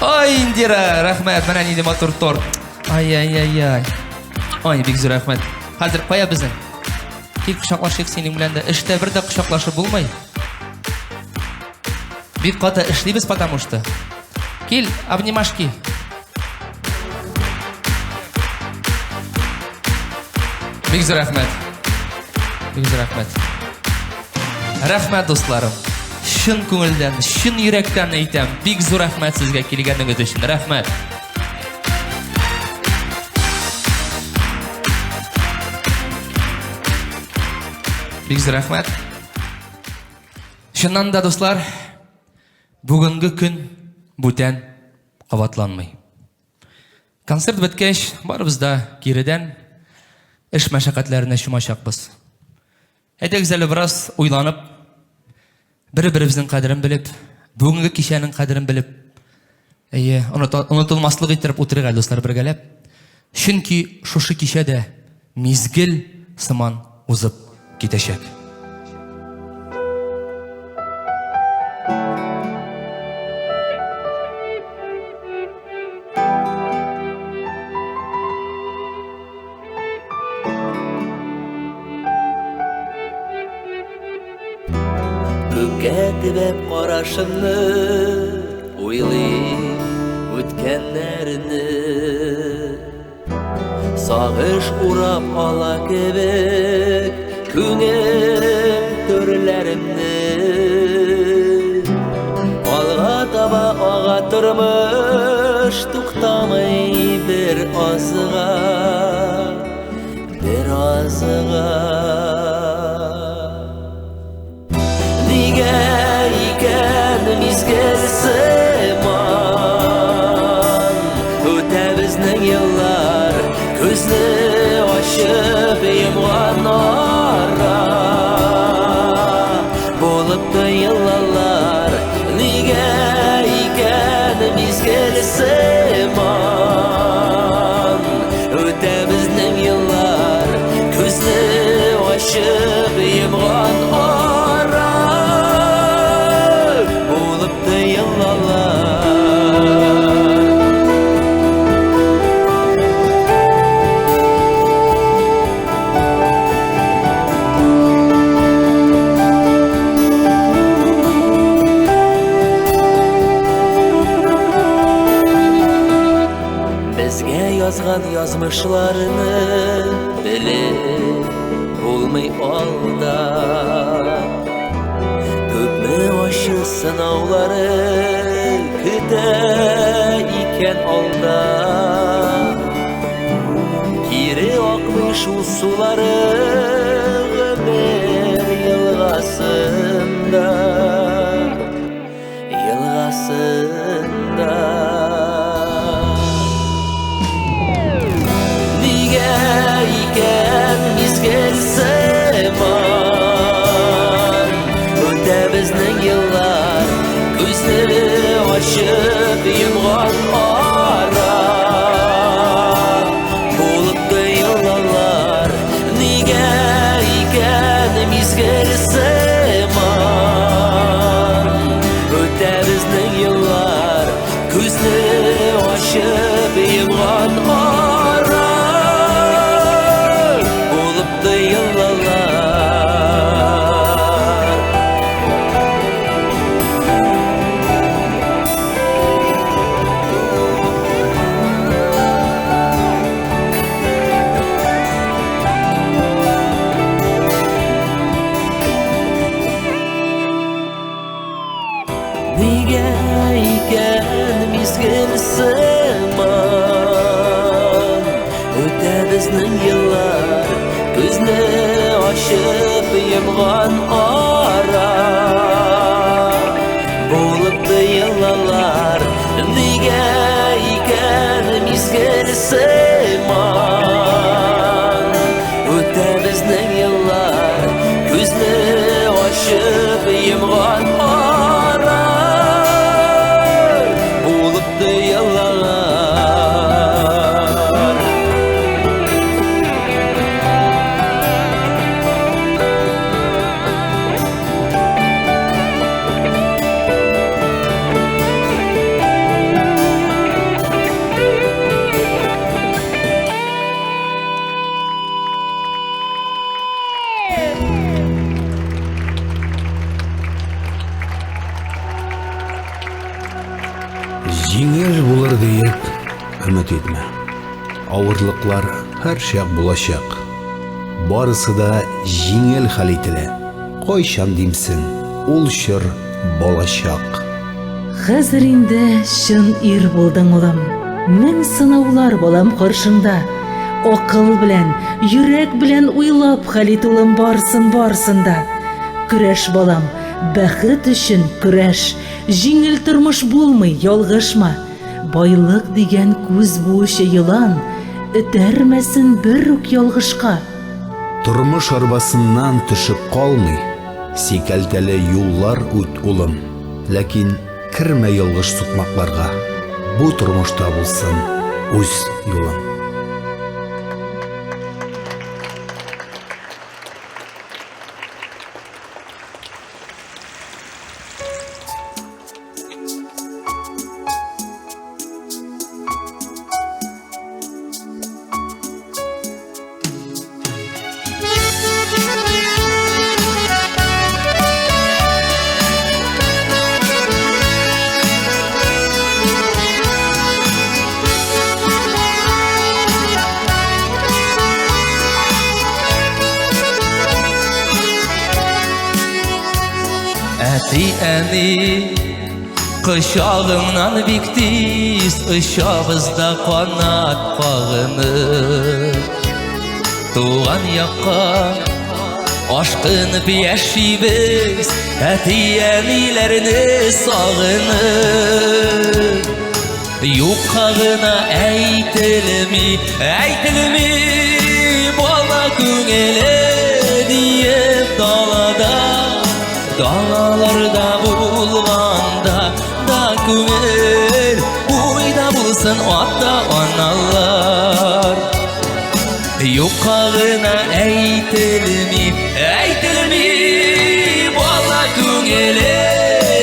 Ай, Индира, рәхмәт, менә нинди матур торт. Ай-ай-ай-ай. Ай, бик зур рәхмәт. Хәзер кая безнең? Кил кочаклашыйк синең белән дә. Эштә бер дә кочаклашып булмый. Бик каты эшлибез, потому что. Кил, обнимашки. Бик зур рәхмәт. Бик зур рәхмәт. Рәхмәт, дусларым. Чын күңелдән, чын йөрәктән әйтәм. Бик зур рәхмәт сезгә килгәнегез өчен. Рәхмәт. Бик зур рәхмәт. Чыннан да, дуслар, бүгенге көн бүтән кабатланмый. Концерт беткәч, барыбыз да киредән эш мәшәкатьләренә чумачакбыз. Әйдәгез әле бераз уйланып, бер-беребезнең кадерен белеп, бүгенге кичәнең кадерен белеп, әйе, онытылмаслык иттереп утырыйк әле, дуслар, бергәләп. Чөнки шушы кичә дә мизгел сыман узып китәчәк. Күккә төбәп карашымны уйлыйм үткәннәрне. Сагыш урап ала кебек күңел түрләремне. Алга таба ага тормыш туктамый бер азга, бер азга. Нигә икән мизгел сыман үтә безнең еллар, күзне ачып йомган ара булып тоелалар. Нигә икән мизгел сыман үтә безнең еллар, күзне ачып йомган ара булып тоелалар. Безгә язган язмышларны белеп булмый алда. Күпме ачы сынаулары көтә икән алда. Кире акмый шул сулары гомер елгасында, елгасында. Нигә икән мизгел сыман үтә безнең еллар, күзне ачып йомган ара булып тоелалар. Нигә икән мизгел сыман үтә безнең еллар, күзне ачып йомган ара булып тоелалар. Нигә икән мизгел сыман үтә безнең еллар, күзне ачып йомган ара булып тоелалар. Нигә икән мизгел сыман үтә безнең еллар, күзне ачып йомган ара булып тоелалар. Авырлыклар һәрчак булачак. Барысы да җиңел хәл ителә. Кайчан димсең, ул чор балачак. Хәзер инде чын ир булдың, улым. Мең сынаулар, балам, каршыңда. Акыл белән, йөрәк белән уйлап хәл ит, улым, барсын, барсын да. Көрәш, балам, бәхет өчен көрәш. Җиңел тормыш булмый, ялгышма. Байлык дигән күз буучы елан, этәрмәсен бер үк ялгышка. Тормыш арбасыннан төшеп калмый, сикәлтәле юллар үт, улым. Ләкин кермә ялгыш сукмакларга, бу тормышта булсын үз юлың. Әти-әни кочагыңнан бик тиз очабыз да канат кагынып. Туган якка ашкынып яшибез, әти-әниләрне сагынып. Юкка гына әйтелми, әйтелми, бала күңеле диеп далада, далаларда булганда да күңел уйда булсын ата-аналар. Юкка гына әйтелми, әйтелми, бала күңеле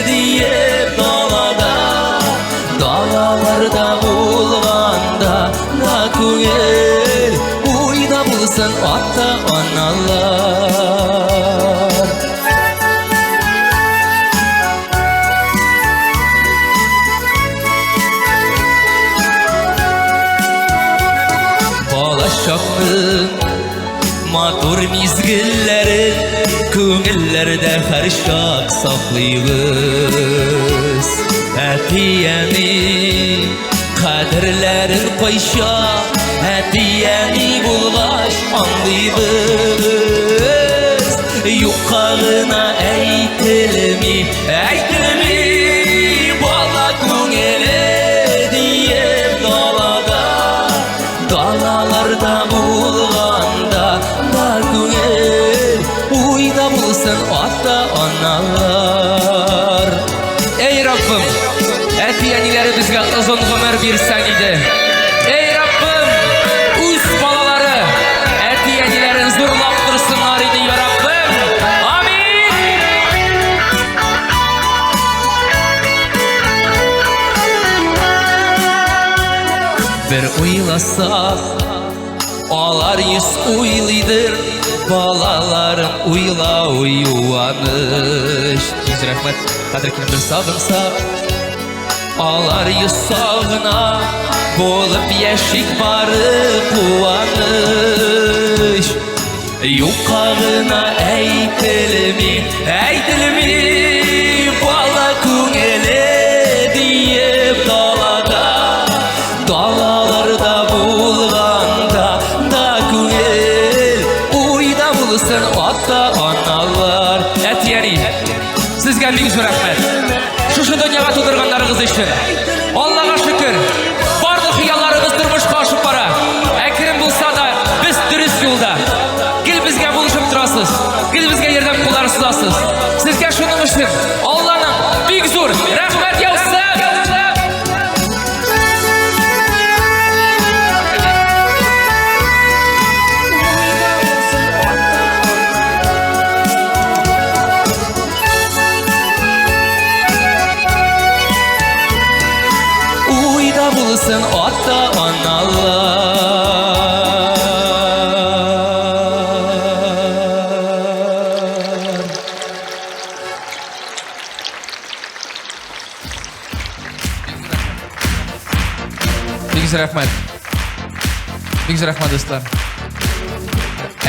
диеп далада, далаларда булганда да күңел уйда булсын ата-аналар. Балачакның матур мизгелләрен күңелләрдә һәрчак саклыйбыз. Әти-әни кадерләрен кайчак, әти-әни булгач аңлыйбыз. Юкка гына әйтелми, әйтелми, бала күңеле диеп далада, далаларда булганда да күңел уйда булсын ата-аналар. Эй, Раббым, әти-әниләребезгә озын гомер бирсәң иде. Эй, Раббым, үз балалары әти-әниләрен зурлап торсыннар иде, я Раббым. Амин. Бер уйласак, алар йөз уйлыйдыр, балаларын уйлау юаныч. Йөз рәхмәт, кадер килеп бер сагынсак, алар йөз сагына, булып яшик бары куаныч. Юкка гына әйтелми, әйтелми, бала күңеле диеп далада, далаларда булганда да күңел уйда булсын ата-аналар. Әти-әни, сезгә бик зур рәхмәт. Шушы дөньяга тудырганнарыгыз өчен. Аллага шөкер, барлык хыялларыбыз тормышка ашып бара. Әкрен булса да, без дөрес юлда. Гел безгә булышып торасыз, гел безгә ярдәм куллары сузасыз. Сезгә шуның өчен Алланың бик зур рәхмәт яусын. Уйда булсын ата-аналар. Бик зур рәхмәт. Бик зур рәхмәт, дуслар.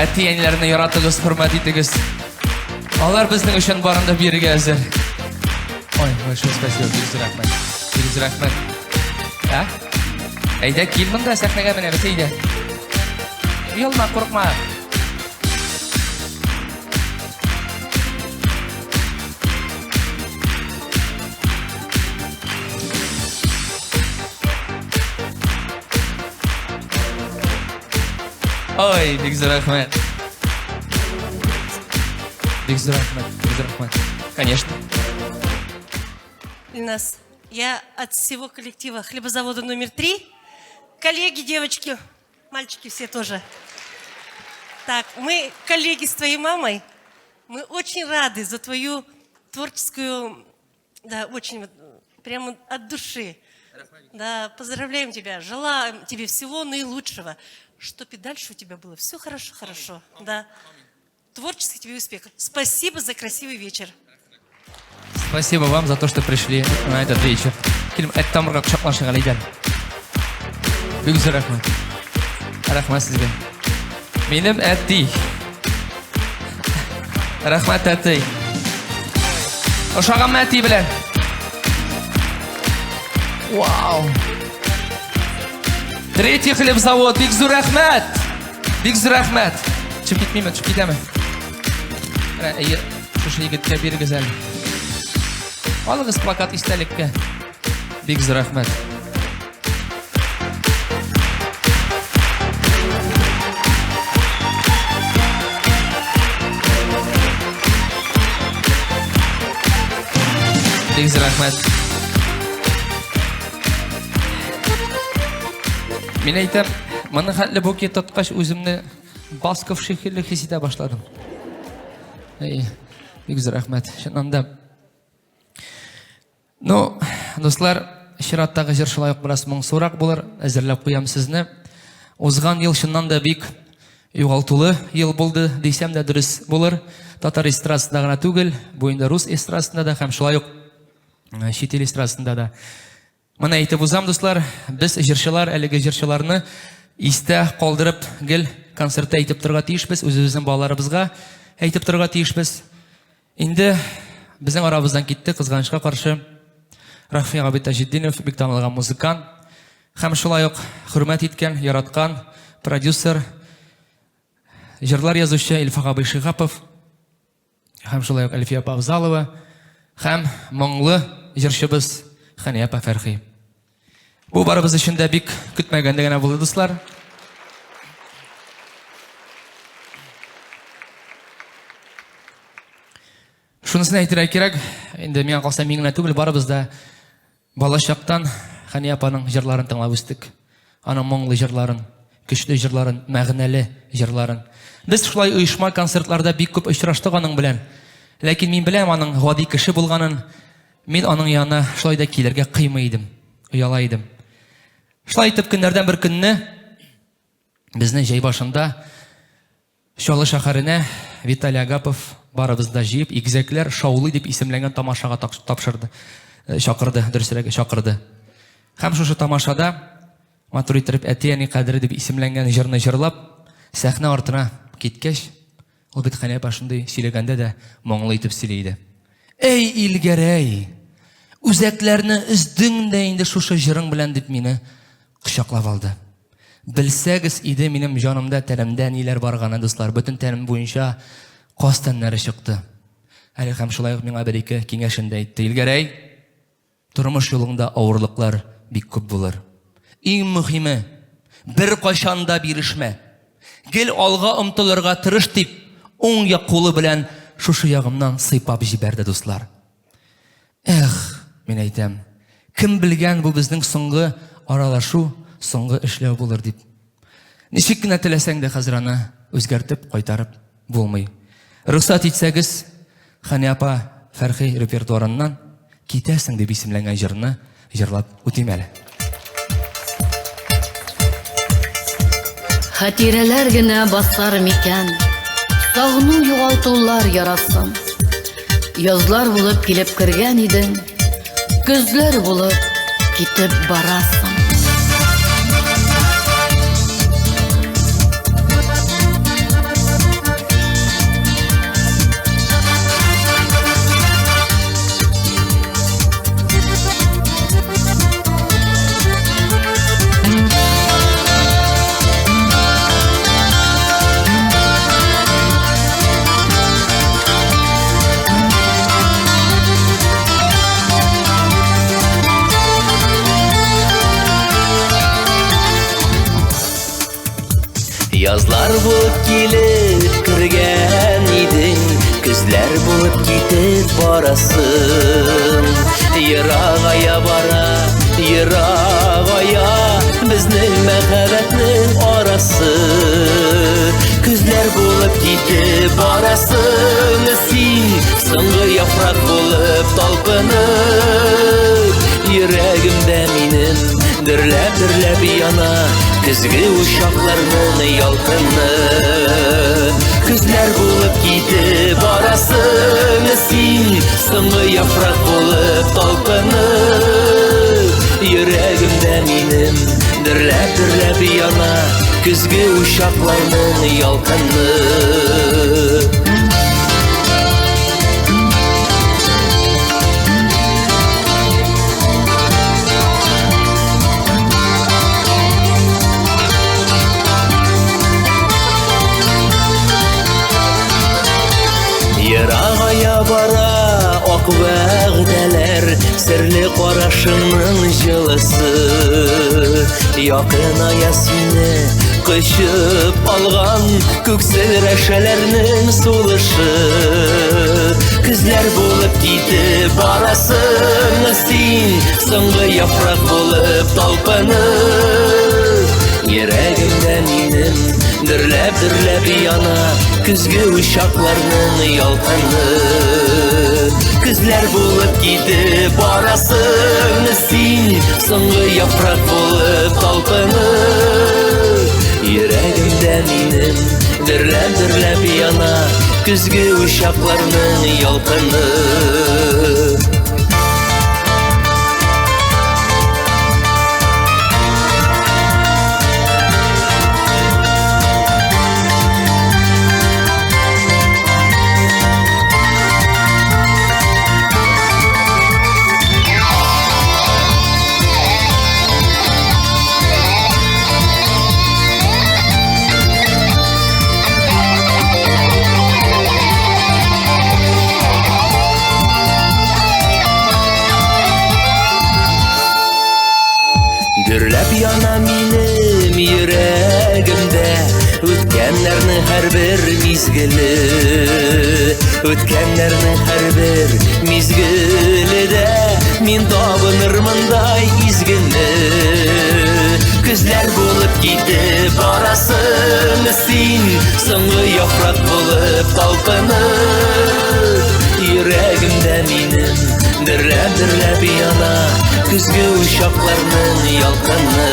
Әти-әниләрне яратыгыз, хөрмәт итегез. Алар безнең өчен барын да бирергә әзер. Ой, большое спасибо, бик зур рәхмәт. Бик зур рәхмәт. Ә? Әйдә, кил монда сәхнәгә менәбез, әйдә. Оялма, курыкма. Ой, бик зур рәхмәт. Бик зур рәхмәт, бик зур рәхмәт. Конечно. Ильназ, я от всего коллектива хлебозавода номер три. Коллеги, девочки, мальчики все тоже. Так, мы коллеги с твоей мамой. Мы очень рады за твою творческую, да, очень, прямо от души. Да, поздравляем тебя, желаем тебе всего наилучшего, чтобы и дальше у тебя было все хорошо-хорошо. Да. Творческих тебе успехов. Спасибо за красивый вечер. Спасибо вам за то, что пришли на этот вечер. Кил, әт тамырга кочаклашыйк әле, әйдә. Бик зур рәхмәт. Рәхмәт сезгә. Минем әти. Рәхмәт әти. Ошаганмы әти белән? Вау. Третий хлебзавод, бик зур рәхмәт. Бик зур рәхмәт. Төшеп китмиме, төшеп китәме? Менә, әйе, шушы егеткә бирегез әле. Алыгыз плакат истәлеккә. Бик зур рәхмәт. Бик зур рәхмәт. Мин әйтәм, моны хәтле букет тоткач, үземне Басков шикелле хис итә башладым. Әй, бик зур рәхмәт. Чыннан да. Ну, дуслар, чираттагы җыр шулай ук бераз моңсурак булыр. Әзерләп куям сезне. Узган ел чыннан да бик югалтулы ел булды, дисәм дә дөрес булыр. Татар эстрадасында гына түгел, бу инде рус эстрадасында да һәм шулай ук э, чит ил эстрадасында да. Моны әйтеп узам, дуслар, без җырчылар әлеге җырчыларны истә калдырып гел концертта әйтеп торырга тиешбез, үзебезнең балаларыбызга әйтеп торырга тиешбез. Инде безнең арабыздан китте, кызганычка каршы, Рафик абый Таҗетдинов, бик танылган музыкант һәм шулай ук хөрмәт иткән, яраткан продюсер, җырлар язучы Илфак абый Шиһапов. Һәм шулай ук Әлфия апа Авзалова һәм моңлы җырчыбыз Хәния апа Фәрхи. Бу барыбыз өчен дә бик көтмәгәндә генә булды, дуслар. Шунысын әйтергә кирәк, инде миңа калса мин генә түгел, барыбыз да Балачактан Хәния апаның җырларын тыңлап үстек. Аның моңлы җырларын, көчле җырларын, мәгънәле җырларын. Без шулай оешма концертларда бик күп очраштык аның белән. Ләкин мин беләм аның гади кеше булганын. Мин аның янына шулай да килергә кыймый идем, ояла идем. Шулай итеп көннәрдән бер көнне безне җәй башында Чаллы шәһәренә Виталий Агапов барыбызны да җыеп, Игезәкләр шаулый дип исемләнгән тамашага тапшырды, э, чакырды, дөресрәге, чакырды. Һәм шушы тамашада матур иттереп Әти-әни кадере дип исемләнгән җырны җырлап, сәхнә артына киткәч, ул бит Хәния апа шундый сөйләгәндә дә моңлы итеп сөйли иде. Әй, Илгәрәй, үзәкләрне өздең дә инде шушы җырың белән дип мине кочаклап алды. Белсәгез иде минем җанымда, тәнемдә ниләр барганы, дуслар, бөтен тәнем буенча каз тәннәре чыкты. Әле һәм шулай ук миңа бер-ике киңәшен дә әйтте. Илгәрәй, тормыш юлыңда авырлыклар бик күп булыр. Иң мөһиме, беркайчан да бирешмә. Гел алга омтылырга тырыш дип, уң як кулы белән шушы ягымнан сыйпап җибәрде, дуслар. Эх, мин әйтәм, кем белгән бу безнең соңгы аралашу, соңгы эшләү булыр дип. Ничек кенә теләсәң дә хәзер аны үзгәртеп, кайтарып булмый. Рөхсәт итсәгез, Хәния апа Фәрхи репертуарыннан Китәсең дип исемләнгән җырны җырлап үтим әле. Хатирәләр генә басар микән Сагыну югалтулар ярасын Язлар булып килеп кергән идең Көзләр булып китеп барасың. Язлар булып килеп кергән идең, көзләр булып китеп барасың. Ерагая бара, ерагая безнең мәхәббәтнең арасы. Көзләр булып китеп барасың син, соңгы яфрак булып талпынып. Йөрәгемдә минем дөрләп-дөрләп яна көзге учакларның ялкыны. Көзләр булып китеп барасың син, соңгы яфрак булып талпынып. Йөрәгемдә минем дөрләп-дөрләп яна көзге учакларның ялкыны. Ерагая бара ак вәгъдәләр, серле карашыңның җылысы. Якыная сине кочып алган күксел рәшәләрнең сулышы. Көзләр булып китеп барасың син, соңгы яфрак булып талпынып. Йөрәгемдә минем дөрләп-дөрләп яна көзге учакларның ялкыны. Көзләр булып китеп барасың син, соңгы яфрак булып талпынып. Йөрәгемдә минем дөрләп-дөрләп яна көзге учакларның ялкыны. Дөрләп яна минем йөрәгемдә үткәннәрнең һәрбер мизгеле. Үткәннәрнең һәрбер мизгеле дә мин табынырмындай изгене. Көзләр булып китеп барасың син, соңгы яфрак булып талпынып. Йөрәгемдә минем дөрләп-дөрләп яна көзге учакларның ялкыны.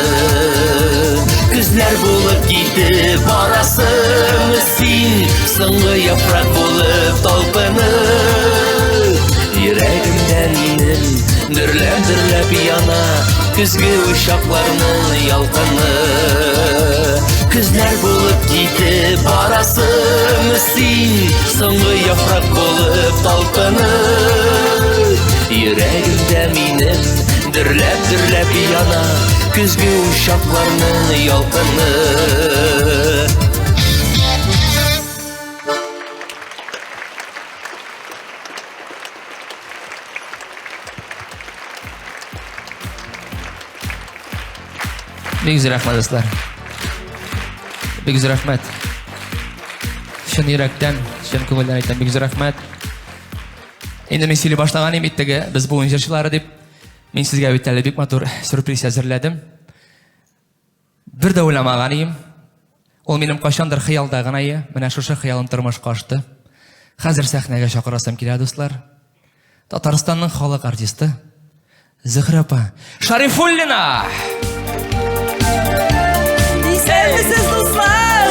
Көзләр булып китеп барасың син, соңгы яфрак булып талпынып. Йөрәгемдә минем дөрләп-дөрләп яна көзге учакларның ялкыны. Көзләр булып китеп барасың син, соңгы яфрак булып талпынып. Йөрәгемдә минем дөрләп-дөрләп яна көзге учакларның ялкыны. Бик зур рәхмәт, дуслар. Бик зур рәхмәт. Чын йөрәктән, чын күңелдән әйтәм, бик зур рәхмәт. Инде мин сөйли башлаган идем бит теге, без буын җырчылары дип. Мин сезгә бит әле бик матур сюрприз әзерләдем. Бер дә уйламаган идем. Ул минем кайчандыр хыялда гына иде. Менә шушы хыялым тормышка ашты. Хәзер сәхнәгә чакырасым килә, дуслар. Татарстанның халык артисты Зөһрә апа Шарифуллина! Исәнмесез, дуслар!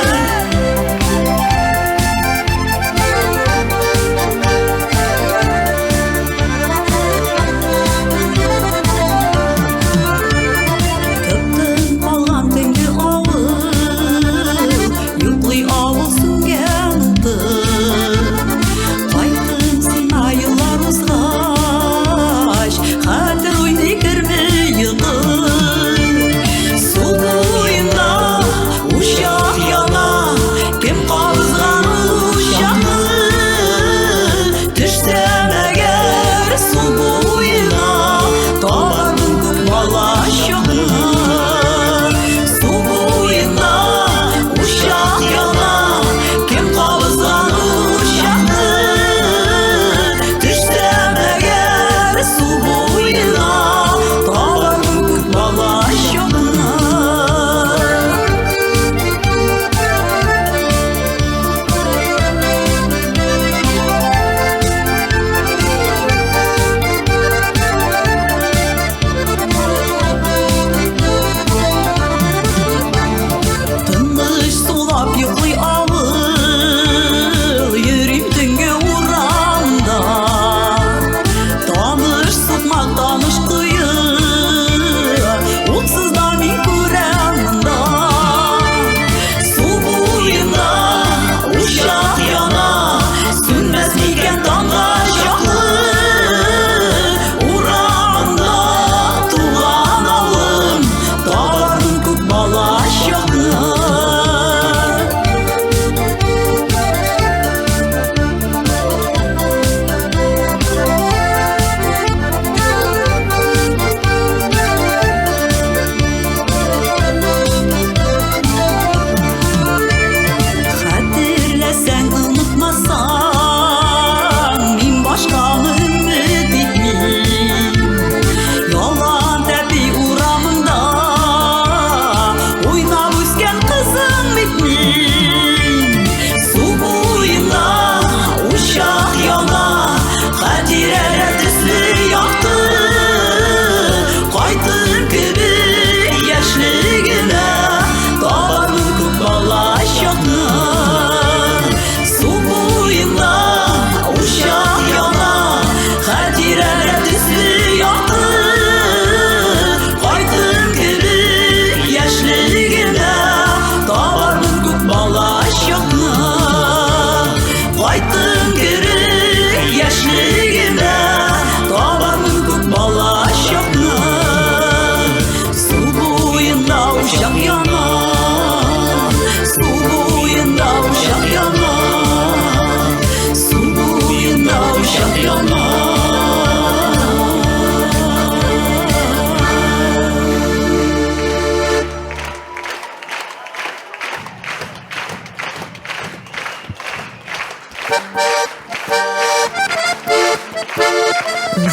Тып-тын калган төнге авыл, йоклый авыл сүнгән уты. Кайттым сиңа еллар узгач, хәтер уйный керми йокы.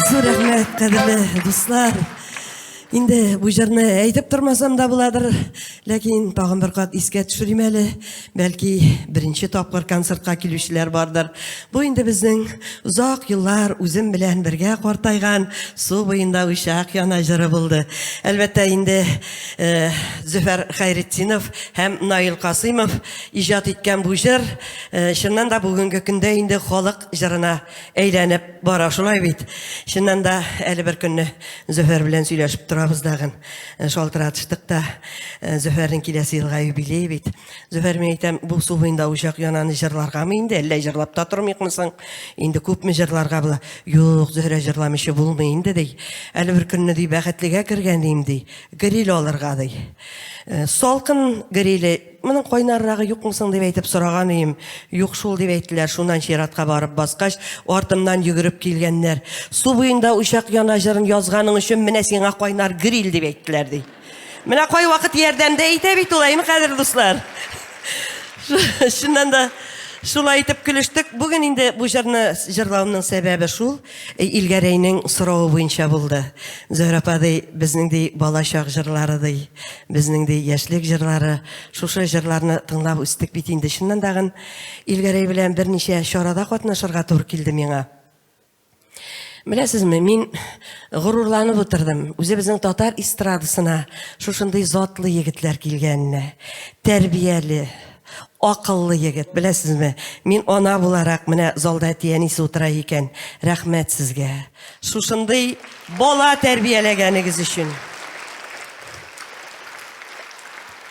Зур рәхмәт, кадерле дуслар. Инде бу җырны әйтеп тормасам да буладыр, ләкин тагын бер кат искә төшерим әле. Бәлки беренче тапкыр концертка килүчеләр бардыр. Бу инде безнең озак еллар үзем белән бергә картайган Су буенда учак яна җыры булды. Әлбәттә инде э, Зөфәр Хәйретдинов һәм Наил Касыймов иҗат иткән бу җыр э, чыннан да бүгенге көндә инде халык җырына әйләнеп бара, шулай бит. Чыннан да әле бер көнне Зөфәр белән сөйләшеп торабыз дагын. Э, шалтыратыштык та. Э, Зөфәрнең киләсе елга юбилее бит. Зөфәр, мин әйтәм, бу су буенда учак янаны җырларгамы инде, әллә җырлап та тормыйкмы соң? Инде күпме җырларга була? Юк, Зөһрә җырламыйча булмый инде, ди. Әле бер көнне ди бәхетлегә кергән дим, ди. Гриль алырга ди. Э, салкын гриле Моның кайнаррагы юкмы соң дип әйтеп сораган ием. Юк шул дип әйттеләр. Шуннан чиратка барып баскач, артымнан йөгереп килгәннәр. Су буенда учак яна җырын язганың өчен менә сиңа кайнар гриль дип әйттеләр, ди. Менә кайвакыт ярдәм дә итә бит ул, әйме, кадерле дуслар? Чыннан да шулай итеп көлештек. Бүген инде бу җырны җырлавымның сәбәбе шул. Илгәрәйнең соравы буенча булды. Зөһрә апа, ди, безнең ди балачак җырлары, ди, безнең ди яшьлек җырлары. Шушы җырларны тыңлап үстек бит инде. Чыннан дагын Илгәрәй белән берничә чарада катнашырга туры килде миңа. Беләсезме, мин горурланып утырдым. Үзебезнең татар эстрадасына шушындый затлы егетләр килгәненә. Тәрбияле, Акыллы егет, беләсезме, мин ана буларак, менә залда әти-әнисе утыра икән, рәхмәт сезгә. Шушындый бала тәрбияләгәнегез өчен.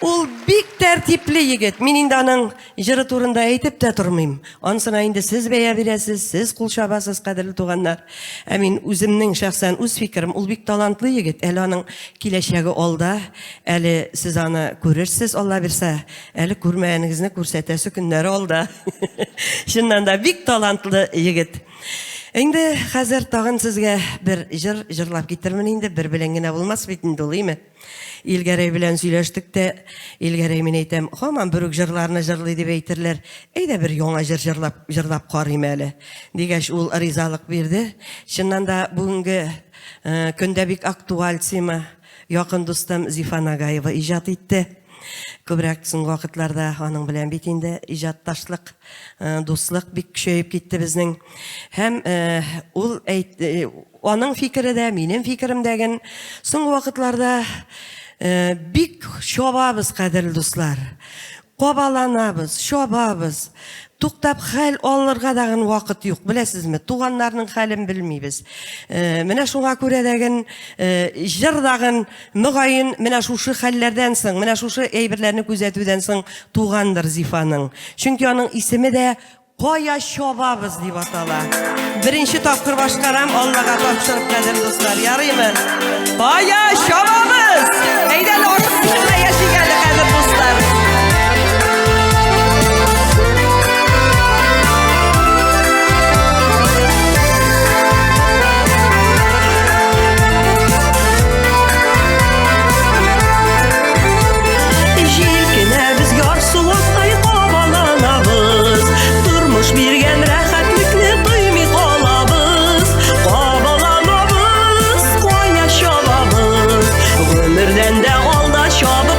Ул бик тәртипле егет. Мин инде аның җыры турында әйтеп тә тормыйм. Анысына инде сез бәя бирәсез, сез кул чабасыз, кадерле туганнар. Ә мин үземнең шәхсән үз фикерем, ул бик талантлы егет, әле аның киләчәге алда, әле сез аны күрерсез, Алла бирсә. Әле күрмәгәнегезне күрсәтәсе көннәр алда. Чыннан да бик талантлы егет. Инде хәзер тагын сезгә бер җыр җырлап китермен инде, бер белән генә булмас бит инде ул, име? Илгәрәй белән сөйләштек тә, Илгәрәй мин әйтәм, һаман бер үк җырларны җырлый дип әйтерләр. Әйдә бер яңа җыр җырлап, җырлап карыйм әле. Дигәч, ул ризалык бирде. Чыннан да бүгенге э, көндә бик актуаль тема. Якын дустым Зифа Нагаева иҗат итте. Күбрәк соңгы вакытларда аның белән бит инде иҗатташлык, э, дуслык бик көчәеп китте безнең. Һәм э, ул әйт, э, аның фикере дә, минем фикерем дәген соңгы вакытларда бик чабабыз, кадерле дуслар. Кабаланабыз, чабабыз. Туктап хәл алырга дагын вакыт юк, беләсезме? Туганнарның хәлен белмибез. Э, менә шуңа күрә дәген э, җыр дагын мөгаен менә шушы хәлләрдән соң, менә шушы әйберләрне күзәтүдән соң тугандыр Зифаның. Чөнки аның исеме дә Кая чабабыз дип атала. Беренче тапкыр башкарам, Аллага тапшырып, кадерле дуслар, ярыймы? Кая чабабыз? Әйдә әле ашыкмыйча гына яшик әле, кадерле дуслар. Җилкенәбез ярсулыктай кабаланабыз, Тормыш биргән рәхәтлекне тоймый калабыз. Кабаланабыз, кая чабабыз, Гомердән дә алда чабып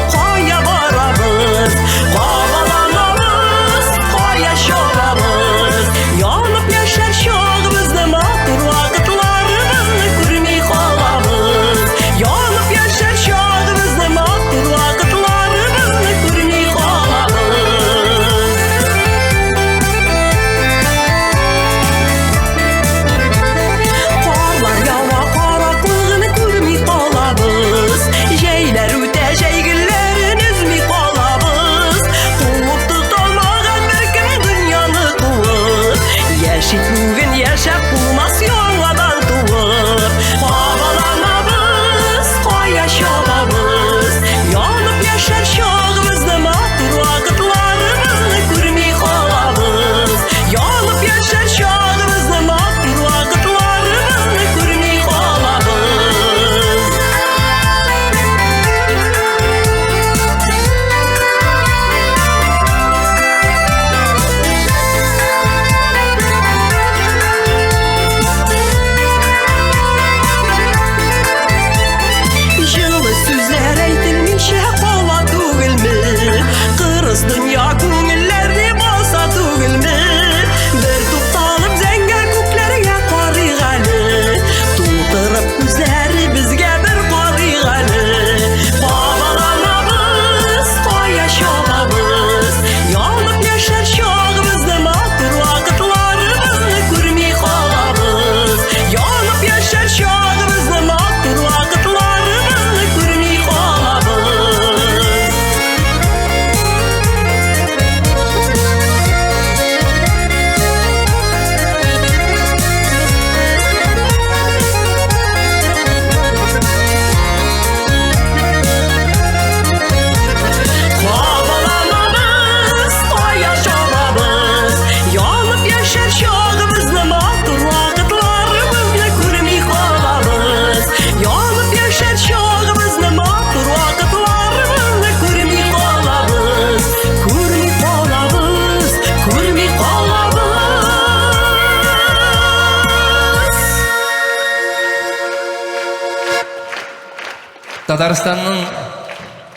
Татарстанның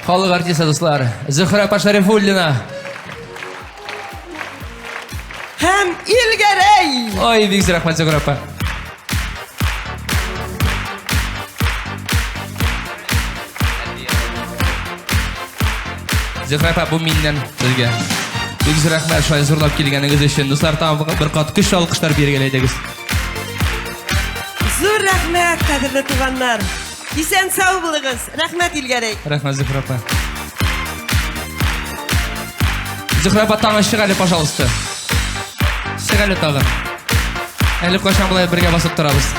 халык артисты, дуслар, Зөһрә апа Шәрифуллина. Һәм Илгәрәй! Ой, бик зур рәхмәт, Зөһрә апа. Зөһрә апа, бу миннән сезгә. Бик зур рәхмәт, шулай зурлап килгәнегез өчен. Дуслар, тагын бер кат көчле алкышлар биргән әйдәгез. Зур рәхмәт, кадерле туганнар. Исән сау булыгыз. Рәхмәт, Илгәрәй. Рәхмәт, Зөһрә апа. Зөһрә апа, тагын чык әле, пожалуйста. Чык әле тагын. Әле кайчан болай бергә басып торабыз.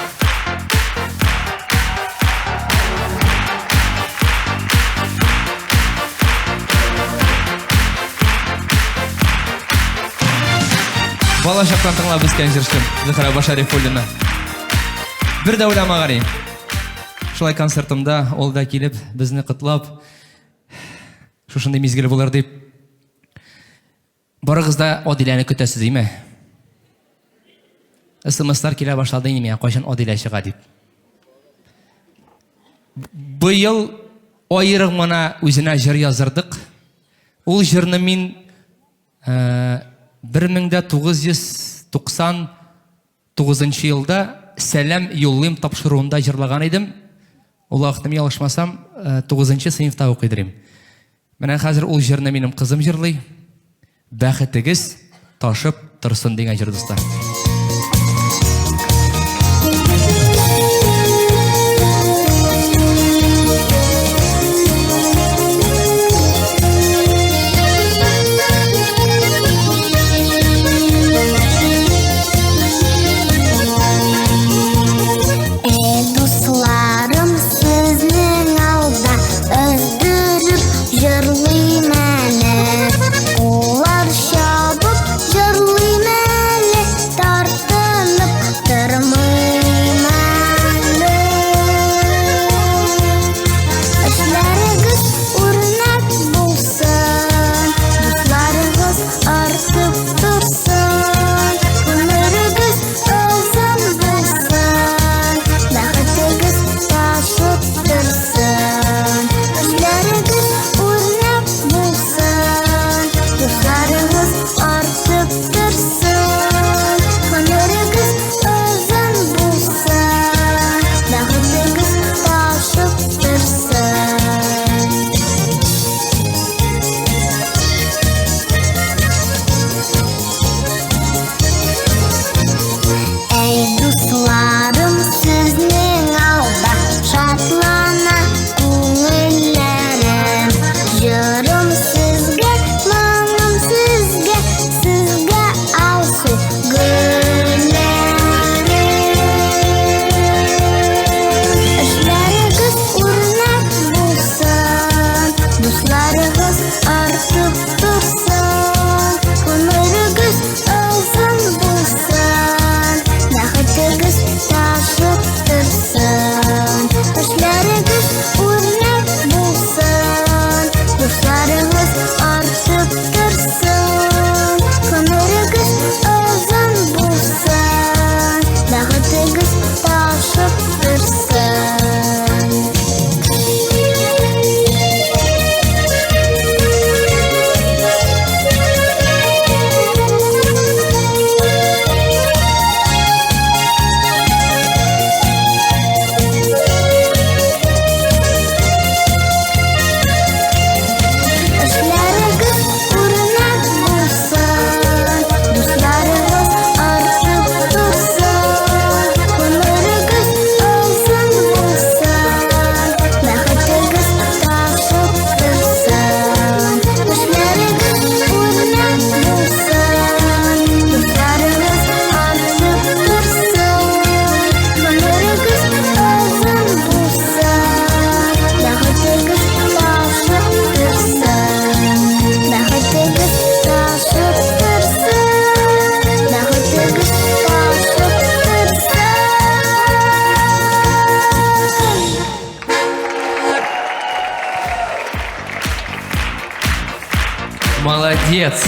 Бала чактан тыңлап үскән җырчым Зөһрә апа Шәрифуллина. Бер дә уйламаган идем. Шулай концертымда ул да килеп, безне котлап, шушындый мизгел булыр дип. Барыгыз да Адиләне көтәсез, димме? СМСлар килә башлады инде миңа, кайчан Адилә чыга дип. Быел аерым гына үзенә җыр яздырдык. Ул җырны мин 1999 елда Сәлам юллыйм тапшыруында җырлаган идем. Ул вакытта мин ялгышмасам, 9 сыйныфта укыйдыр идем. Менә хәзер ул җырны минем кызым җырлый. Бәхетегез ташып торсын дигән җыр, дуслар. Әй, дусларым, сезнең алда өздереп җырлыйм әле. Куллар чабып җырлыйм әле, тартынып тормыйм әле. Эшләрегез үрнәк булсын, дусларыгыз артып торсын, гомерегез озын булсын, бәхетегез ташып торсын. Эшләрегез үрнәк булсын, дусларыгыз артып торсын, гомерегез озын булсын, бәхетегез ташып торсын. Әй, дусларым, сезнең алда шатлана күңелләрем. Җырым сезгә, моңым сезгә, сезгә алсу гөлләрем. Эшләрегез үрнәк булсын, дусларыгыз артып торсын, гомерегез озын булсын, бәхетегез ташып торсын. Эшләрегез үрнәк булсын, дусларыгыз артып торсын, гомерегез озын булсын, бәхетегез ташып торсын. Эшләрегез үрнәк булсын, дусларыгыз артып торсын, гомерегез озын булсын, бәхетегез ташып торсын. Эшләрегез үрнәк булсын, дусларыгыз артып торсын, гомерегез озын булсын, бәхетегез ташып торсын. Бәхетегез ташып торсын, бәхетегез ташып торсын. Молодец.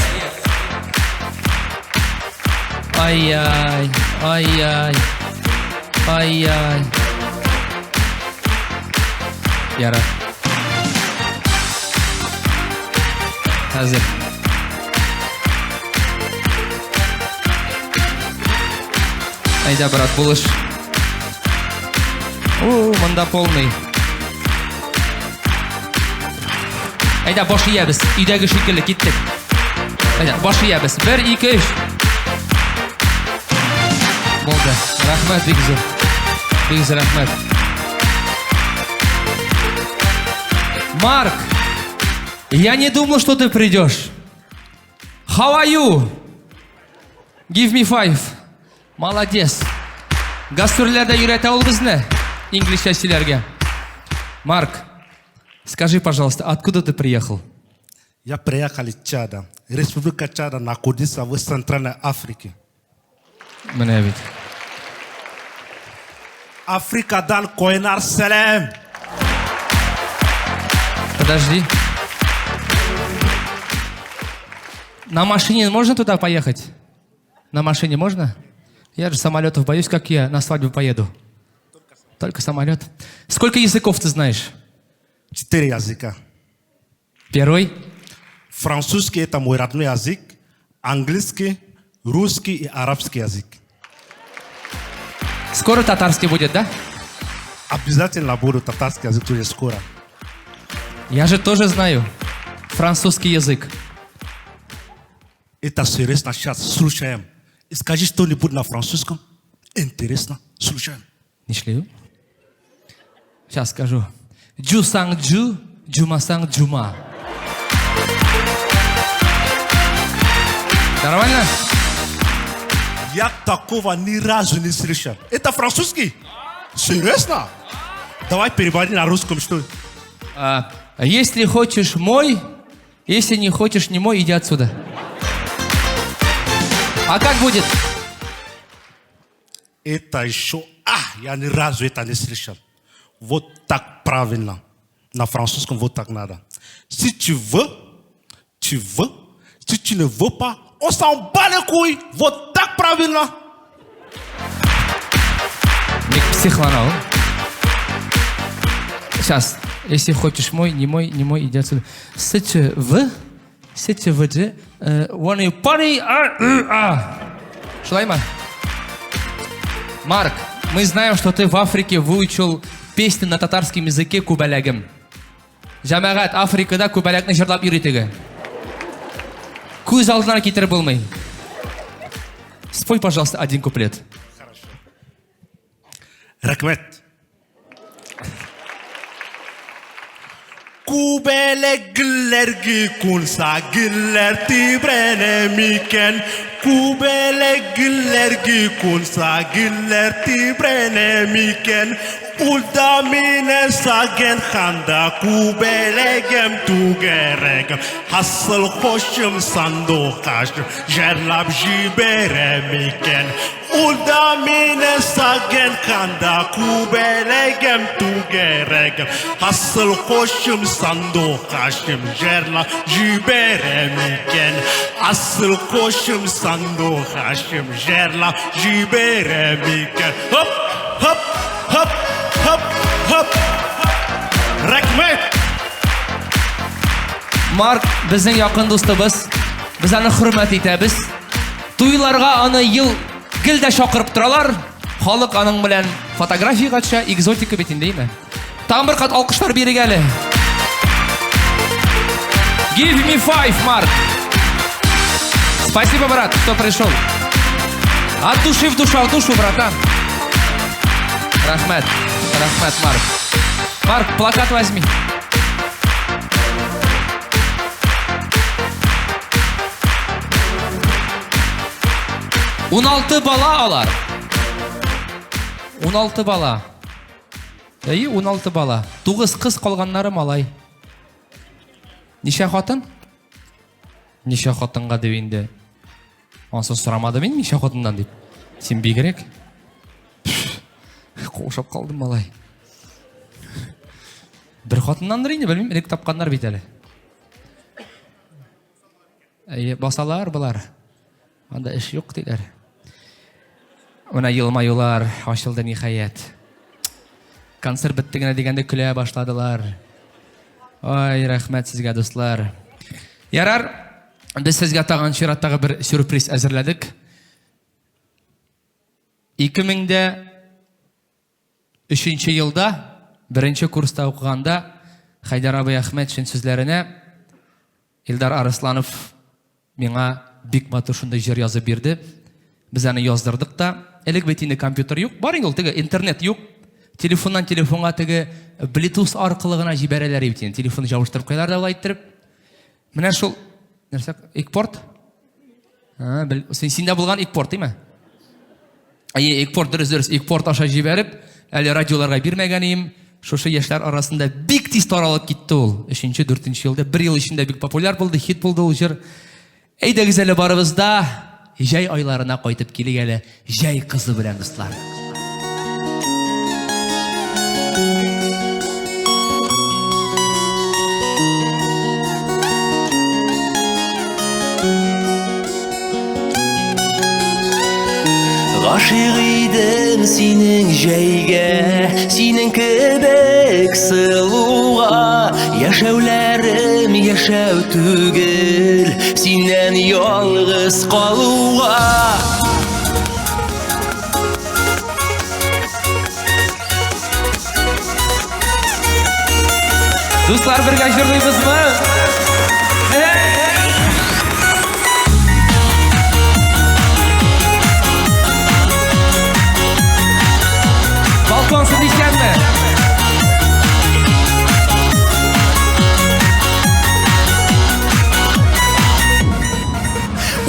Ай-яй, ай-яй, ай-яй. Ярар. Хәзер. Әйдә, брат, булыш. О, монда полный. Әйдә, баш иябез. Өйдәге шикелле киттек. Әйдә, баш иябез. Бер, ике, өч. Булды. Рәхмәт бик зур. Бик зур рәхмәт. Марк, я не думал, что ты придешь. How are you? Give me five. Молодец. Гастрольләрдә йөрәтә ул безне. Инглизчә сөйләргә. Марк, скажи, пожалуйста, откуда ты приехал? Я приехал из Чада. Республика Чада находится в Центральной Африке. Менә бит. Африкадан кайнар сәлам. Подожди. На машине можно туда поехать? На машине можно? Я же самолетов боюсь, как я на свадьбу поеду. Только самолет. Сколько языков ты знаешь? Четыре языка. Первый? Французский – это мой родной язык, английский, русский и арабский язык. Скоро татарский будет, да? Обязательно буду татарский язык тоже скоро. Я же тоже знаю французский язык. Это серьезно сейчас слушаем. И скажи что-нибудь на французском. Интересно, слушаем. Нишлим? Сейчас скажу. Джу санг джу, джума санг джума. Нормально? Я такого ни разу не слышал. Это французский? Серьезно? Давай переводи на русском, что А, если хочешь мой, если не хочешь не мой, иди отсюда. А как будет? Это еще... А, я ни разу это не слышал. Вот так правильно. На французском вот так надо. Si tu veux, tu veux. Si tu ne veux pas, on s'en bat les couilles. Вот так правильно. Бик психлана ул. Сейчас, если хочешь мой, не мой, не мой, иди отсюда. С Ч В, С Ч В Дж, one you party, а, а. Шулаймы? Марк, мы знаем, что ты в Африке выучил песни на татарском языке Күбәләгем. Җәмәгать, Африкада Күбәләкне җырлап йөри теге. Күз алдына китереп булмый. Спой, пожалуйста, один куплет. Рәхмәт. Күбәләк гөлләргә кунса, гөлләр тибрәнә микән? Күбәләк гөлләргә кунса, гөлләр тибрәнә микән? Ул да мине сагынганда күбәләгем түгәрәгем, Асыл кошым сандугачым, җырлап җибәрә микән? Ул да мине сагынганда күбәләгем түгәрәгем, Асыл кошым сандугачым, җырлап җибәрә микән? Асыл кошым сандугачым, җырлап җибәрә микән? Хоп, хоп, хоп, хоп, хоп. Рәхмәт! Марк безнең якын дустыбыз. Без аны хөрмәт итәбез. Туйларга аны ел гел дә чакырып торалар. Халык аның белән фотографиягә төшә, экзотика бит инде, әйме? Тагын бер кат алкышлар бирик әле. Give me five, Марк. Спасибо, брат, что пришел. От души в душу, от душу, братан. Рәхмәт, рәхмәт, Марк. Марк, плакат возьми. 16 бала алар. 16 бала. Әйе, 16 бала. 9 кыз калганнары малай. Ничә хатын? Ничә хатынга дип инде. Ансын сорамадым мин ничә хатыннан дип. Син бигрәк. Каушап калдым малай. Бер хатыннандыр инде, белмим, элек тапканнар бит әле. Әйе, басалар болар. Анда эш юк диләр. Менә елмаюлар ачылды ниһаять. Концерт бетте генә дигәндә көлә башладылар. Ай, рәхмәт сезгә, дуслар. Ярар, без сезгә тагын чираттагы бер сюрприз әзерләдек. 2003 елда беренче курста укыганда Хәйдәр абый Әхмәтшин сүзләренә Илдар Арысланов миңа бик матур шундый җыр язып бирде. Без аны яздырдык та. Элек бит инде компьютер юк, бар инде ул теге интернет юк. Телефоннан телефонга теге Bluetooth аркылы гына җибәрәләр бит инде. Телефонны җабыштырып куялар да алай иттереп. Менә шул нәрсә экпорт? А, бел, син синдә булган экпорт, димә? Әйе, экпорт дөрес, дөрес. Экпорт аша җибәреп, әле радиоларга бирмәгән идем. Шушы яшьләр арасында бик тиз таралып китте ул. Өченче, дүртенче елда бер ел эчендә бик популяр булды, хит булды ул җыр. Әйдәгез әле барыбыз да җәй айларына кайтып килик әле җәй кызы белән, дуслар. Гашыйк идем синең җәйгә, синең кебек сылуга. Яшәүләрем яшәү түгел, синнән ялгыз калуга. Дуслар, бергә җырлыйбызмы? Балкон сез исәнме?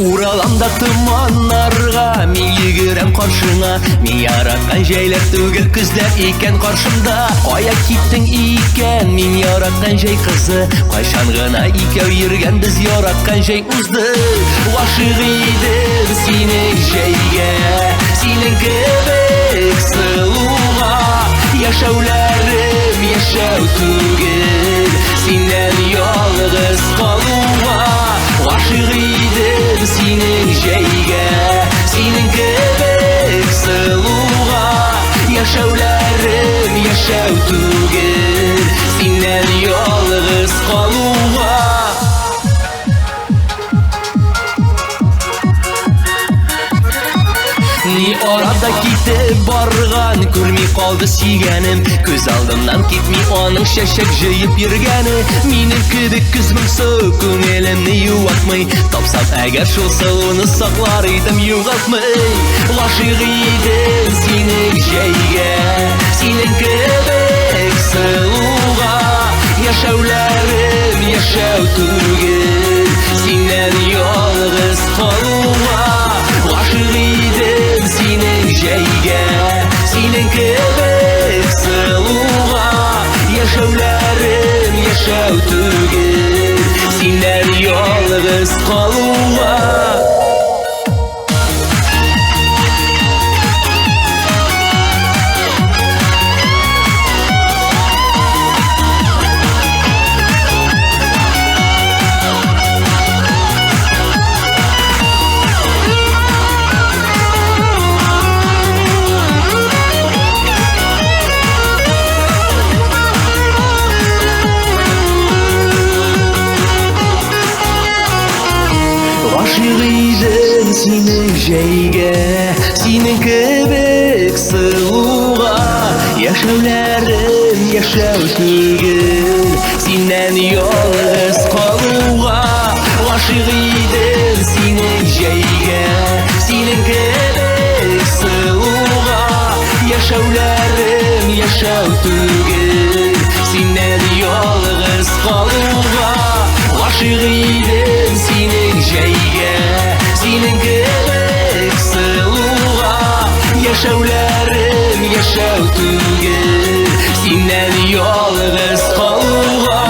Уралам да томаннарга, мин йөгерәм каршыңа. Мин яраткан җәйләр түгел, көзләр икән каршымда. Кая киттең икән, мин яраткан җәй кызы? Кайчан гына икәү йөргән без яраткан җәй узды. Гашыйк идем синең җәйгә, синең кебек сылуга. Яшәүләрем яшәү түгел, синнән ялгыз калуга. Гашыйк идем синең җәйгә, синең кебек сылуга. Яшәүләрем яшәү түгел, синнән ялгыз калуга. Ни арада китеп барган, күрми калды сөйгәнем. Күз алдымнан китми аның чәчәк җыеп йөргәне. Минем кебек көз моңсу күңелемне юатмый. Тапсам әгәр шул сылуны саклар идем югалтмый. Гашыйк идем синең җәйгә, синең кебек сылуга. Яшәүләрем яшәү түгел, синнән ялгыз калуга. Гашыйк идем синең җәйгә, синең кебек сылуга. Яшәүләрем яшәү түгел, синнән ялгыз калуга. Гашыйк идем синең җәйгә, синең кебек сылуга. Яшәүләрем яшәү түгел, синнән ялгыз калуга. Гашыйк идем синең җәйгә, синең кебек сылуга. Яшәүләрем яшәү түгел, синнән ялгыз калуга. Гашыйк идем синең җәйгә, синең кебек сылуга. Яшәүләрем яшәү түгел, синнән ялгыз калуга.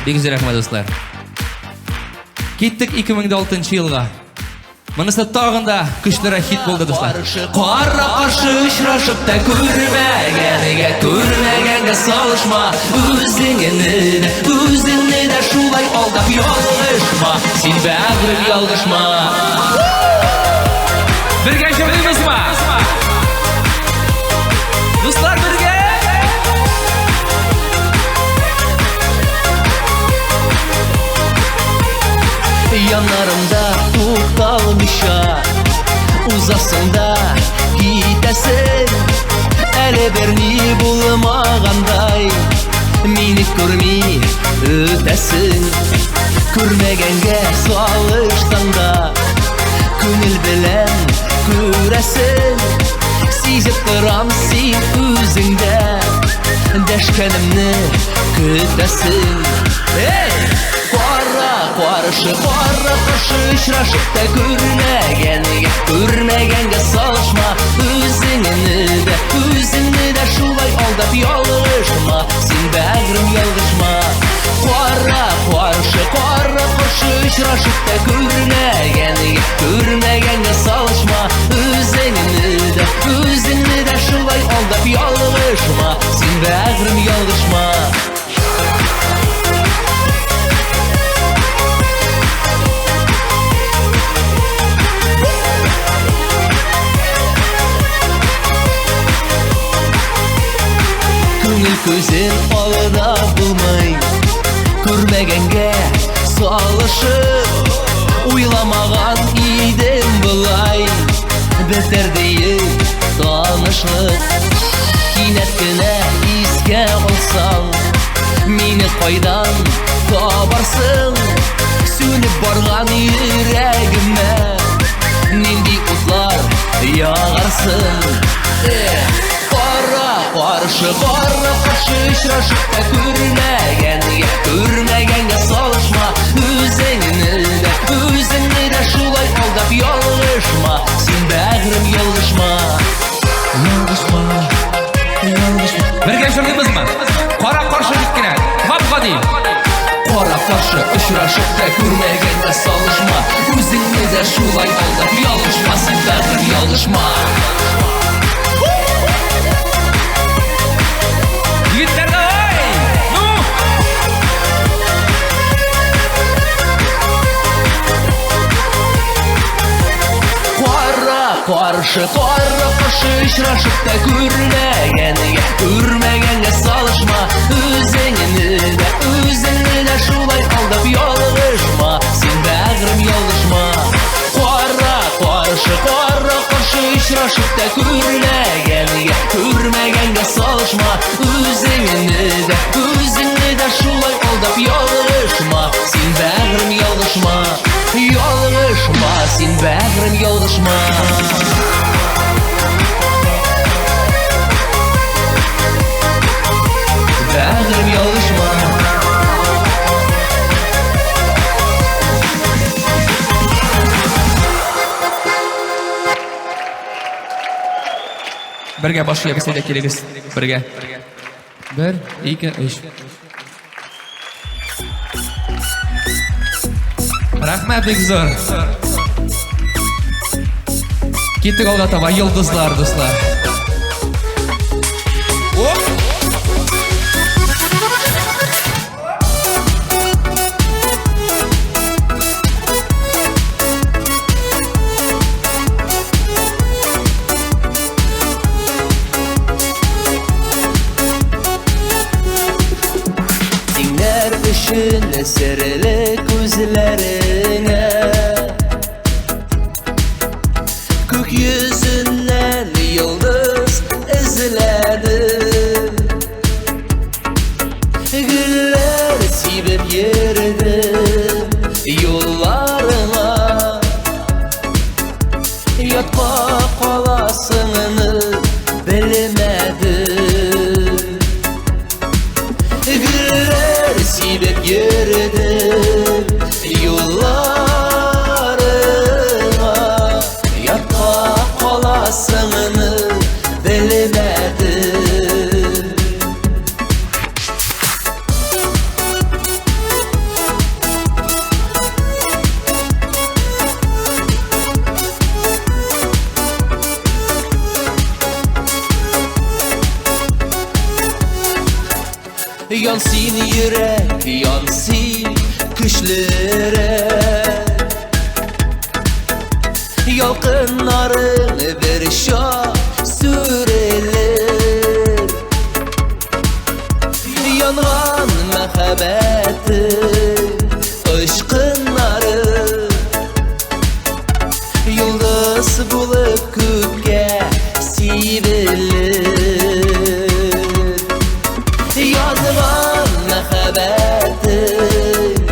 Бик зур рәхмәт, дуслар. Киттек 2006 елга. Монысы тагын да көчлерәк хит булды, дуслар. Кара каршы очрашып та күрмәгәнгә, күрмәгәнгә салышма. Үзеңне дә, үзеңне дә шулай алдап ялгышма. Син бәгърем ялгышма. Бергә җырлыйбызмы? Дуслар, бергә! Яннарымда тукталмыйча узасың да китәсең. Әле берни булмагандай мине күрми үтәсең. Күрмәгәнгә салышсаң да күңел белән күрәсең. Сизеп торам син үзеңдә дәшкәнемне көтәсең. Эй! Кара каршы, кара каршы очрашып та күрмәгәнгә, күрмәгәнгә салышма. Үзеңне дә, үзеңне дә шулай алдап ялгышма. Син бәгърем ялгышма. Кара каршы, кара каршы очрашып та күрмәгәнгә, күрмәгәнгә салышма. Үзеңне дә, үзеңне дә шулай алдап ялгышма. Син бәгърем ялгышма. Күңел күзен алдап булмый, күрмәгәнгә салышып, уйламаган идем болай бетәр диеп танышлык. Кинәт кенә искә алсаң, мине кайдан табарсың? Сүнеп барган йөрәгемә нинди утлар ягарсың? Эх, кара каршы, кара каршы очрашып та күрмәгәнгә, күрмәгәнгә салышма. Үзеңне дә, үзеңне дә шулай алдап ялгышма. Син бәгърем ялгышма. Ялгышма, ялгышма. Бергә җырлыйбызмы? Кара каршы дип кенә. Гап-гади. Кара каршы очрашып та күрмәгәнгә салышма. Үзеңне дә шулай алдап ялгышма. Син бәгърем ялгышма. Егетләр, давай! Ну! Кара каршы, кара каршы очрашып та күрмәгәнгә, күрмәгәнгә салышма. Үзеңне дә, үзеңне дә шулай алдап ялгышма. Син бәгърем ялгышма. Кара каршы, кара каршы очрашып та күрмәгәнгә, күрмәгәнгә салышма. Үзеңне дә, үзеңне дә шулай алдап ялгышма. Син бәгърем ялгышма. Ялгышма, син бәгърем ялгышма. Бәгърем ялгышма. Бергә баш иябез, әйдә килегез. Бергә. Бер, ике, өч. Рәхмәт бик зур. Киттек алга таба, йолдызлар, дуслар. Оп! Тиңнәр өчен серле күзләреңә, күк йөзеннән йолдыз эзләдем. Гөлләр сибеп йөрдем юлларыңа, ятка каласыңны белмәдем. Гөлләр сибеп йөрдем юлларыңа, ятка каласыңны белмәдем. Ян син, йөрәк, ян син, көчлерәк. Ялкыннарың бер чак сүрелер. Янган мәхәббәтең очкыннары йолдыз булып күккә сибелер. Янган мәхәббәтең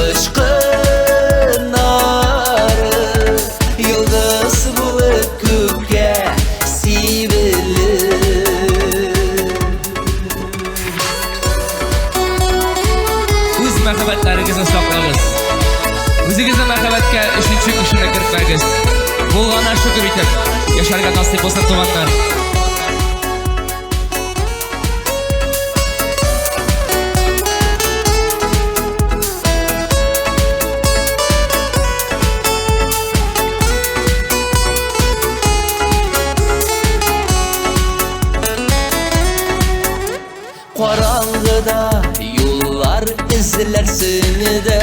очкыннары йолдыз булып күккә сибелер. Үз мәхәббәтләрегезне саклагыз. Үзегезнең мәхәббәткә өченче кешене кертмәгез. Булганына шөкер итеп, яшәргә насыйп булсын, туганнар. Караңгыда юллар эзләрсең дә,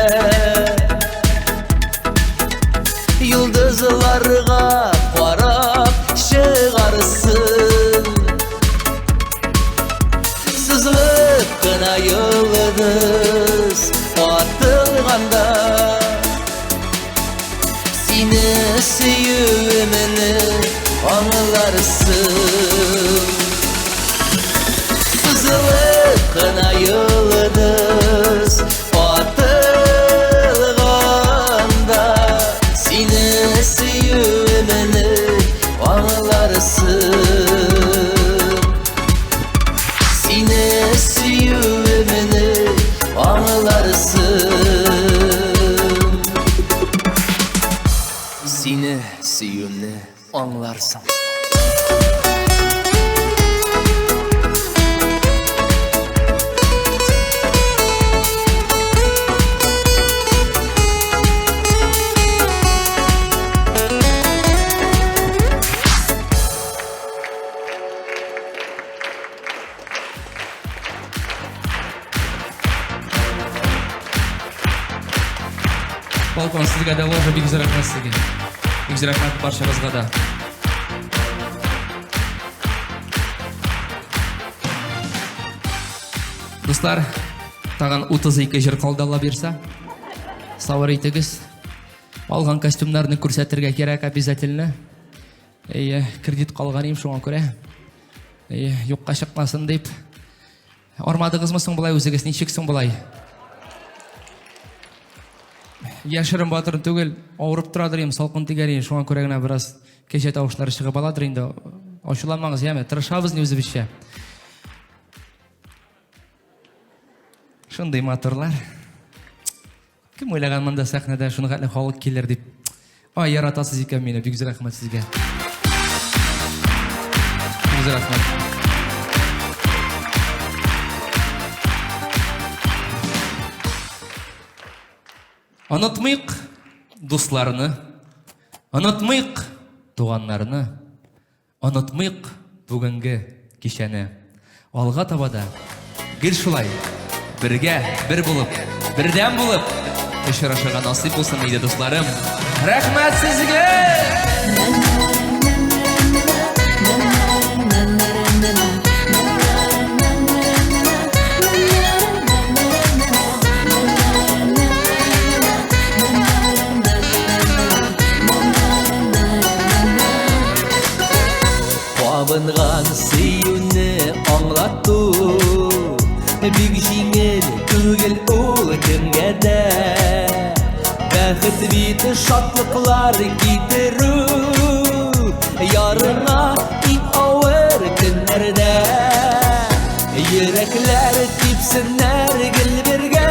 йолдызларга карап чыгарсың. Сызылып кына йолдыз атылганда, сине сөюемне аңларсың. Сызылып кына йолдыз атылганда, сине сөюемне аңларсың. Сине сөюемне аңларсың. Сине сөюемне аңларсың. Балкон, сезгә дә ложа, бик зур рәхмәт сезгә. Бик зур рәхмәт барчагызга да. Дуслар, тагын 32 җыр калды, Алла бирсә. Сабыр итегез. Алган костюмнарны күрсәтергә кирәк обязательно. Әйе, кредит калган идем, шуңа күрә. Әйе, юкка чыкмасын дип. Армадыгызмы соң болай үзегез? Ничек соң болай? Яшерен батырын түгел, авырып торадыр идем, салкын тигәр идем, шуңа күрә генә бераз кәҗә тавышлары чыгып аладыр инде. Ачуланмагыз, яме, тырышабыз ни үзебезчә. Шундый матурлар. Кем уйлаган монда сәхнәдә шуны хәтле халык килер дип. Ай, яратасыз икән мине, бик зур рәхмәт сезгә. Бик зур рәхмәт. Онытмыйк дусларны, онытмыйк туганнарны, онытмыйк бүгенге кичәне. Алга таба да гел шулай бергә, бер булып, бердәм булып очрашырга насыйп булсын иде, дусларым. Рәхмәт сезгә! Кабынган сөюне аңлату бик җиңел түгел ул кемгә дә. Бәхет бит шатлыклар китерү ярыңа иң авыр көннәрдә. Йөрәкләр типсеннәр гел бергә,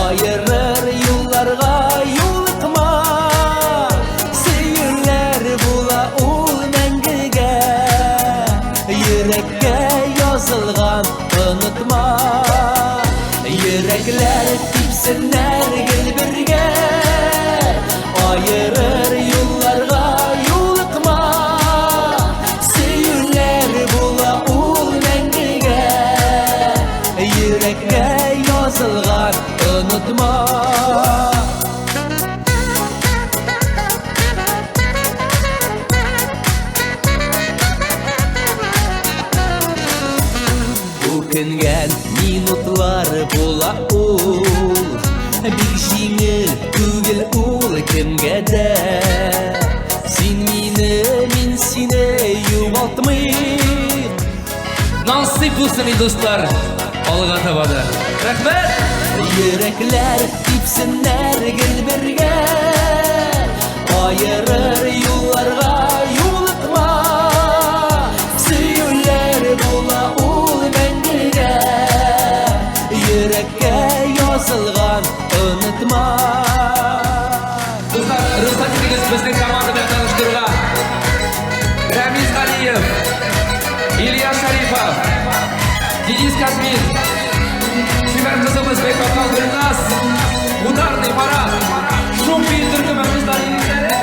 аерыр юлларга юлыкма. Сөюләр була ул мәңгегә, йөрәккә язылган онытма. Йөрәкләр типсеннәр гел бергә, аерыр юлларга юлыкма. Сөюләр була ул мәңгегә, Үкенгән минутлар була ул. Бик җиңел түгел ул кемгә дә. Син мине, мин сине югалтмыйк. Насыйп булсын инде, дуслар, алга таба да. Рәхмәт! Йөрәкләр типсеннәр гел бергә. Аерыр юлларга юлыкма. Сөюләр була ул мәңгегә. Йөрәккә язылган онытма. Дуслар, рөхсәт итегез безнең команда белән таныштыруга. Рәмиз Галиев, Илья Шарипов, Денис Казмин, чибәр кызыбыз Бекбакал Гөлназ, Ударный Марат, Шум бию төркеме кызлар, егетләре.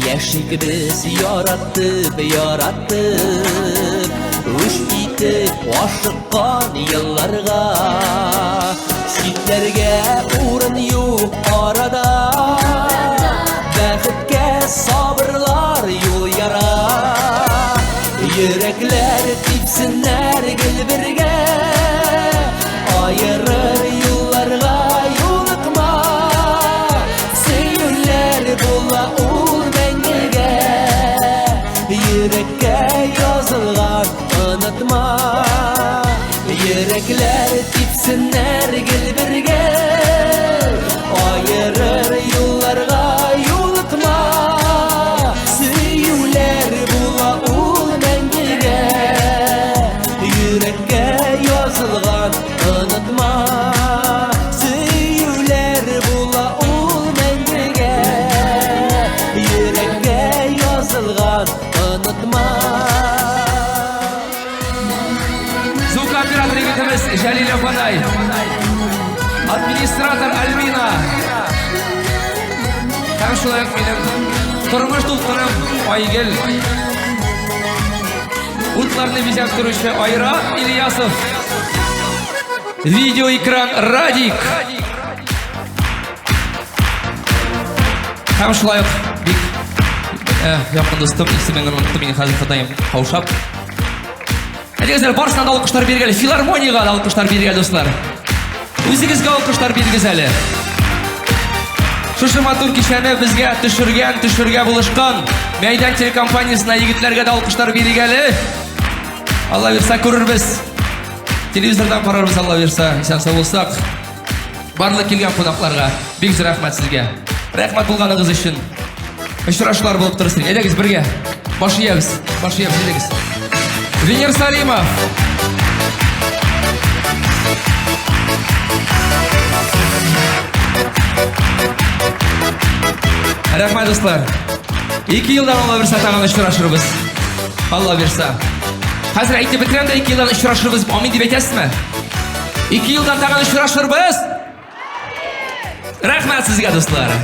Яшик без яратып, яратып, үч итеп ашыккан елларга. Читләргә урын юк арада. Бәхеткә сабырлар юл яра. Йөрәкләр типсеннәр гел бергә. Аерыр юлларга юлыкма. Сөюләр була ул мәңгегә. Йөрәккә язылган онытма. Йөрәкләр типсеннәр гел бергә. Аерыр юлларга юлыкма. Сөюләр була ул мәңгегә. Йөрәккә язылган онытма. Сөюләр була ул мәңгегә. Йөрәккә язылган онытма. Звукооператор егетебез Җәлил Апанай. Администратор Альбина. Һәм шулай ук минем тормыш дулкыным Айгөл. Утларны бизәп торучы Айрат Ильясов. Видеоэкран Радик. Һәм шулай ук бик якын дустым, исемен оныттым мин хәзер, Ходаем, каушап. Әйдәгез әле, барысына да алкышлар бирик әле. Филармониягә дә алкышлар бирик әле, дуслар. Үзегезгә алкышлар бирегез әле. Шушы матур кичәне безгә төшергән, төшергә булышкан Мәйдан телекомпаниясенә, егетләргә дә алкышлар бирик әле. Алла бирса, күрербез. Телевизордан карарбыз, Алла бирса, исән сау булсак. Барлык килгән кунакларга бик зур рәхмәт сезгә. Рәхмәт булганыгыз өчен. Очрашулар булып торсын. Әйдәгез бергә. Баш иябез. Баш иябез, әйдәгез. Венер Салимов. Рәхмәт, дуслар. 2 елдан, Алла бирса, тагын очрашырбыз. Алла бирса. Хәзер әйтеп бетерәм дә, 2 елдан очрашырбыз. Амин дип әйтәсезме? 2 елдан тагын очрашырбыз. Рәхмәт сезгә, дуслар.